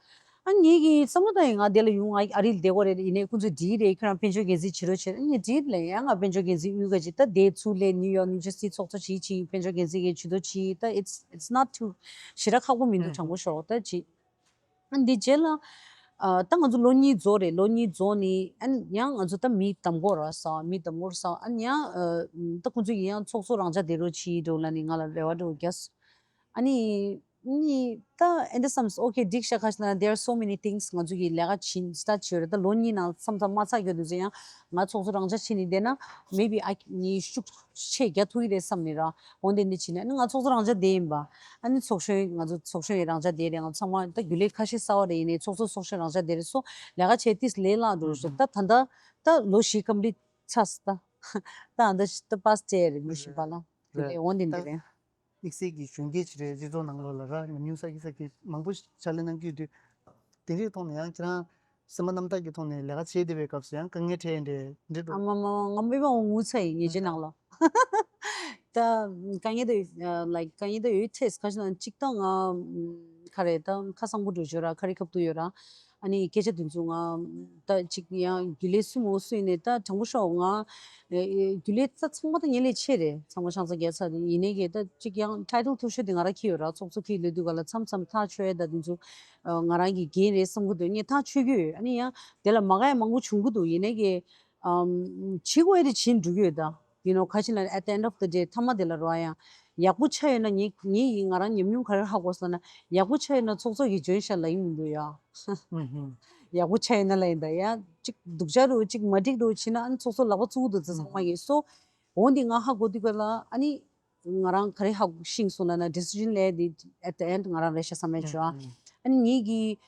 ཨ་ངེད་ཀྱི་བསམ་བློ་ད་ཡིན། ང་འདི་ལ་ཡོང་། ང་ཨ་རི་ལ་བསྡད་དགོས་རེད། ཡིན་ནའི་ཁོང་ཚོས་འགྲིག་རེད། ཁྱོད་རང་དཔལ་འབྱོར་འགན་འཛིན་བྱེད་རོགས་བྱེད། ཨ་ངས་འགྲིག་ལ་ཡང་ང་དཔལ་འབྱོར་འགན་འཛིན་དབུས་ཀ་ཅིག་ད་དེ་ཚུར་ལས་ནིའུ་ཡོག་ནིའུ་ཇར་སི་ཚོགས་གཙོ་བྱེད་ཅིག་དཔལ་འབྱོར་འགན་འཛིན་གྱི་ཇུས་གཏོགས་བྱེད། ད་it's it's not too ཞེ་དྲག་ཁག་པོ་མི་འདུག་དྲང་པོ་ཤོད་ད་ཅིག་ཨ་འདི་རྗེས་ལ། ཨ་ད་ང་ཚོ་ལོ་གཉིས་རྫོགས་རེད། ལོ་གཉིས་རྫོགས་ནི་ཨ་ནི་ཡང་ང་ཚོ་ད་མི་གདམ་གོ་ར་ས། མི་གདམ་གོ་ར་ས། ཨ་ནི་ཡང་ཨ་ད་ཁོང་ཚོ་ཡིན་ཡང་ཚོགས་གཙོ་རང་འཇགས་བསྡད་རོགས་གྱིས་འགྲོ་ལ་ནི་ང་ལ་རེ་བ་འགྲོ་རྒྱག་ཨ་ནི་ནི་ད་ཨེ་འདྲ་བསམ་སོང་། ཨོ་ཁེ་འགྲིག་ཤག་ཁ་ཤས་ན་there are so many things ང་ཚོ་གི་ལས་ཀ་བྱིན་སི་ཊར་བྱོས་རེད། ད་ལོ་གཉིས་ནང་མཚམས་མཚམས་མ་ཚར་རྒྱུ་དུས་ཚོད་ཡང་ང་ཚོགས་གཙོ་རང་འཇགས་བྱས་ནི་བསྡད་ན་maybe I ནི་ཤུགས་ཆེ་རྒྱག་ཐུབ་ཀྱི་རེད་བསམ་ནི་ར། འོན་ཏེ་འདི་ཕྱིན་ནས་ཨ་ནི་ང་ཚོགས་གཙོ་རང་འཇགས་བསྡད་ཡིན་པ། ཨ་ནི་ཚོགས་གཞོན་ང་ཚོ་ཚོགས་གཞོན་ཡི་རང་འཇགས་བསྡད་རེད། ང་ཚང་མ་ད་རྒྱུན་ལས་ཁ་ཤས་གསར་པ་རེད། ཡིན་ནའི་ཚོགས་གཙོ་ཚོགས་གཞོན་རང་འཇགས་བསྡད་རེད། སོ་ལས་ཀ་བྱས་ཏིས་ལས་སླ་འགྲོ་ཞེས། ད་ད་ལྟ་ད་ལོ་བཞི་ཀམ་པི་ལིཊ་ཚར་སོང་ད། ད་ཨ་ད་ད་པཱ་སི་ཊི་ཡར་རེད། མི་ཤེས་པ་ལ་དེ་ལས་འོན་ཏེ་འདི་རེད། དམིགས་བསལ་གྱི་གཞོན་སྐྱེས་ཅིག་རེད། སྤྱི་ཚོགས་ནང་ལོགས་ལ་ར་ཉུང་ས་ཀི་ས་ཀི་མང་པོ་ཕྱག་ལས་གནང་གི་ཡོད་དུས། དེ་འདྲའི་ཐོག་ནས་ཡང་ཁྱེད་རང་ སེམས་པ་རྣམ་དག་གི་ཐོག་ནས་ལས་ཀ་བྱེད་བསྡད་པའི་སྐབས་སུ་ཡང་དཀའ་ངལ་འཕྲད་ཡས་འདྲ་འདྲ་འགྲོ། ཨ་མ་མ་མ་ང་མི་པའང་ངུ་ཚ་ཡིན་ངེས་ཅན་ནང་ལ། ད་དཀའ་ངལ་དེ་ལའིཀ་དཀའ་ངལ་དེ་ཡོད་ཐེས་ག་ཞིག་ན་གཅིག་ད་ང་ག་རེ་ད་ཁ་གསང་པོ་འགྲོ་བརྗོད་ར་ཁ་རི་ཁབ་ཏུ་ཡོད་ར། ཨ་ནི་སྐད་ཆ་དེ་ཚོ་ང་ད་ཅིག་ཡང་རྒྱུ་ལས་སུ་མོ་སུ་ཡིན་ནས་ད་དྲང་པོ་ཤོག་ང་རྒྱུ་ལས་ད་ཚང་མ་ད་ངེད་ལས་ཆེ་རེད། ཚང་མ་ཤང་ཚ་རྒྱལ་ཚ་དེ་ཡིན་ནས་གི་ད་ཅིག་ཡང་ཊའི་ཊལ་མཐོ་ཤོས་དེ་ང་ར་ཁྱི་ཡོད་ར། ཚོགས་གཙོ་ཁྱི་ལོས་དུས་ག་ལ་མཚམས་མཚམས་ཐག་ཆོད་ཡ་ད་དེ་ཚོ་ང་རང་གི་འགན་རེད་བསམ་གི་འདུག་ངས་ཐག་ཆོད་གི་ཡོད། ཨ་ནི་ཡང་དེ་ལ་མ་དགའ་ཡ་མང་པོ་བྱུང་གི་འདུག་ཡིན་ནས་གི་བྱེད་དགོས་ཡ་དེ་བྱེད་འགྲོ་གི་ཡོད་ད། You know ག་ཅི་ལ་at the end of the day མཐའ་མ་དེ་ལ་རོ་ཡང་ཡག་པོ་ཆགས་ཡོད་ན་ངེད་ངེད་ཡིས་ང་རང་ཉམས་མྱོང་ག་རེ་ཧ་གོ་སོང་ན་ཡག་པོ་ཆགས་ཡོད་ན་ཚོགས་གཙོ་གིས་འཇོན་ཤག་ལབ་ཡིན་མི་འདུག་ཡ། ཡག་པོ་ཆགས་ཡོད་ན་ལབ་ཡིན་ད་ཡ་གཅིག་སྡུག་ཅག་རུ་གཅིག་མ་འགྲིག་རུ་བྱེད་ན་ཨ་ནི་ཚོགས་གཙོ་ལག་པ་བཙུགས་འདུག་ཚེ་ཚང་མ་གིས་སོ། འོ་འདི་ང་ཧ་གོ་དུས་ག་ལ་ཨ་ནི་ང་རང་ག་རེ་ཧ་གོ་ཤིང་སོང་ལབ་ན་decision་ལས་འདི་at the end ང་རང་རེད་ཤག་བསམ་ཡ་བྱོས་ཨ། ཨ་ནི་ངེད་ཀྱི་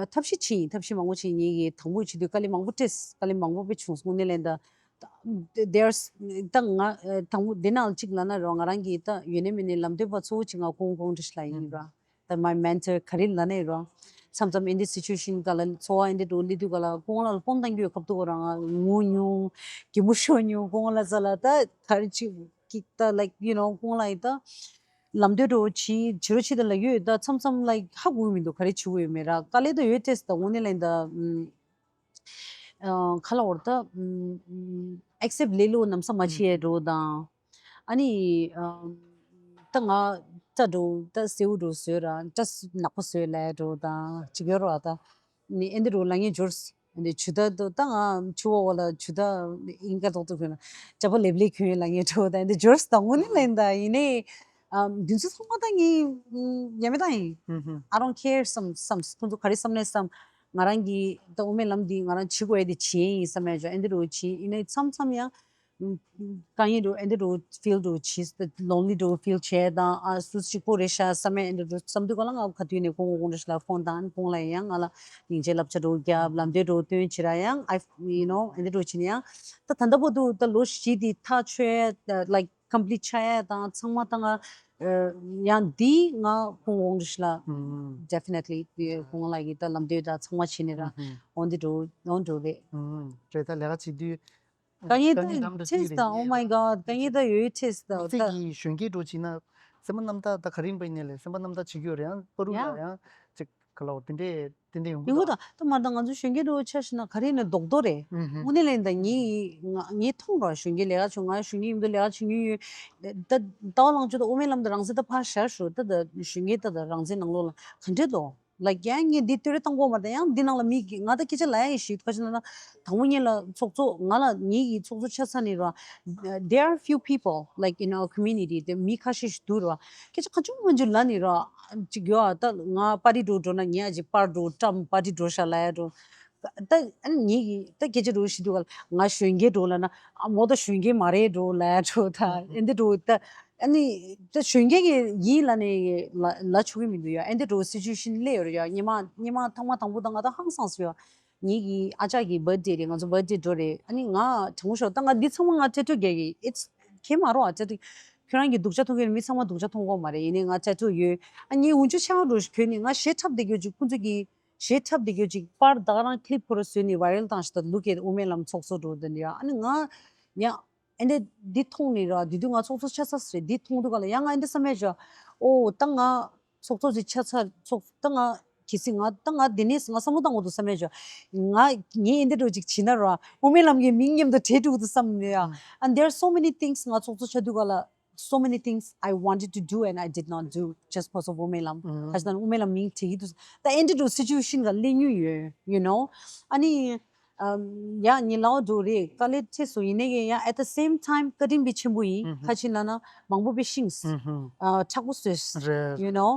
ཐབས་ཤེས་ཕྱིན་ཡིན། ཐབས་ཤེས་མང་པོ་ཕྱིན་ངེད་ཀྱི་དང་པོ་བྱེད་དུས་དཀའ་ལས་མང་པོ་སྤྲད། དཀའ་ལས་མང་པོ་དཔེ་བྱུང་སོང་ནས་ལན་ད། There's ད་ང་དང་པོ་འདི་ནང་གཅིག་ལབ་ན་རོ་ང་རང་གིས་ད་ཡོད་ནས་མེད་ནས་ལམ་སྟོན་པ་གཙོ་བོ་གཅིག་ང་ཀོང་ཀོང་ཏྲི་ཤ་ལ་ཡིན་ར། ད་my mentor ག་རེ་ལབ་ནས་རོ། མཚམས་མཚམས་ཨེ་འདི་སི་ཅུ་ཨེ་ཤན་ག་ལ་འཚོ་བ་ཨེ་འདི་འགྲོ་ལི་དུས་ག་ལ་ཀོང་ལ་ཕོན་བཏང་རྒྱུ་ཡོད་སྐབས་དུ་ག་རང་ང་ངུ་མྱོང་། གད་མོ་ཤོར་མྱོང་ཀོང་ལ་ཟ་ལ་ད་ག་རེ་ཅིག་གིས་ད་like you know ཀོང་ལ་ཡིན་ད། ལམ་སྟོན་འགྲོ་བྱེད་བྱེད་རོགས་བྱེད་ད་ལ་ཡོད་ད་མཚམས་མཚམས་like ཧ་གོ་གི་མི་འདུག་ག་རེ་བྱེད་དགོས་ཡོད་མེད་ར་དཀའ་ལས་ད་ཡོད་ཏེས་ད་དངོས་གནས་ལ་ཡིན་ད། ཁ་ལ་འོར་ད་accept ལེ་ལོ་ནམ་ས་མ་བྱེད་ཡས་འགྲོ་དང་། ཨ་ནི་ད་ང་ད་འགྲོ་ད་སེའུ་འགྲོ་བཟོས་ར་ད་ནག་པོ་བཟོས་ལས་འགྲོ་དང་ཅིག་ཡོད་ར་ད། ནི་ཨེ་འདི་འགྲོ་ལ་ངས་འབྱོར་ཨེ་འདི་ཇུ་ད་ད་ང་ཆུ་བ་བ་ལ་ཇུ་ད་ཨིན་ཀ་ཏོག་ཏོག་གོན་ཇ་པ་ལེབ་ལེ་གོན་ལ་ངས་འགྲོ་ད་ཨེ་འདི་འབྱོར་ད་དངོས་གནས་ལ་ཡིན་ད་ཡིན་ནའི་འདི་ཚོ་ཚང་མ་ད་ངས་ཉ་མེ་ད་ཡིན། I don't care བསམ་བསམ་ཁོང་ཚོ་ག་རེ་བསམ་ནས་བསམ། ང་རང་གི་ད་དབུ་མའི་ལམ་འདི་ང་རང་བྱེད་དགོས་ཡ་དེ་བྱེད་ཡིན་བསམ་ཡ་ཅོ་ཨེ་འདི་རུ་བྱེད་ཡིན་ནའི་མཚམས་མཚམས་ཡང་དཀའ་ངལ་རུ་ཨེ་འདི་རུ་ཕིལ་རུ་བྱེད་ལོན་ལི་རུ་ཕིལ་བྱས་དང་ཨ་སུ་གཅིག་པོ་རེད་ཤག་བསམ་ཡ་ཨེ་འདི་རུ་བསམ་དུས་ག་ལ་ང་ག་དུས་ནས་ཁོང་ཁོང་རེ་ཤག་ལ་ཕོན་དང་ཁོང་ལ་ཡང་ང་ལ་སྙིང་རྗེ་བསླབ་བྱ་རུ་རྒྱབ་ལམ་སྟོན་རུ་སྟོན་བྱེད་ར་ཡང་ཨ་you know ཨེ་འདི་རུ་བྱེད་ནས་ཡང་ད་ད་ལྟ་བར་དུ་ད་ལོ་བཞི་དེ་ཐག་ཆོད་like complete ཆགས་ཡ་དང་ཚང་མ་ད་ང་ཡང་འདི་ང་ཁོང་ཝང་རིས་ལ་definitely ཁོང་ལ་ཡི་ད་ལམ་སྟོན་དང་ཚང་མ་བྱས་ནས་ར་འོང་འདི་འགྲོ་འོང་འགྲོ་རེད། རེད་ད་ལས་ཀ་བྱེད་དུས་དཀའ་ངལ་ད་ཊེས་ད་oh my god དཀའ་ངལ་ད་ཡོད་ཊེས་ད་ད་གི་གཞོན་སྐྱེས་འགྲོ་བྱེད་ན་སེམས་པ་རྣམ་དག་ད་ག་རིང་པ་ཡིན་ནས་ལས་སེམས་པ་རྣམ་དག་བྱེད་རྒྱུ་རེད་ཡང་པ་རུ་ཡ་ཡང་ཅིག་ག་ལ་འོ་དེ་འདྲས། དེ་འདྲ་ཡོང་གི་ཡོང་གི་འདུག་ད་ད་མར་ད་ང་ཚོ་གཞོན་སྐྱེས་འགྲོ་ཆ་ཞིག་ན་ག་རེ་ནས་རྡོག་རྡོག་རེད། དངོས་གནས་ལན་ད་ངས་ང་ངས་མཐོང་ར་གཞོན་སྐྱེས་ལས་ཀ་བྱུང་ང་གཞོན་སྐྱེས་ཡིན་དུས་ལས་ཀ་བྱེད་མྱོང་ཡོད། ད་ལྟ་བ་ལང་ཆོ་ད་དབུ་མའི་ལམ་དུ་རང་བཙན་ད་ཕར་བཞག་ཞུ་ད་ད་གཞོན་སྐྱེས་ད་ད་རང་བཙན་ནང་ལོགས་ལ་ག་འདྲས་འདུག་ལ་རྒྱ་ངས་འདི་ལྟོས་རེ་བཏང་གོ་མ་ད་ཡང་འདི་ནང་ལ་མི་གི་ང་ད་སྐད་ཆ་ལ་ཡ་ཡི་ཞིག་ཁ་ཅིག་ན་ན་དང་པོ་ཉིད་ལ་ཚོགས་གཙོ་ང་ལ་ངེད་ཀྱི་ཚོགས་གཙོ་ཆ་ཚ་ནི་ར། There are few people like in our community དེ་མི་ཁ་ཤས་ཤིག་འདུག་ར། སྐད་ཆ་ག་ཅུང་མ་འཇུ་ལ་ནི་ར། ཅིག་ཡོད་ཨ་ད་ང་པར་ཊི་འགྲོ་འགྲོ་ན་ངས་ཨ་ཅིག་པར་འགྲོ་བཀྲམ་པར་ཊི་འགྲོ་ཤག་ལ་ཡ་འགྲོ། ད་ཨ་ནི་ངེད་ཀྱི་ད་སྐད་ཆ་འགྲོ་ཞིག་འདུག་ག་ལ་ང་གཞོན་སྐྱེས་འགྲོ་ལ་ན་ཨ་མོ་ད་གཞོན་སྐྱེས་མ་རེད་འགྲོ་ལ་ཡ་འགྲོ་ད་ཨེ་འདི་འགྲོ་ད་ཨ་ནི་ད་གཞོན་སྐྱེས་ཀྱི་ཡིན་ལ་ནི་ལ་ལ་ཆོག་གི་མི་འདུག་ཡ། ཨེ་འདི་འགྲོ་སི་ཅུ་ཨེ་ཤན་སླེབས་ཡོད་རེད་ཡ། སྔོན་མ་སྔོན་མ་ཐེངས་མ་དང་པོ་ད་ང་ད་ཧང་སངས་སོང་ཡ། ངེད་ཀྱི་ཨ་ཅག་གི་བར་ཐི་ཌེ་རེད། ང་ཚོ་བར་ཐི་ཌེ་འགྲོ་རེད། ཨ་ནི་ང་དྲང་པོ་ཤོག་ད་ང་འདི་ཚང་མ་ང་ཊེ་ཊུ་རྒྱག་གི་ཨིཊ་ཁྱེད་མ་རོ་ཨ་ཊེ་ཊུ་ཁྱོད་རང་གི་སྡུག་ཅག་མཐོང་གི་རེད། མི་ཚང་མ་སྡུག་ཅག་མཐོང་གོ་མ་རེད། ཡིན་ནའི་ང་ཊེ་ཊུ་ཡོད། ཨ་ངའི་འུ་ཅུ་ཆང་འགྲོ་ཞིག་གྱོན་ནི་ང་ཞེ་ཁྲབ་བསྡད་རྒྱུ་ཅིག་ཁོང་ཚོ་གི་ཞེ་ཁྲབ་བསྡད་རྒྱུ་ཅིག་པར་ད་ག་རང་ཀི་ལིབ་ཁོ་ར་བཟོས་ནི་བྷའི་རལ་བཏང་ཞིག་ད་ལུག་ཨེཊ་དབུ་མའི་ལམ་ཚོགས་གཙོ་འགྲོ་དེ་འདྲ་ཡ། ཨ་ནི་ང་ཡ། ཨེ་འདྲ་འདི་མཐོང་ནི་ར་དེ་དུས་ང་ཚོགས་གཙོ་ཆགས་ཚར་རེད། འདི་མཐོང་དུས་ག་ལ་ཡང་ང་ཨེ་འདྲ་བསམ་ཡས་བྱ། ཨོ་ད་ང་ཚོགས་གཙོ་ཅིག་ཆགས་ཚར་ཚོགས་ད་ང་གལ་སྲིད་ང་ད་ང་འདི་ནས་ང་བསམ་བློ་བཏང་དགོས་འདུག་བསམ་ཡས་བྱ། ང་ངས་ཨེ་འདྲ་འགྲོ་ཅིག་བྱེད་ན་ར་དབུ་མའི་ལམ་གྱི་མིང་མཉམ་དུ་བྲལ་འགྲོ་གི་འདུག་བསམ་ནས་ཡ། And there are so many things ང་ཚོགས་གཙོ་ཆགས་དུས་ག་ལ་so many things I wanted to do and I did not do just because of དབུ་མའི་ལམ། ཁ་ཅིག་ན་དབུ་མའི་ལམ་མིང་བྲལ་གི་འདུག་ད་ཨེ་འདྲ་འགྲོ་སི་ཅུ་ཨེ་ཤན་ག་སླེབས་མྱོང་ཡོད། You know ཨ་ནི། ཡ་ཉི་ལའོ་འགྲོ་རེད་དཀའ་ལས་ཐེབས་སོང་། ཡིན་ནའི་ཡང་at the same time བཀའ་དྲིན་པའི་ཆེན་པོ་ཡིན། ཁ་ཅིག་ན་ན་མང་པོ་པའི་ཤིང་ཨ་དྲག་པོ་བཟོས། རེད། You know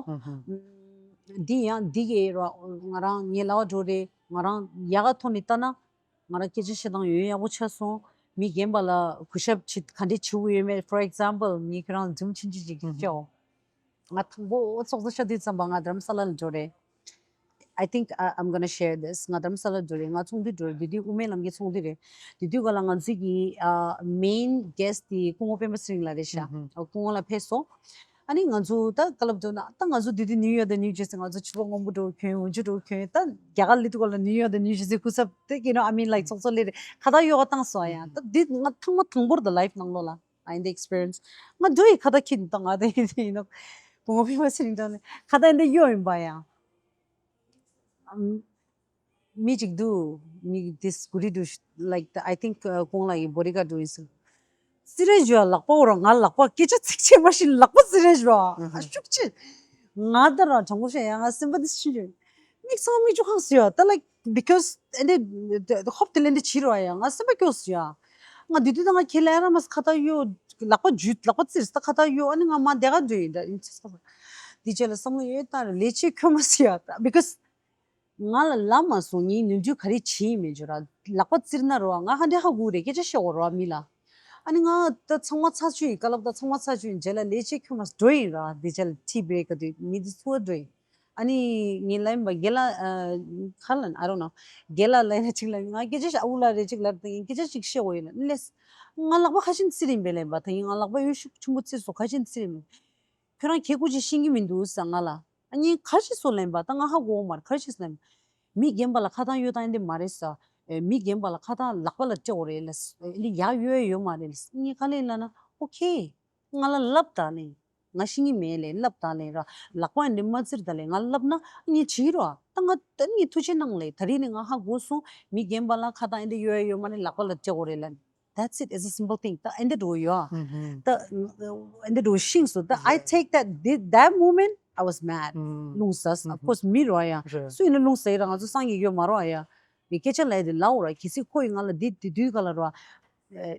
འདི་ཡང་འདི་གའི་ར་ང་རང་ཉི་ལའོ་འགྲོ་རེད། ང་རང་ཡག་ག་ཐོག་ནས་ལྟ་ན་ང་རང་སྐད་ཆ་བཤད་སྟངས་ཡོན་ཡག་པོ་ཆགས་སོང་། མི་རྒན་པ་ལ་གུས་ཞབས་བྱེད་ག་འདྲས་བྱེད་དགོས་ཡོད་མེད། For example ངས་ཁྱོད་རང་འཛུམ་ཆུང་ཆུང་ཅིག་སྐྱོ། ང་དང་པོ་ཚོགས་གཙོ་ཆགས་དུས་ཙམ་པ་ང་རྡ་རམ་ས་ལ་ལ་འགྲོ་རེད། I think I- I'm gonna share this. ང་རྡ་རམ་ས་ལ་འགྲོ་རེད། ང་ཚོགས་འདུ་འགྲོ་རེད། དེ་དུས་དབུ་མའི་ལམ་གྱི་ཚོགས་འདུ་རེད། དེ་དུས་ག་ལ་ང་ཚོ་གི་main guest དེ་སྐུ་ངོ་སྤེན་པ་ཚེ་རིང་ལགས་རེད་ཤག་སྐུ་ངོ་ལགས་ཕེབས་སོང་། ཨ་ནི་ང་ཚོ་ད་ཀ་ལབ་འགྲོ་ན་ད་ང་ཚོ་དེ་དུས་ནིའུ་ཡོག་དང་ནིའུ་ཇར་སི། ང་ཚོ་ཕྱུ་པ་སྔོན་པོ་འདྲ་བོ་གྱོན། འོག་འཇུག་འདྲ་བོ་གྱོན། ད་རྒྱ་གར་སླེབས་དུས་སྐབས་ལ་ནིའུ་ཡོག་དང་ནིའུ་ཇར་སི་སྐུ་ཚབ་དེ་གི་ནོ། I mean, like, ཚོགས་གཙོ་སླེབས་རེད། ཁ་བཏགས་གཡོག་བཏང་སོང་ཡ། ད་འདི་ང་ཐེངས་མ་དང་པོ་རེད་ད། ལའིཕ་ནང་ལོགས་ལ། ཨ། འདི་ཨེག་སི་པི་རི་ཡན་སི། ང་འདྲ་བོ་ཡི་ཁ་བཏགས་འཁྱེར་ནས་ད་ང་ད་ཡིན་ཡིན་ནོ། བུ་མོ་ཕལ་པ་ཚེ་རིང་དྲང་ནས་ཁ་བཏགས་འདི་གཡོག་ཡིན་པ་ཡ། ཨམ། མི་གཅིག་འདུག་མི་this goody འདུག like, the, I think, uh, ཁོང་ལ་ཡི་བོ་ཌི་གཱཌ་འདྲ་བོ་ཡིན་ས། ཙི་རེ་ཞུ་ཡ། ལག་པ་འོ་ར། ང་ལག་པ་སྐད་ཆ་ཚིག་ཆད་མ་ཤེས་ལག་པ་ཙི་རེ་ཞུ་ཡ། ཨ་ཤུགས་ཆེ། ང་ད་ར་དྲང་པོ་བཤད་ཡ། ང་སེམས་པ་འདི་ཤི་རྒྱུ། མིག་ཚང་མ་མིག་ཆུ་གང་སུ་ཡ། ད་like, because འདི་ཧོབ་དེ་ལས་འདི་བྱི་རུ་ཡ། ང་སེམས་པ་སྐྱོ་སུ་ཡ། ང་དེ་དུས་ད་ང་ཁྱེད་ལ་ཨ་ར་མ་ཁ་བཏགས་གཡོག་ལག་པ་འཇུས། ལག་པ་ཙིར་ད་ཁ་བཏགས་གཡོག་ཨ་ནི་ང་མ་དེ་ག་འདྲ་ཡིན་ད་ཡིན་ཚེ་ས། དེ་རྗེས་ལ་བསམ་བློ་ཡོད་ད་ར་ལས་བྱེད་ཁྱོད་མ་སུ་ཡ། ད་because ང་ལ་ལབ་མ་སོང་། ངས་ནོར་འཁྲུལ་ག་རེ་བྱས་ཡིན་མེད་ཅོ་ར། ལག་པ་བཙིར་ན་རོ། ང་ཧ་འདྲེ་ཧ་གོ་རེད། སྐད་ཆ་བཤད་འོ་རོ་མི་ལ། ཨ་ནི་ང་ད་ཚང་མ་ཚར་ཆུ་ཡིན། ཀ་ལབ་ད་ཚང་མ་ཚར་ཆུ་ཡིན། རྗེས་ལ་ལས་བྱེད་ཁྱོད་མ་འགྲོ་ཡིན་ར། དེ་རྗེས་ལ་tea break ག་དུས་མི་དེ་ཚུར་འགྲོ་ཡིན། ཨ་ནི་ངས་ལབ་ཡིན་པ་རྒན་ལགས། ཨ། ག་ལ་I don't know རྒན་ལགས་ལབ་ཡིན་ན་ཅིག་ལབ། ང་སྐད་ཆ་ཞིག་ཨ་ཁུ་ལགས་རེད་ཅིག་ལབ་དང་སྐད་ཆ་ཞིག་བཤད་འོ་ཡིན་ན་ལས། ང་ལག་པ་ཁ་ཤས་བཙིར་ཡིན་པས་ལབ་ཡིན་པ། ད་ཡིན་ང་ལག་པ་ཡོད་ཤུགས་ཆེན་པོ་བཙིར་སོང་། ཁ་ཤས་བཙིར་ཡིན་པས། ཁྱོད་རང་ཁྱེད་སྐུ་མཁྱེན་ཤེས་ཀྱི་མི་འདུག་ཟེར་ང་ལ། ཨ་ནི་ག་རེ་ཞིག་སོང་ལབ་པ། ད་ང་ཧ་གོ་མ་རེད། ག་རེ་ཞིག་ལབ་པ། མི་རྒན་པ་ལ་ཁ་བཏགས་གཡོག་སྟངས་འདི་མ་རེད་ཟེར། ཨེ། མི་རྒན་པ་ལ་ཁ་བཏགས་ལག་པ་ལ་སྤྲད་དགོས་རེད་ལབ། ཨེ། འདི་ཡག་ཡོད་ཡོད་མ་རེད་ལབ། ངས་ག་ལེ་ལབ་ན། ཨོ་ཁེ། ང་ལ་ལབ་ད་ལེ། ང་ཤེས་ཀྱི་མེད་ལེ། ལབ་ད་ལེ་ར། ལག་པ་འདི་མ་བཙིར་ད་ལེ། ང་ལབ་ན་ངས་བྱེད་ཀྱི་རོ། ད་ང་ད་ངས་ཐུགས་རྗེ་གནང་ལེ། ད་རིང་ནས་ང་ཧ་གོ་སོང་། མི་རྒན་པ་ལ་ཁ་བཏགས་འདི་གཡོག་ཡོད་མ་རེད། ལག་པ་ལ་སྤྲད་དགོས་རེད་ལབ། That's it. It's a simple thing. ད་ཨེ་འདི་འགྲོ་ཡོད། ད་ཨེ་འདི་འགྲོ་ཤིང་སོ། ད་I take that, that moment I was mad. རླུང་ཟ། Of course མི་རོ་ཡ། སུ་ཡིན་ན་རླུང་ཟ་ཡི་ར། ང་ཚོ་སངས་རྒྱས་ཡོད་མ་རོ་ཡ། ངས་སྐད་ཆ་ལབ་དེ་ལབ་འོ་ར། གལ་སྲིད་ཁོ་ཡིས་ང་ལ་འདི་དེ་དུས་ག་ལ་རོ།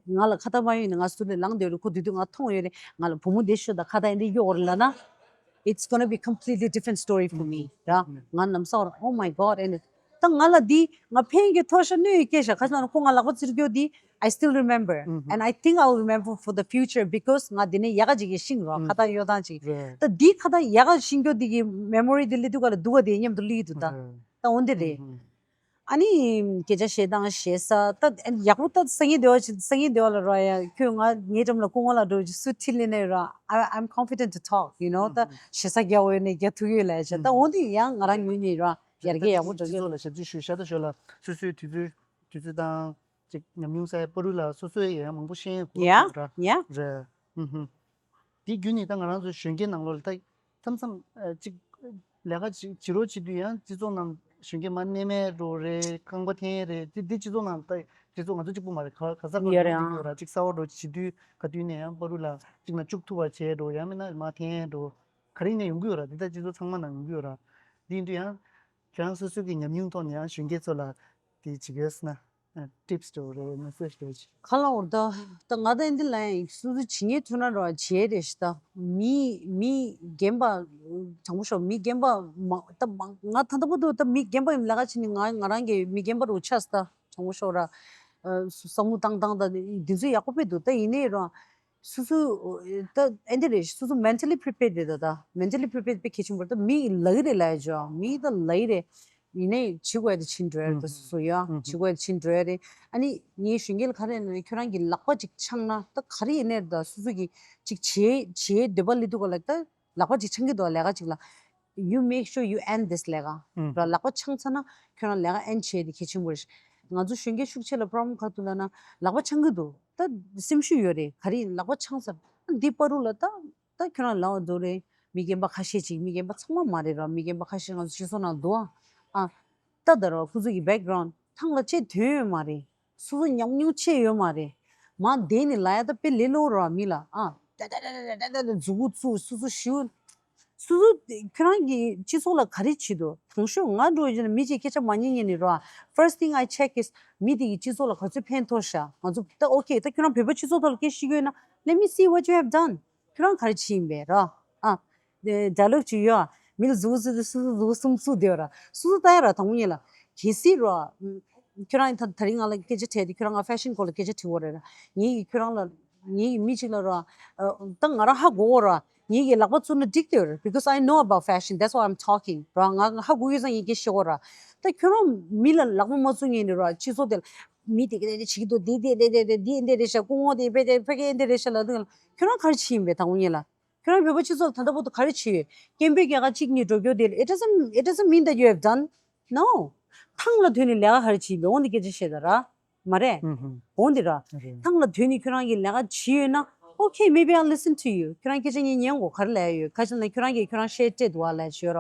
ང་ལ་ཁ་བཏགས་མ་ཡོད་ནས་ང་སུ་ལས་ལངས་བསྡད་རེད། ཁོ་དེ་དུས་ང་མཐོང་ཡོད་རེད། ང་ལ་བུ་མོ་དེ་ཤོད་ད་ཁ་བཏགས་ཨེ་འདི་གཡོག་རེད་ལབ་ན། It's gonna be completely different story for me. ར། ང་ལམ་སང་ར། Oh my God. And ད་ང་ལ་འདི་ང་ཕན་གྱི་མཐོ་ཤ་གནོད་ཡི་སྐད་ཤ། ཁ་ཤས་ལ་ཁོ་ང་ལག་པ་བཙིར་རྒྱུ་འདི། I still remember. And I think I will remember for the future because ང་འདི་ནས་ཡག་ག་ཅིག་གི་ཤིང་རོ། ཁ་བཏགས་གཡོག་སྟངས་ཅིག་ད་འདི་ཁ་བཏགས་ཡག་ག་ཤིང་རྒྱུ་འདི་གི་མེ་མོ་རི་འདི་ལི་དུ་ག་ལ་འདུག་ག་དེ་མཉམ་དུ་ལི་དུ་ད། ད་འོན་ཏེ་རེད། ཨ་ནི་སྐད་ཆ་བཤད་སྟངས་བཤད་ས་ད་ཡག་པོ། ད་སང་ཉིན་སྡེ་བ་ཅིག་སང་ཉིན་སྡེ་བ་ལ་རོ་ཡ། ཁྱོད་ང་ངའི་འགྲམ་ལ་སྐུ་ངོ་ལ་འགྲོ་ཅིག་སུ་ཁྲིད་ལེ་ནས་རོ། I, I'm confident to talk, you know. ད་ཞེ་ས་རྒྱ་བོ་ནས་རྒྱ་ཐུག་ཡོད་ལ་ཡ་ཆ། ད་འོ་འདི་ཡང་ང་རང་ཉོས་ཉོས་རོ། ཡར་རྒྱས་ཡག་པོ་འགྲོ་གི། སྤྱི་ཚོགས་ལ་ཞབས་ཕྱི་ཞུ་ཤ་ད་ཞོ་ལ་སོ་སོའི་དུས་ཚོད་དུས་ཚོད་དང་ཅིག་ཉམས་མྱོང་ས་ཡ་པ་རུ་ལ་སོ་སོའི་ཡང་མང་པོ་ཤེས་ཡོད་ར། ཡ། རེད། དེ་བརྒྱུད་ནས་ད་ང་རང་ཚོ་གཞོན་སྐྱེས་ནང་ལོགས་ལ་ད་མཚམས་མཚམས་ཨ་ཅིག་ལས་ཀ་ཅིག་བྱེད་རོགས་བྱེད་དུས་ཡང་སྤྱི་ཚོགས་ནང་གཞོན་སྐྱེས་མ་གནས་མེད་འགྲོ་རེད། རྐང་པ་འཐེན་རེད། དེ་དེ་སྤྱི་ཚོགས་ནང་ད་སྤྱི་ཚོགས་ང་ཚོ་གཅིག་པུ་མ་རེད། ག་ག་ས་ག་ཡོད་རེད། ཡོད་ར། ཅིག་གསར་པ་འགྲོ་བྱེད་དུས་ག་དུས་ནས་ཡང་པ་རུ་ལ་གཅིག་ན་བཅུག་ཐུབ་པ་བྱས་འགྲོ། ཡང་མིན་ན་མ་འཐེན་འགྲོ། ག་རེ་ནས་ཡོང་གི་ཡོད་ར། དེ་ད་སྤྱི་ཚོགས་ཚང་མ་ནང་ཡོང་གི་ཡོད་ར། དེ་ཡིན་དུས་ཡང་ཁྱེད་རང་སོ་སོ་གི་ཉམས་མྱོང་ཐོག་ནས་ཡང་གཞོན་སྐྱེས་ཚོ་ལ་དེ་བྱེད་དགོས་ན། ཨ། ཊིབ་སི་འདྲ་བོ་རེད། མེ་སེ་ཇི་འདྲ་བོ་ཅིག་ཁ་ལ་འོར་ད། ད་ང་ད་ཨེ་འདི་ལ་ཡང་སོ་སོ་བྱེད་ཉེས་ཐུག་ན་རོ་བྱེད་རེད་ཤི། ད་མི་མི་རྒན་པ་དྲང་པོ་ཤོག་མི་རྒན་པ་མ་ད་མ་ང་ད་ལྟ་བར་དུ་ད་མི་རྒན་པ་ཡིན་ལ་ཁ་ཕྱིན་ནི་ང་ང་རང་གི་མི་རྒན་པ་རུ་ཆགས་སི། ད་དྲང་པོ་ཤོག་ར། ཨ། བསམ་བློ་བཏང་སྟངས་ད་འདི་ཚོ་ཡག་པོ་དཔེ་འདུག་ད་ཡིན་ནའི་རོ། སོ་སོ་ད་ཨེ་འདི་རེད། སོ་སོ་མེན་ཊ་ལི་པི་རི་པེརཌ་རེད། ད་ད་མེན་ཊ་ལི་པི་རི་པེརཌ་དཔེ་གལ་ཆེན་པོ་རེད། ད་མི་ལབ་ཀྱི་རེད་ལབ་ཡ་ཅོ། མི་ད་ལབ་ཀྱི་རེད། ཡིན་ནའི་བྱེད་དགོས་ཡ་དེ་བྱེད་འགྲོ་ཡ་རེད། ད་སོ་སོ་ཡ་བྱེད་དགོས་ཡ་དེ་བྱེད་འགྲོ་ཡ་རེད། ཨ་ནི་ངའི་གཞོན་སྐྱེས་ལ་ག་རེ་ན་ཁྱོད་རང་གི་ལག་པ་ཅིག་འཆང་ན་ད་ག་རེ་ཡིན་ནའི་རེད། ད་སོ་སོ་གི་ཅིག་བྱེད་བྱེད་འདོད་པ་སླེབས་དུས་ག་ལ་ད་ལག་པ་ཅིག་འཆང་གི་འདུག་ལས་ཀ་ཅིག་ལ། You make sure you end this ལས་ཀ་ར། ལག་པ་འཆང་ཚར་ན་ཁྱོད་རང་ལས་ཀ་ཨེན་ཌི་བྱེད་དེ་གལ་ཆེན་པོ་རེད། ང་ཚོ་གཞོན་སྐྱེས་ཤུགས་ཆེ་ལ་པྲོབ་ལེམ་ག་རེ་འདུག་ལབ་ན་ལག་པ་འཆང་གི་འདུག་ད་སེམས་ཤུགས་ཡོད་རེད། ག་རེ་ཡིན་ལག་པ་འཆང་ཚར། འདི་པ་རུ་ལ་ད་ད་ཁྱོད་རང་ལབ་འདུག་རེད། མི་རྒན་པ་ཁ་ཤས་ཅིག་མི་རྒན་པ་ཚང་མ་མ་རེད་ར། མི་རྒན་པ་ཁ་ཤས་ང་ཚོ་སྤྱི་ཚོགས་ནང་འདུག་ཨ། ཨ། ད་ད་ར་ཁོ་ཚོ་གི་བེག་གྷ་རའུན་ཌ་ཐང་ལ་ཆེ་དོན་ཡོད་མ་རེད། སོ་སོ་ཉམས་མྱོང་ཆེ་ཡོད་མ་རེད། མ་བསྡད་ནས་ལ་ཡ་ད་དཔེ་ལས་སླ་པོ་ར་མི་ལ། ཨ། ད་ད་ད་མཛུ་གུ་བཙུགས་སོ་སོ་ཞིའུ། སོ་སོ་ཁྱོད་རང་གི་སྤྱི་ཚོགས་ལ་ག་རེ་བྱེད་འདུག་དང་ཤོས་ང་འགྲོ་ཡིན་ན་མི་གཅིག་སྐད་ཆ་མ་ཉན་ཉན་ནས་ར། First thing I check is མི་དེ་གི་སྤྱི་ཚོགས་ལ་ག་ཚོད་ཕན་ཐོགས་ཤག་ང་ཚོ་ད་ཨོ་ཁེ་ད་ཁྱོད་རང་བོད་པ་སྤྱི་ཚོགས་ཐོག་ལ་སྐད་ཤེས་ཀྱི་ཡོད་ན། Let me see what you have done. ཁྱོད་རང་ག་རེ་བྱེད་ཡིན་པས་ར། ཨ། ཌའི་ལོག་ཅིག་ཡོད་ཨ། མི་ལ་མཛུ་གུ་བཙུགས་ཏེ་སོ་སོ་མཛུ་གུ་གསུམ་བཙུགས་བསྡད་ཡོད་ར། སོ་སོ་ལྟ་ཡ་ར་དང་པོ་ཉིད་ལ། གལ་སྲིད་ར། ཁྱོད་རང་ད་ད་རིང་ང་ལ་སྐད་ཆ་དྲིས་ཏེ་ཁྱོད་རང་ང་ཕེ་ཤན་སྐོར་ལ་སྐད་ཆ་དྲི་བ་རེད་ར། ངེད་ཀྱིས་ཁྱོད་རང་ལ། ངེད་ཀྱིས་མི་གཅིག་ལ་ར། ཨ། ད་ང་རང་ཧ་གོ་གོ་ར། ངེད་ཀྱིས་ལག་པ་བཙུགས་ན་འགྲིག་དེ་ར། Because I know about fashion, that's why I'm talking ར། ང་ཧ་གོ་ཡོད་ཙང་ངས་སྐད་བཤད་གོ་ར། ད་ཁྱོད་རང་མི་ལ་ལག་པ་མ་བཙུགས་ཉན་ནས་ར་སྤྱི་ཚོགས་དེ་ལ། མི་དེ་ག་དེ་བྱེད་ཀྱི་འདུག་འདི་འདི་འདི་འདི་འདི་འདི་འདི་འདི་རེད་ཤག་སྐུ་ངོ་དེ་ཕ་གི་ཕ་གི་འདི་རེད་ཤག་ལབ་དུས་ཁྱོད་རང་ག་རེ་བྱེད་ཡིན་པས་དང་པོ་ཉིད་ལ། ཁྱོད་རང་བོད་པ་སྤྱི་ཚོགས་ལ་ད་ལྟ་བར་དུ་ག་རེ་བྱས་ཡོད། སྐད་འབོད་རྒྱག་ག་གཅིག་གཉིས་འགྲོ་རྒྱུ་དེ། It doesn't, it doesn't mean that you have done. No. ཐང་ལ་དོན་ནི་ལས་ཀ་ག་རེ་བྱས་ཡོད་འོ་འདི་སྐད་ཆ་བཤད་ད་ར། མ་རེད། ཧུམ་ཧུམ། འོ་འདི་ར། རེད། ཐང་ལ་དོན་ནི་ཁྱོད་རང་གིས་ལས་ཀ་བྱས་ཡོད་ན། Okay, maybe I'll listen to you. ཁྱོད་རང་སྐད་ཆ་ངས་ཉན་གོ་ག་རེ་ལབ་ཡོད། ཁ་ཅིག་ལ་ཁྱོད་རང་གིས་ཁྱོད་རང་བཤད་སྤྲད་འདུག་བ་ལབ་བྱས་ར།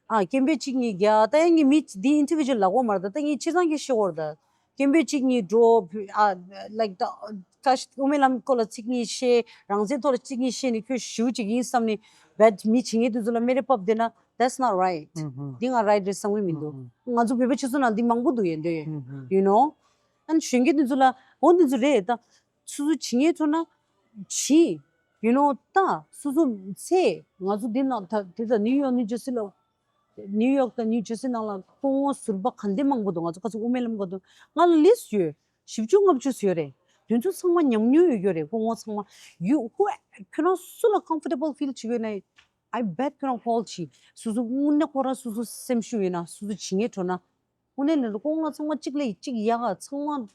ཨ་སྐད་འབོད་གཅིག་གཉིས་རྒྱག་ད་ཡང་ངས་མི་འདི་individual ལབ་དགོས་མ་རེད་ད། ད་ངས་སྤྱིར་བཏང་གི་བཤད་དགོས་རེད་ད། སྐད་འབོད་གཅིག་གཉིས་འགྲོ་བུ་ཨ་like ད་ཁ་ཤས་དབུ་མའི་ལམ་སྐོར་ལ་ཚིག་གཉིས་བཤད། རང་བཙན་ཐོག་ལ་ཚིག་གཉིས་བཤད་ནས་ཁྱོད་ཞེ་པོ་ཅིག་ཡིན་བསམ་ནས་བད་མི་བྱེད་མཁན་དེ་ཚོ་ལ་སྨད་རེ་ཕབ་བསྡད་ན། That's not right. ཧུམ་ཧུམ། འདི་ང་right རེད་བསམ་གི་མི་འདུག་ཧུམ་ཧུམ། ང་ཚོ་བོད་པའི་སྤྱི་ཚོགས་ནང་འདི་མང་པོ་འདུག་ཡོད་འདོད་ཡོད། ཧུམ་ཧུམ། You know? ཨ་ནི་གཞོན་སྐྱེས་དེ་ཚོ་ལ་འོ་འདི་ཚོ་རེད་ད། སོ་སོ་བྱེད་མཁན་ཚོ་ན་བྱེད། You know, ད་སོ་སོ་ཚེ་ང་ཚོ་འདི་ན་ད་དེ་ད་ནིའུ་ཡོག་ནིའུ་ཇར་སི་ལ། ནིའུ་ཡོག་དང་ནིའུ་ཇར་སི་ནང་ལ་སྐུ་ངོ་ཟུར་པ་ག་འདྲ་མང་པོ་འདུག་ང་ཚོ་ཁ་སང་དབུ་མའི་ལམ་ག་འདུག་ང་ལ་list ཡོད། བཞི་བཅུ་ལྔ་བཅུ་ཡོད་རེད། དེ་ཚོ་ཚང་མ་ཉམས་མྱོང་ཡོད་ཡོད་རེད། སྐུ་ངོ་ཚང་མ། You who, ཁྱོད་རང་སུ་ལ་comfortable feel བྱེད་ཡོད་ན། I bet ཁྱོད་རང་call བྱེད། སོ་སོ་དངོས་གནས་ཁོ་རང་སོ་སོ་སེམས་ཤུགས་ཡོད་ན་སོ་སོ་བྱེད་ངེས་འགྲོ་ན། དངོས་གནས་ལ་སྐུ་ངོ་ཚང་མ་གཅིག་ལས་གཅིག་ཡག་ག་ཚང་མ།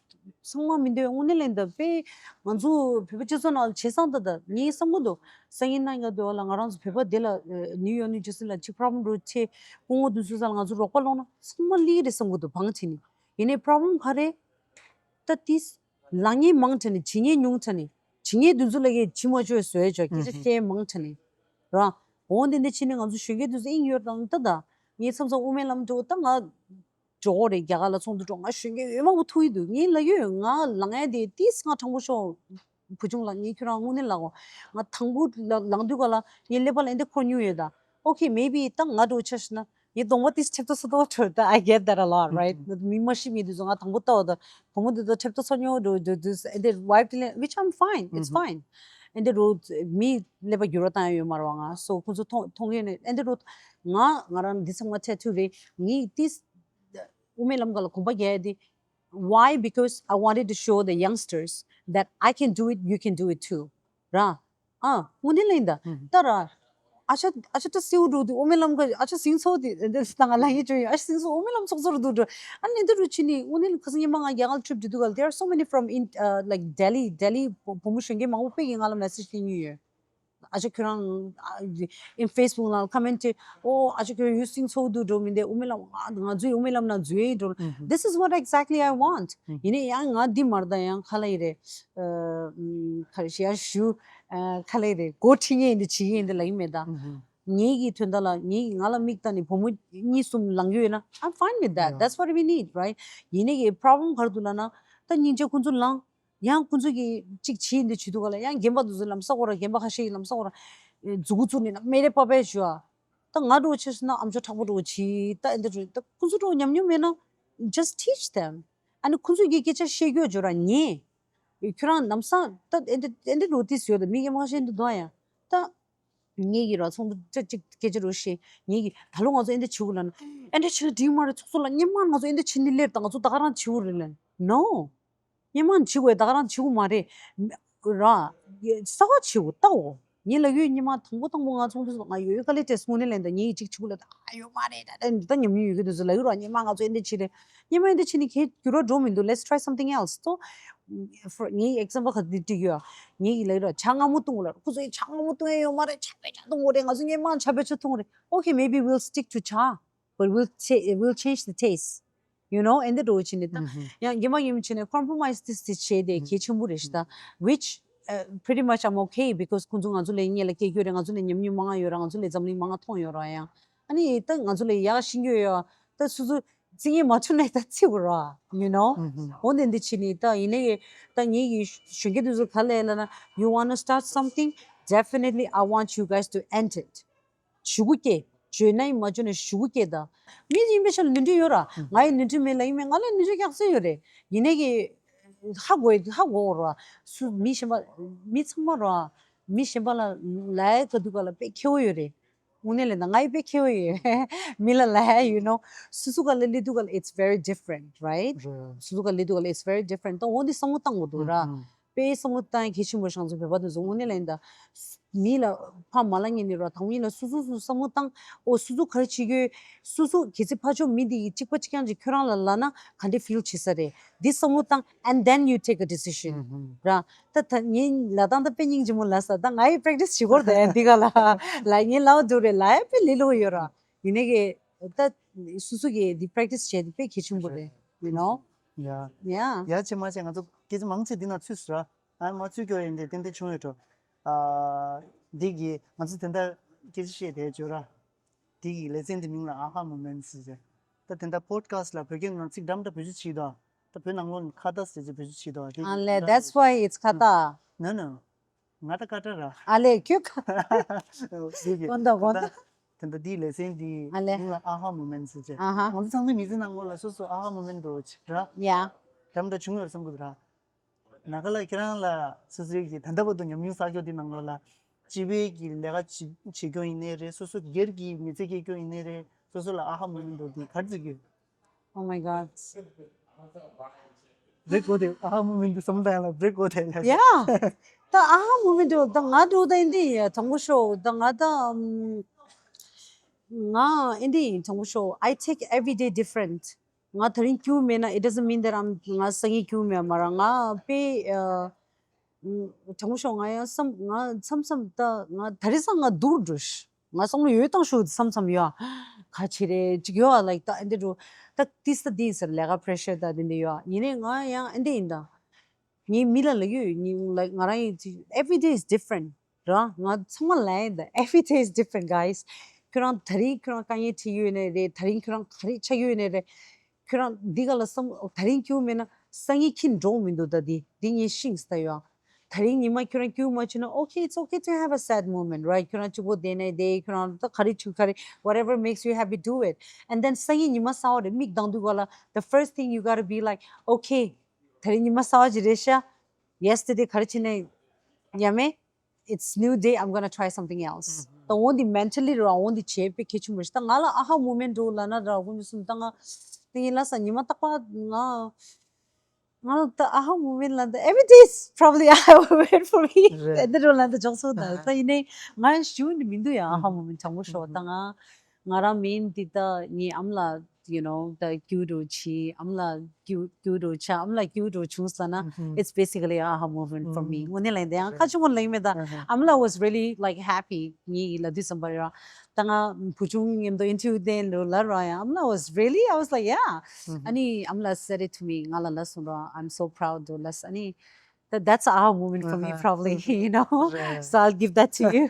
ཚང་མ་མི་འདོད་དངོས་གནས་ལ་འདི་པས་ང་ཚོ་བོད་པ་སྤྱི་ཚོགས་ནང་ལ་བྱས་ཙང་ད་ད་ངས་བསམ་གི་འདུག་སང་ཉིན་གནངས་ཉིན་དེ་བ་ལ་ང་རང་ཚོ་བོད་པ་དེ་ལ་ནིའུ་ཡོག་ནིའུ་ཇར་སི་ལ་གཅིག་problem འགྲོ་ཆེ་སྐུ་ངོ་དེ་ཚོ་ས་ལ་ང་ཚོ་རོགས་པ་སློང་ན་ཚང་མ་ལི་རེད་བསམ་གི་འདུག་བང་ཆེ་ནི་ཡིན་ནའི་problem ག་རེ། ད་ཏིས། ལངས་ངེས་མང་དྲགས་ནས་བྱེད་ངེས་ཉུང་དྲགས་ནས་བྱེད་ངེས་དེ་ཚོ་ལ་གས་ཇི་མ་བཅོས་བཟོས་ཅོག་སྐད་ཆ་བཤད་མང་དྲགས་ནས་ར། འོང་དེ་འདྲ་བྱས་ནས་ང་ཚོ་གཞོན་སྐྱེས་དེ་ཚོ་དབྱིངས་ཡོད་དང་ད་ད་ངས་མཚམས་མཚམས་དབུ་མའི་ལམ་འགྲོ་ད་ང་འགྲོ་གི་རེད། རྒྱ་གར་ལ་ཚོགས་འདུ་འགྲོ་ང་གཞོན་སྐྱེས་ཡོད་མང་པོ་ཐུག་གི་འདུག་ངས་ལབ་ཡོད་ང་ལངས་ཡས་དེ་ཏིས་ང་དྲང་པོ་ཤོད། བུ་ཆུང་ལགས་ངས་ཁྱོད་རང་དངོས་གནས་ལབ་གོ་ང་དང་པོ་ལ་ལངས་དུས་ག་ལ་ངའི་ཀླད་པ་ལ་འདི་འཁོར་མྱོང་ཡོད་ད། Okay, maybe ད་ང་འགྲོ་ཆ་ཤི་ན། ངའི་གདོང་པ་ཏིས་ཁྲེབ་ཏོ་ས་ཏོ་ཁྲོད་ད། I get that a lot, right? མི་མ་ཤི་མི་དུས་ང་དང་པོ་ལྟ་བ་ད་བུ་མོ་དུས་ད་ཁྲེབ་ཏོ་ས་ཉོ་འགྲོ་འདུག་དུས་and then wife དེ་ལས་which I'm fine, it's fine. And then རོ་མི་ཀླད་པ་འགྱུར་བ་བཏང་ཡ་ཡོད་མ་རེད་བ་ང་སོ་ཁོ་ཚོ་མཐོང་མཐོང་ཡོད་ནས་and then རོ་ང་ང་རང་འདི་ཚང་མ་ཁྲལ་ཐུབ་རེད། ངས་ཏིས་དབུ་མའི་ལམ་ཁ་ལ་གོམ་པ་རྒྱག་ཡ་དེ། Why? Because I wanted to show the youngsters that I can do it, you can do it too. ར། ཨ། དངོས་གནས་ལ་ཡིན་ད། ད་ར། ཨ་ཅག་ཨ་ཅག་ཏྲ་སེའུ་འགྲོ་དུས་དབུ་མའི་ལམ་ཁ་ཨ་ཅག་སིང་ཚོ་དེ་འདི་ད་ང་ལ་ཡིད་ཆོས་ཡོད། ཨ་ཅག་སིང་ཚོ་དབུ་མའི་ལམ་ཚོགས་ཚོགས་རུ་འདུག་འགྲོ། ཨ་ནི་འདི་རུ་ཕྱིན་ནི་དངོས་གནས་ལ་ཁ་སང་ཉི་མ་ང་རྒྱ་གར་ལ་trip འགྲོ་དུས་ག་ལ། There are so many from in, uh, like Delhi, Delhi བུ་བུ་མོ་གཞོན་སྐྱེས་མང་པོ་དཔེ་གི་ང་ལ་message སྟོན་མྱོང་ཡོད། ཨ་ཅག་ཁྱོད་རང་in Facebook ནང་comment ཨོ་ཨ་ཅག་ཁྱོད་རང་ཡུལ་སྲིང་ཚོགས་འདུ་འགྲོ་མི་འདུག་དབུ་མའི་ལམ་ང་ང་ཚོའི་དབུ་མའི་ལམ་ནང་འཛུལ་ཡས་འགྲོ། This is what exactly I want. ཡིན་ནའི་ཡང་ང་འདི་མར་ད་ཡང་ཁ་ལ་ཡི་རེད། ཁ་ཞེ་ཞུ་ཁ་ལ་ཡི་རེད་གོ་ཁྲི་ངས་འདི་བྱེད་ཡས་འདི་ལ་ཡིན་མེད་ད། ངེད་ཀྱི་དོན་དག་ལ་ངེད་ཀྱི་ང་ལ་མིག་ལྟ་ནས་བུ་མོ་གཉིས་གསུམ་ལངས་ཡོད་ན། I'm fine with that. That's what we need, right? ཡིན་ནའི་གི་problem ག་རེ་འདུག་ལབ་ན་ད་སྙིང་རྗེ་ཁོང་ཚོ་ལངས། ཡང་ཁོང་ཚོ་གིས་གཅིག་བྱེད་འདི་བྱེད་འདུག་ག་ལ། ཡང་རྒན་པ་དེ་ཚོ་ལམ་སང་ཁོ་ར་རྒན་པ་ཁ་ཤས་ཀྱིས་ལམ་སང་ཁོ་ར་མཛུ་གུ་བཙུགས་ནས་ན་མེ་རེ་པ་པའི་ཞུ་ཨ། ད་ང་འགྲོ་ཆེ་སོང་ན་ཨམ་ཅོག་མཁྲེགས་པོ་འགྲོ་བྱེད་ད་ཨེ་འདི་འགྲོ་ད་ཁོང་ཚོ་འགྲོ་ཉམས་མྱོང་མེད་ན་just teach them. ཨ་ནི་ཁོང་ཚོ་གིས་སྐད་ཆ་བཤད་རྒྱུ་འཇོག་ར་ཉན། ཁྱོད་རང་ལམ་སང་ད་ཨེ་འདི་ཨེ་འདི་འགྲོ་དུས་ཡོད་ད་མི་རྒན་པ་ཁ་ཤས་འདི་འདུག་ཨ་ཡ། ད་ངེད་ཀྱི་ར་ཚོང་འདུ་ཅག་ཅིག་སྐད་ཆ་རོ་ཤེས་ངེད་ཀྱི་ད་ལོ་ང་ཚོ་ཨེ་འདི་བྱེད་དགོས་ལབ་ན་ཨེ་འདི་བྱེད་ལ་འགྲིག་མ་རེད། ཚོགས་གཙོ་ལགས་སྔོན་མ་ང་ཚོ་ཨེ་འདི་བྱེད་ནི་སླེབས་ད་ང་ཚོ་ད་ག་རང་བྱེད་དགོས་རེད་ལབ། No. སྔོན་མ་བྱེད་དགོས་ད་ག་རང་བྱེད་དགོས་མ་རེད། ར། གསར་བ་བྱེད་དགོས་ལྟ་འོ། ངས་ལབ་ཡོད་སྔོན་མ་དང་པོ་དང་པོ་ང་ཚོང་འདུ་ང་ཡོད་ཡོད་ག་ལེ་ཏེ་སྔོན་ནས་ལན་ད་ངས་ཅིག་བྱེད་དགོས་ལབ་ད་ཨ་ཡོད་མ་རེད་ད་ད་ད་ཉམས་མྱོང་ཡོད་གི་འདུག་ཟེར་ལབ་ཡོད་ར། སྔོན་མ་ང་ཚོ་ཨེ་འདི་བྱེད་རེད། སྔོན་མ་ཨེ་འདི་བྱེད་ནི་གས་འགྱུར་བ་འགྲོ་མི་འདུག Let's try something else. So for ངའི་example ག་འདི་བྲིས་ཡོད། ངའི་ལབ་ར་ཇ་མངར་མོ་བཏུང་ལ་ཁོ་ཚོས་ཇ་མངར་མོ་བཏུང་ཡ་ཡོད་མ་རེད། ཇ་བེད་ཇ་བཏུང་དགོས་རེད། ང་ཚོ་སྔོན་མ་ཇ་བེད་ཇ་བཏུང་རེད། Okay, maybe we'll stick to ཇ. But we'll cha- we'll change the taste. You know, and the routine ད་ཡང་རྒྱ་མ་ཡིན་ཕྱིན་ནས་compromise this this བྱས་ཏེ་གལ་ཆེན་པོ་རེད་ཤི་ད། Which uh, pretty much I'm okay because ཁོང་ཚོ་ང་ཚོ་ལས་ངེད་ལ་སྐྱེ་རྒྱུ་རེད། ང་ཚོ་ལས་ཉམས་མྱོང་མང་ཡོད་ར། ང་ཚོ་ལས་འཛམ་གླིང་མང་མཐོང་ཡོད་ར། ཡང་ཨ་ནི་ད་ང་ཚོ་ལས་ཡག་ཤེས་རྒྱུ་ཡོད་ད་སུ་སུ་རྩིས་ངན་མ་ཐུབ་ནས་ད་ཚིག་ར། You know. འོ་འདི་འདི་ཕྱིན་ནས་ད་ཡིན་ནའི་ད་ངེད་ཀྱི་གཞོན་སྐྱེས་དེ་ཚོ་ག་ལས་ལ་ན། You wanna start something? Definitely, I want you guys to end it. གཞུག་གུ་སྐྱེ། བརྗོད་ན་ཡིན་མ་བརྗོད་ན་གཞུག་གུ་སྐྱེ་ད། མི་ཡིན་པའི་ཆ་ལ་ནོར་འཁྲུལ་ཡོད་ར། ང་ཡི་ནོར་འཁྲུལ་མེད་ལ་ཡིན་མེད་ང་ལ་ནོར་འཁྲུལ་རྒྱག་སྲོལ་ཡོད་རེད། ཡིན་ནའི་གི་ཧ་གོ་ཧ་གོ་ར། སུ་མི་གཞན་པ་མི་ཚང་མ་ར། མི་གཞན་པ་ལ་ལའི་ག་དུས་ག་ལ་དཔེ་ཁེ་བོ་ཡོད་རེད། དངོས་གནས་ལས་ན་ང་ཡི་དཔེ་ཁེ་བོ་ཡོད། མི་ལ་ལའི་you know སུ་སུ་ག་ལ་ལི་དུས་ག་ལ་it's very different, right? རེད། སུ་སུ་ག་ལི་དུས་ག་ལ་it's very different. ད་འོ་འདི་བསམ་བློ་བཏང་དགོས་འདུག་ར། དཔེ་བསམ་བློ་བཏང་ཡ་གལ་ཆེན་པོ་ཤང་ཚོ་བོད་པ་དེ་ཚོ་དངོས་གནས་ལས་ན་ད། མི་ལ་ཕར་མ་ལབ་མཁན་ནི་རོ། དང་མི་ལ་སོ་སོ་སོ་བསམ་བློ་བཏང་། ཨོ་སོ་སོ་ག་རེ་བྱེད་ཀྱི་ཡོད། སོ་སོ་གལ་སྲིད་ཕར་ཕྱོགས་མི་འདི་གིས་གཅིག་པ་གཅིག་རྐྱང་ཅིག་ཁྱོད་རང་ལ་ལབ་ན་ག་འདྲ་ཕིལ་བྱེད་ས་རེད། འདི་བསམ་བློ་བཏང་། And then you take a decision. ར། ད་ད་ངས་ལབ་སྟངས་ད་དཔེ་སྙིང་རྗེ་མོ་ལབ་ས། ད་ང་ཡི་པེ་རེག་ཊི་སི་བྱེད་དགོས་རེད་ད་འདི་ག་ལ། ལ་ངས་ལབ་འདུག་རེད་ལ་ཡ་དཔེ་ལས་སླ་པོ་ཡོད་ར། ཡིན་ནའི་གི་ད་སོ་སོ་གིས་འདི་པེ་རེག་ཊི་སི་བྱས་ཏེ་དཔེ་གལ་ཆེན་པོ་རེད། You know? Yeah. Yeah. ཡ་ཆེ་མ་ཆེ་ང་ཚོ་སྐད་ཆ་མང་ཆེ་འདི་ན་ཚུད་སོང་ར། ཨ་མ་ཚུད་སྐྱོ་ཡིན་དེ་ཏན་ཏན་བྱུང་ཡོད་འགྲོ། ཨ་འདི་གི་ང་ཚོ་དེ་འདྲ་སྐད་ཆ་བཤད་དེ་བརྗོད་ར། འདི་གི་ལེ་ཚན་འདི་མིང་ལ་ཨ་ཧ་མོ་མེན་ཊི་ཟེར། ད་དེ་འདྲ་པོ་ཌི་ཁ་སི་ཊི་ལ་བོད་སྐད་ནང་ཚིག་འདྲ་མི་འདྲ་བེད་སྤྱོད་བྱེད་དོ། ད་བོད་ནང་ལོགས་ནས་ཁ་བརྡ་ཟེར་གྱི་བེད་སྤྱོད་བྱེད་དོ། དེ་ཨ་ལེ། That's why it's ཁ་བརྡ། No, no. ང་ད་ཀ་ཏ་ར། ཨ་ལེ་ཁྱོད་ཀ་ཏ། དེ་གི་གོ་འདུག་གོ་འདུག་དེ་འདྲ་འདི་ལེ་ཚན་འདི་ཨ་ལེ། མིང་ལ་ཨ་ཧ་མོ་མེན་ཊི་ཟེར་གྱི། ཨ་ཧ། ང་ཚོ་ཚང་མའི་མི་ཚེ་ནང་ལོགས་ལ་སོ་སོ་ཨ་ཧ་མོ་མེན་ཊི་འདྲ་བོ་ཅིག་ར། ཡ། འདྲ་མི་འདྲ་བྱུང་ཡོད་བསམ་གྱི་འདུག་ར། ནཱ་ག་ལ་ཁྱེད་རང་ལ་སོ་སོའི་གི་ད་ལྟ་བར་དུ་ཉམས་མྱོང་བསགས་རྒྱུ་འདི་ནང་ལོགས་ལ་སྤྱི་པའི་གི་ལས་ཀ་བྱེད་བྱེད་རྒྱུ་ཡིན་ནའི་རེད། སོ་སོ་སྒེར་གྱི་མི་ཚེ་སྐྱེལ་རྒྱུ་ཡིན་ནའི་རེད། སོ་སོ་ལ་ཨ་ཧ་མོ་མེན་ཊི་འདི་ག་རེ་བརྩི་གི་ཡོད། Oh my God. བྲེག་གོ་དེ་ཨ་ཧ་མོ་མེན་ཊི་བསམ་བློ་ཡང་ལ་བྲེག་གོ་དེ་ལ། Yeah. ད་ཨ་ཧ་མོ་མེན་ཊི་ད་ང་འགྲོ་ད་ཨིན་དེ་ཡིན་དང་པོ་ཤོ་ད་ང་ད་ང་ཨིན་དེ་ཡིན་དང་པོ་ཤོ། I take every day different. ང་དེ་རིང་སྐྱིད་པོ་མེད་ན་it doesn't mean that I'm ང་སང་ཉིན་སྐྱིད་པོ་མེད་མ་ར། ང་དཔེ་ཨ་དྲང་པོ་ཤོད། ང་ཡང་བསམ་ང་མཚམས་མཚམས་ད་ང་དེ་རིང་སང་ང་སྡུག་འགྲོ་ཤི། ང་བསམ་བློ་ཡོད་དང་ཤོད་བསམ་བསམ་ཡོད། ག་ཅི་རེད་ཅིག་ཡོད་ལའིཀ་ད་ཨེ་འདི་འགྲོ། ད་ཏིས་ད་ཏིས་ཟེར་ལས་ཀ་པི་རེ་ཤར་ད་དེ་འདི་ཡོད། ཡིན་ནའི་ང་ཡང་ཨེ་འདི་ཡིན་ད། ངའི་མི་ལ་ལ་ཡོད་ཡིན་ལའིཀ་ང་རང་ཡིན་every day is different ར། ང་ཚང་མ་ལ་ཡིན་ད། Every day is different, guys. ཁྱོད་རང་དེ་རིང་ཁྱོད་རང་དཀའ་ངལ་འཕྲད་ཡོད་ནའི་རེད། དེ་རིང་ཁྱོད་རང་ག་རེ་ཆགས་ཡོད་ནའི་རེད། ཁྱོད་རང་འདི་ག་ལ་བསམ་དེ་རིང་སྐྱིད་པོ་མེད་ན་སང་ཉིན་ཁྱིམ་འགྲོ་མི་འདུག་ད་འདི་འདི་ངས་ཤེས་ད་ཡོད། དེ་རིང་ཉི་མ་ཁྱོད་རང་སྐྱིད་པོ་མ་བྱུང་ན okay, it's okay to have a sad moment, right? ཁྱོད་རང་གཅིག་པོ་བསྡད་ནའི་བསྡད། ཁྱོད་རང་ད་ག་རེ་བྱེད་ག་རེ། Whatever makes you happy, do it. And then སང་ཉིན་ཉི་མ་གསར་པ་རེད། མིག་གདངས་དུས་ག་ལ་the first thing you gotta be like, okay, དེ་རིང་ཉི་མ་གསར་པ་ཅིག་རེད་ཤག Yesterday ག་རེ་བྱས་ནའི་ཡ་མེད། It's new day, I'm gonna try something else. ད་འོ་འདི་མེན་ཊལ་ལི་ར་འོ་འདི་བྱེད་དཔེ་གལ་ཆེན་པོ་རེད་ཤག་ད་ང་ལ་ཨ་ཧ་མོ་མེན་ཊི་འགྲོ་ལབ་ན་ར་དགོངས་ནས་སོང་ད་ང་ད་ཡིན་ལ་ས་ཉི་མ་རྟག་པར་ང་ང་ལ་ད་ཨ་ཧ་མོ་མེན་ཊི་ལབ་ད་every day is probably ཨ་ཧ་མོ་མེན་ཊི་for me. རེད། ཨེ་འདི་འགྲོ་ལབ་ད་ཇོག་སོང་ད་ད་ཡིན་ནའི་ང་ཞུ་ནི་མི་འདུག་ཡ། ཨ་ཧ་མོ་མེན་ཊི་དྲང་པོ་ཤོད་ད་ང་ང་རང་མིན་འདི་ད་ངའི་ཨ་མ་ལ you know ད་སྐྱིད་པོ་འགྲོ་བྱེད། ཨ་མ་ལ་སྐྱིད་སྐྱིད་པོ་འགྲོ་བྱ། ཨ་མ་ལ་སྐྱིད་པོ་འགྲོ་བྱུང་ཟེར་ན་it's basically a aha moment for me. དངོས་གནས་ལ་ཡིན་དེ་ཡང་ཁ་ཆུང་མོ་ལ་ཡིན་མེད་ད། ཨ་མ་ལ་was really like happy. ངའི་ལ་དུས་ཙམ་པ་རེད་ར། ད་ང་བུ་ཆུང་མཉམ་དུ་ཨིན་ཊར་བིའུ་དེ་འདྲ་ལ་ར་ཡ། ཨ་མ་ལ་was really, I was like, yeah. ཨ་ནི་ཨ་མ་ལ་said it to me. ང་ལ་ལ་སོང་ར། I'm so proud of ལ་ཨ་ནི། That, that's a aha moment for me, probably, you know. So I'll give that to you.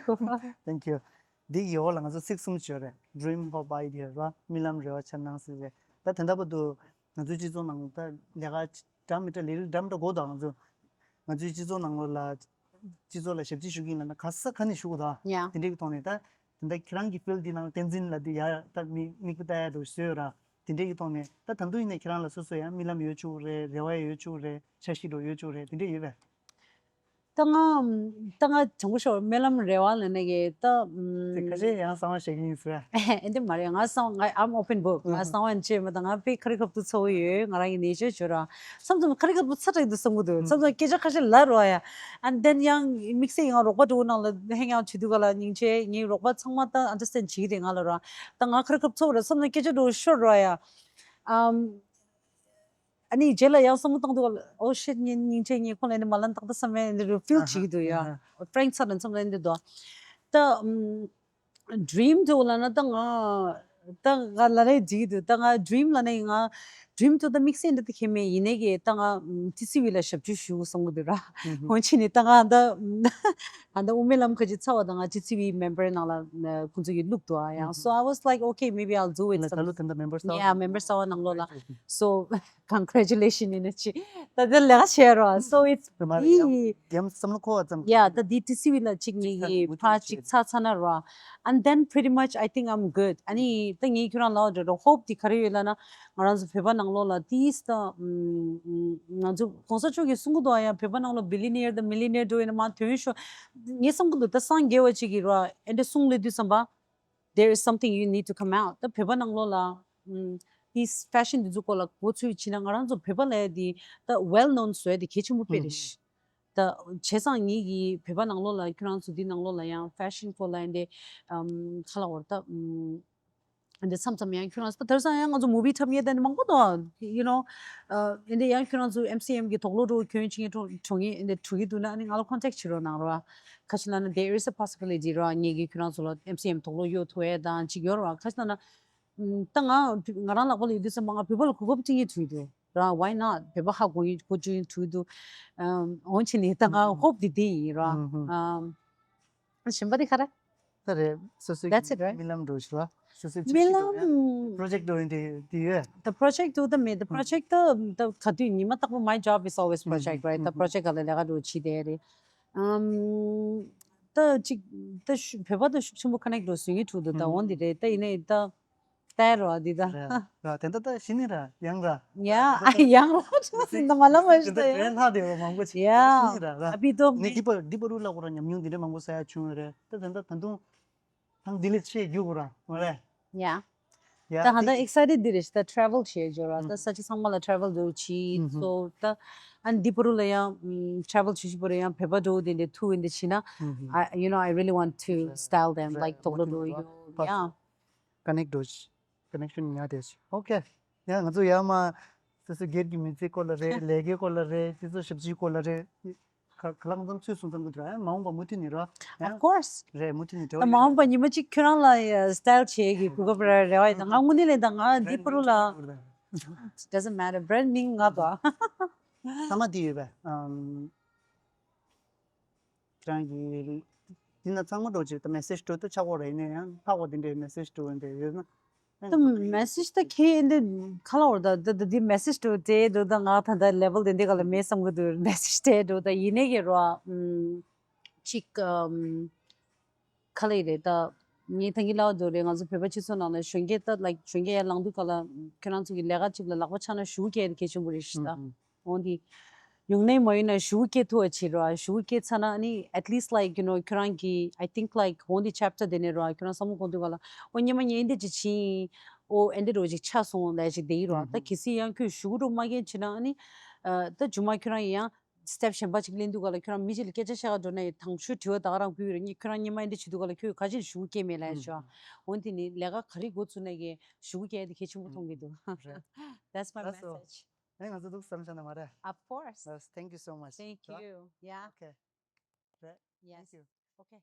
Thank you. འདི་ཡི་འོག་ལ་ང་ཚོ་ཚིག་གསུམ་བརྗོད་རེད། Dream, hope, idea ར། རྨི་ལམ། རེ་བ། འཆར་སྣང་ཟེར་རེད། ད་དེ་འདྲ་བར་དུ་ང་ཚོའི་སྤྱི་ཚོགས་ནང་ད་ལས་ཀ་འདྲ་མི་འདྲ་ལས་རིགས་འདྲ་མི་འདྲ་དགོས་དང་ང་ཚོ་ང་ཚོའི་སྤྱི་ཚོགས་ནང་ལོགས་ལ་སྤྱི་ཚོགས་ལ་ཞབས་ཕྱི་ཞུ་གི་ཡིན་ལབ་ན་ག་ས་ག་ནས་ཞུ་དགོས་དང་དེ་འདྲའི་གི་ཐོག་ནས་ད་དེ་འདྲ་ཁྱེད་རང་གི་ཕིལ་འདི་ནང་བསྟན་འཛིན་ལ་འདི་ཡ་ད་མི་མིག་དཔེ་ལྟ་ཡ་འདྲ་བཟོས་ཡོད་ར། དེ་འདྲའི་གི་ཐོག་ནས་ད་ད་དུང་ཡིན་ནའི་ཁྱེད་རང་ལ་སོ་སོ་ཡང་རྨི་ལམ་ཡོད་བཅུག་རེད། རེ་བ་ཡོད་བཅུག་རེད། འཆར་གཞི་འདྲ་ཡོད་བཅུག་རེད། དེ་འདྲ་ཡོད་པས། ད་ང་ད་ང་དྲང་པོ་ཤོད། རྨི་ལམ་རེ་བ་ལབ་ནས་གི་ད་དེ་ཁ་ཤས་ཡང་གསང་བ་བཤད་ཀྱི་ཡིན་ཟེར། ཨེ་འདི་མ་རེད། ང་གསང་ང་I'm open book. ང་གསང་བ་ཡིན་ཆེ་མ་ད་ང་དཔེ་ཁ་རི་ཁ་ཐུག་ཚ་བོ་ཡོད། ང་རང་གི་ནེ་ཅར་བྱོས་ར། མཚམས་མཚམས་ཁ་རི་ཁ་ཐུག་ཚ་དྲགས་འདུག་བསམ་གི་འདུག་མཚམས་མཚམས་སྐད་ཆ་ཁ་ཤས་ལབ་རོགས་ཡ། And then ཡང་དམིགས་བསལ་ཡང་རོགས་པ་འགྲོ་ནང་ལ་ཧེང་ཡང་བྱེད་དུས་ག་ལ་སྙིང་རྗེ་ངའི་རོགས་པ་ཚང་མ་ད་understand བྱེད་ཀྱི་རེད་ང་ལ་ར། ད་ང་ཁ་རི་ཁ་ཐུག་ཚ་བོ་ར། མཚམས་མཚམས་སྐད་ཆ་འགྲོ་ཤོར་རོགས་ཡ། ཨམ། ཨ་ནི་རྗེས་ལ་ཡང་བསམ་བློ་བཏང་དུས་ཨོ་ཤིཊ་ངས་སྙིང་རྗེ་ངས་ཁོང་ལ་ནི་མ་ལན་ཏག་ཏག་བསམ་མེད་འདི་རུ་ཕིལ་བྱེད་ཀྱི་འདུག་ཡ། ཕྲེང་ཚར་ནས་མཚམས་ལ་འདི་འདུག་ད་ཨམ། ཌི་རིམ་དུ་ལབ་ན་ད་ང་ད་ང་ལ་ལས་འགྲིག་འདུག་ད་ང་ཌི་རིམ་ལབ་ན་ང་ཌི་རིམ་དུ་ད་དམིགས་བསལ་འདི་ད་ཁྱད་མེད་ཡིན་ནའི་གི་ད་ང་ཊི་སི་ཝི་ལ་ཞབས་ཕྱི་ཞུ་བསམ་གི་འདུག་ར། ཧུམ་ཧུམ། འོན་ཆི་ནི་ད་ང་ད་ང་ད་དབུ་མའི་ལམ་ཁ་ཅིག་ཚར་བ་ད་ང་ཊི་སི་ཝི་མེམ་བར་ནང་ལ་ཁོང་ཚོ་གི་བླུགས་འདུག་ཨ་ཡང་། So I was like, okay, maybe I'll do it. ད་ལོ་ད་ལྟ་མེམ་བར་གསར་པ། Yeah, མེམ་བར་གསར་པ་ནང་ལོགས་ལ། So congratulations ཡིན་ན་ཅི། ད་དེ་ལས་ཀ་བྱས་རོགས། So it's ཡ་མ་རེད། ཡ་ཡ་བསམ་བློ་འཁོར་བ་ཙམ། Yeah, ད་འདི་ཊི་སི་ཝི་ལ་ཅིག་ངེད་ཀྱི་ཕར་ཅིག་ཚར་ཚར་ན་རོགས། And then pretty much I think I'm good. ཨ་ནི་ད་ངས་ཁྱོད་རང་ལ་འོ་འདྲ་རོགས་ཧོབ་དེ་ག་རེ་ཡོད་ལབ་ན། ང་རང་ཚོ་བོད་པ་ནང་ལོགས་ལ་ཏིས་ད་ང་ཚོ་གོང་ས་མཆོག་གིས་གསུང་གི་འདུག་ཨ་ཡ། བོད་པ་ནང་ལོགས་བི་ལི་ནི་ཡར་དང་མི་ལི་ནི་ཡར་འགྲོ་ཡིན་ན་མ་དོན་ཤོ། ངས་བསམ་གི་འདུག་ད་སངས་རྒྱས་པ་ཅིག་གིས་རོགས་ཨེ་འདྲ་གསུང་ལས་དུས་ཙམ་པ། There is something you need to come out. ད་བོད་པ་ནང་ལོགས་ལ་ཨམ། ཏིས་ཕེ་ཤན་འདི་ཚོ་སྐོར་ལ་གོ་ཚུལ་བྱས་ན་ང་རང་ཚོ་བོད་པ་ལ་ཡ་དེ་ད་well known བཟོ་ཡ་དེ་གལ་ཆེན་པོ་དཔེ་རེད་ཤག་ད་བྱས་ཙང་ངེད་ཀྱི་བོད་པ་ནང་ལོགས་ལ་ཁྱོད་རང་ཚོ་འདི་ནང་ལོགས་ལ་ཡང་ཕེ་ཤན་ཕོ་ལ་འདི་ཨམ་ཁ་ལ་བར་ད་ཨམ་འདི་མཚམས་མཚམས་ཡང་ཁྱོད་རང་ཚོ་དེང་སང་ཡང་ང་ཚོ་མུ་བི་འཁྲབ་མཁན་དེ་འདྲ་མང་པོ་འདུག you know འདི་ཡང་ཁྱོད་རང་ཚོ་ཨེམ་སི་ཨེམ་གི་དོགས་སློང་འགྲོ་གྱོན་ཆིང་འགྲོ་གྱོན་ངེད་འདི་འགྲོ་གི་འདུག་ན་ཨ་ནི་ང་ལ་ཁོན་ཊེག་བྱེད་རོགས་གནང་རོགས། ཁ་ཤས་ལ་ན་there is a possibility རོགས་ངེད་ཀྱི་ཁྱོད་རང་ཚོ་ལ་ཨེམ་སི་ཨེམ་དོགས་སློང་ཡོད་ཐུབ་ཡས་དང་ཅིག་ཡོད་རོགས། ཁ་ཤས་ལ་ན་ད་ང་ང་རང་ལག་པ་ལ་ཡོད་དུས་ཙམ་པ་ང་བོད་པ་ལ་གོ་སྐབས་སྤྲད་ཀྱི་འགྲོ་གི་འདུག་ར། Why not? བོད་པ་ཧ་གོ་ཡིན་གོ་རྒྱུ་ཡིན་འགྲོ་གི་འདུག་འོན་ཆེ་ནས་ད་ང་ཧོབ་དེ་དེ་ཡིན་ར། གཞན་པ་དེ་ག་རེ། ད་རེད། སོ་སོའི་That's it, right? རྨི་ལམ་འགྲོ་ཤི་བ། སོ་སོའི་རྨི་ལམ་པྲོ་ཇེག་འགྲོ་ཡིན་དེ་དེ་ཡོད། The project དུ་ད་མེད། The project ད་ད་ག་དུས་ཉི་མ་རྟག་པར་my job is always project, right? ད་project ག་ལ་ལས་ཀ་འགྲོ་ཆི་དེ་རེད། ཨམ། ད་ཅིག་ད་ཤུ་བོད་པ་ད་ཤུགས་ཆེན་པོ་ཀ་ནེག་འགྲོ་སུ་ངེད་ཐུག་འདུག་ད་འོན་དེ་རེད། ད་ཡིན་ནའི་ད་ལྟ་རོ་འདི་ད། ར་ར་དེ་འདྲ་ད་ཤི་ནི་ར་ཡང་ར། ཡ་ཡང་རོ་ཅི་ཟིན་ད་མ་ལ་མ་ཤི་ད་ཡ། དེ་ལྷ་དེ་བ་མང་པོ་ཅིག་ཡ། ཤི་ནི་ར་ར། ཨ་བི་དོ་ནི་འདི་པ་འདི་པ་རུ་ལ་གོ་ར་ཉམས་མྱོང་འདི་འདྲ་མང་པོ་ས་ཡ་བྱུང་ཡོད་རེད། ད་དེ་འདྲ་ད་དུང་ཐང་འདི་ལས་ཆེ་རྒྱུ་གོ་ར་མ་རེད། ཡ། ཡ་ད་ཧ་ད་དེ་excited འདི་རེད་ཤི་ད་travel བྱེད་རྒྱུ་ར། ད་ས་ཆ་ཚང་མ་ལ་travel འགྲོ་ཆི་སོ་ད་ཨ་འདི་པ་རུ་ལ་ཡང་travel བྱེད་ཤི་པ་རུ་ཡང་བོད་པ་འགྲོ་དེ་འདྲ་ཐུག་འདི་ཆི་ན། I you know I really want to style them like དོག་ལོ་ལོ་ཡོ་ཡ། ཀ་ནེག་འགྲོ་ཤི། ཀ་ནེག་ཤན་ཉར་ཏེ་ཤི། ཨོ་ཁེ། ཡང་ང་ཚོ་ཡར་མར་སོ་སོ་སྒེར་གྱི་མི་ཚེ་སྐོར་ལ་རེད། ལས་ཀའི་སྐོར་ལ་རེད། སྤྱི་ཚོགས་ཞབས་ཕྱིའི་སྐོར་ལ་རེད། ག་ག་ལ་གང་འཚམ་ཚུད་སོང་ཙམ་གྱི་འདྲ། ཡང་མ་འོངས་པ་མུ་མཐུད་ནས་རོ། Of course. རེད་མུ་མཐུད་ནས་འགྲོ། ད་མ་འོངས་པ་ཉི་མ་གཅིག་ཁྱོད་རང་ལ་style བྱེད་ཀྱི་གོ་སྐབས་རེ་རེ་བ་ཡིན་ད་ང་དངོས་གནས་ལས་ད་ང་འདི་པ་རུ་ལ། Doesn't matter brand མིང་ང་དོ། ཚང་མ་འདི་ཡོད་པས། ཁྱེད་རང་གིས་འདི་ན་ཚང་མ་འགྲོ་ཅིག་ད་message འགྲོ་ད་ཆག་གོ་ར་ཡིན་ན་ཡང་ལྷག་གོ་དེ་འདྲའི་message འགྲོ་འདྲ་ཡོད་ན། ད་message ད་ཁྱེད་འདི་ཁ་ལ་འོར་ད་ད་ད་འདི་message འགྲོ་དེ་འགྲོ་ད་ང་ད་ད་level དེ་འདི་ག་ལ་མེད་བསམ་གི་འདུག message དེ་འགྲོ་ད་ཡིན་ནའི་གི་རོ་ཨམ་ཅིག་ཨམ་ཁ་ལ་ཡི་རེད་ད། ངས་ད་གིན་ལབ་འདུག་རེད། ང་ཚོ་བོད་པ་སྤྱི་ཚོགས་ནང་ལ་གཞོན་སྐྱེས་ད་like གཞོན་སྐྱེས་ཡར་ལངས་དུས་ག་ལ་ཁྱོད་རང་ཚོ་གི་ལས་ཀ་གཅིག་ལ་ལག་པ་འཆང་ན་ཞུ་གལ་གལ་ཆེན་པོ་རེད་ཤི་ད། འོན་ཏེ། ཡོང་ནས་མ་ཡིན་ན་ཞུ་སྐྱེ་ཐུབ་པ་བྱེད་རོགས། ཞུ་སྐྱེ་ཚར་ན་ནི་at least like you know ཁྱོད་རང་གི་I think like འོན་ཏེ་chapter དེ་ནས་རོགས་ཁྱོད་རང་བསམ་བློ་གཏོང་དུས་ག་ལ་ཨོ་ཉི་མ་ངས་འདི་ཅིག་བྱིན། ཨོ་ཨེ་འདི་རོ་ཅིག་ཆགས་སོང་ལས་ཅིག་དེ་ཡིན་རོགས། ད་གལ་སྲིད་ཡང་ཁྱོད་ཞུ་རོགས་མ་སྐྱེ་བྱེད་ན་ནི་ད་རྗུ་མ་ཁྱོད་རང་ཡང་step གཞན་པ་ཅིག་ལེན་དུས་ག་ལ་ཁྱོད་རང་མི་གཅིག་ལ་སྐད་ཆ་བཤད་ག་འགྲོ་ན་ཡང་དང་ཤོས་དྲི་བ་ད་ག་རང་ཕུལ་ཡོད་རེད། ཁྱོད་རང་ཉི་མ་ཨེ་འདི་བྱེད་དུས་ག་ལ་ཁྱོད་ག་ཅིག་ཞུ་སྐྱེ་མེད་ལས་ཤོག་འོན་ཏེ་ནི་ལས་ཀ་ག་རེ་འགོ་ཚུགས་ན་གི་ཞུ་སྐྱེ་དེ་གལ་ཆེན་པོ་མཐོང་གི་འདུག That's my message. ཨེ་ང་ཚོ་འདུག་བསམ་བྱ་ན་མ་རེད། Of course. Yes, thank you so much. Thank you. Yeah. Okay. Right. Yes. Thank you. Okay.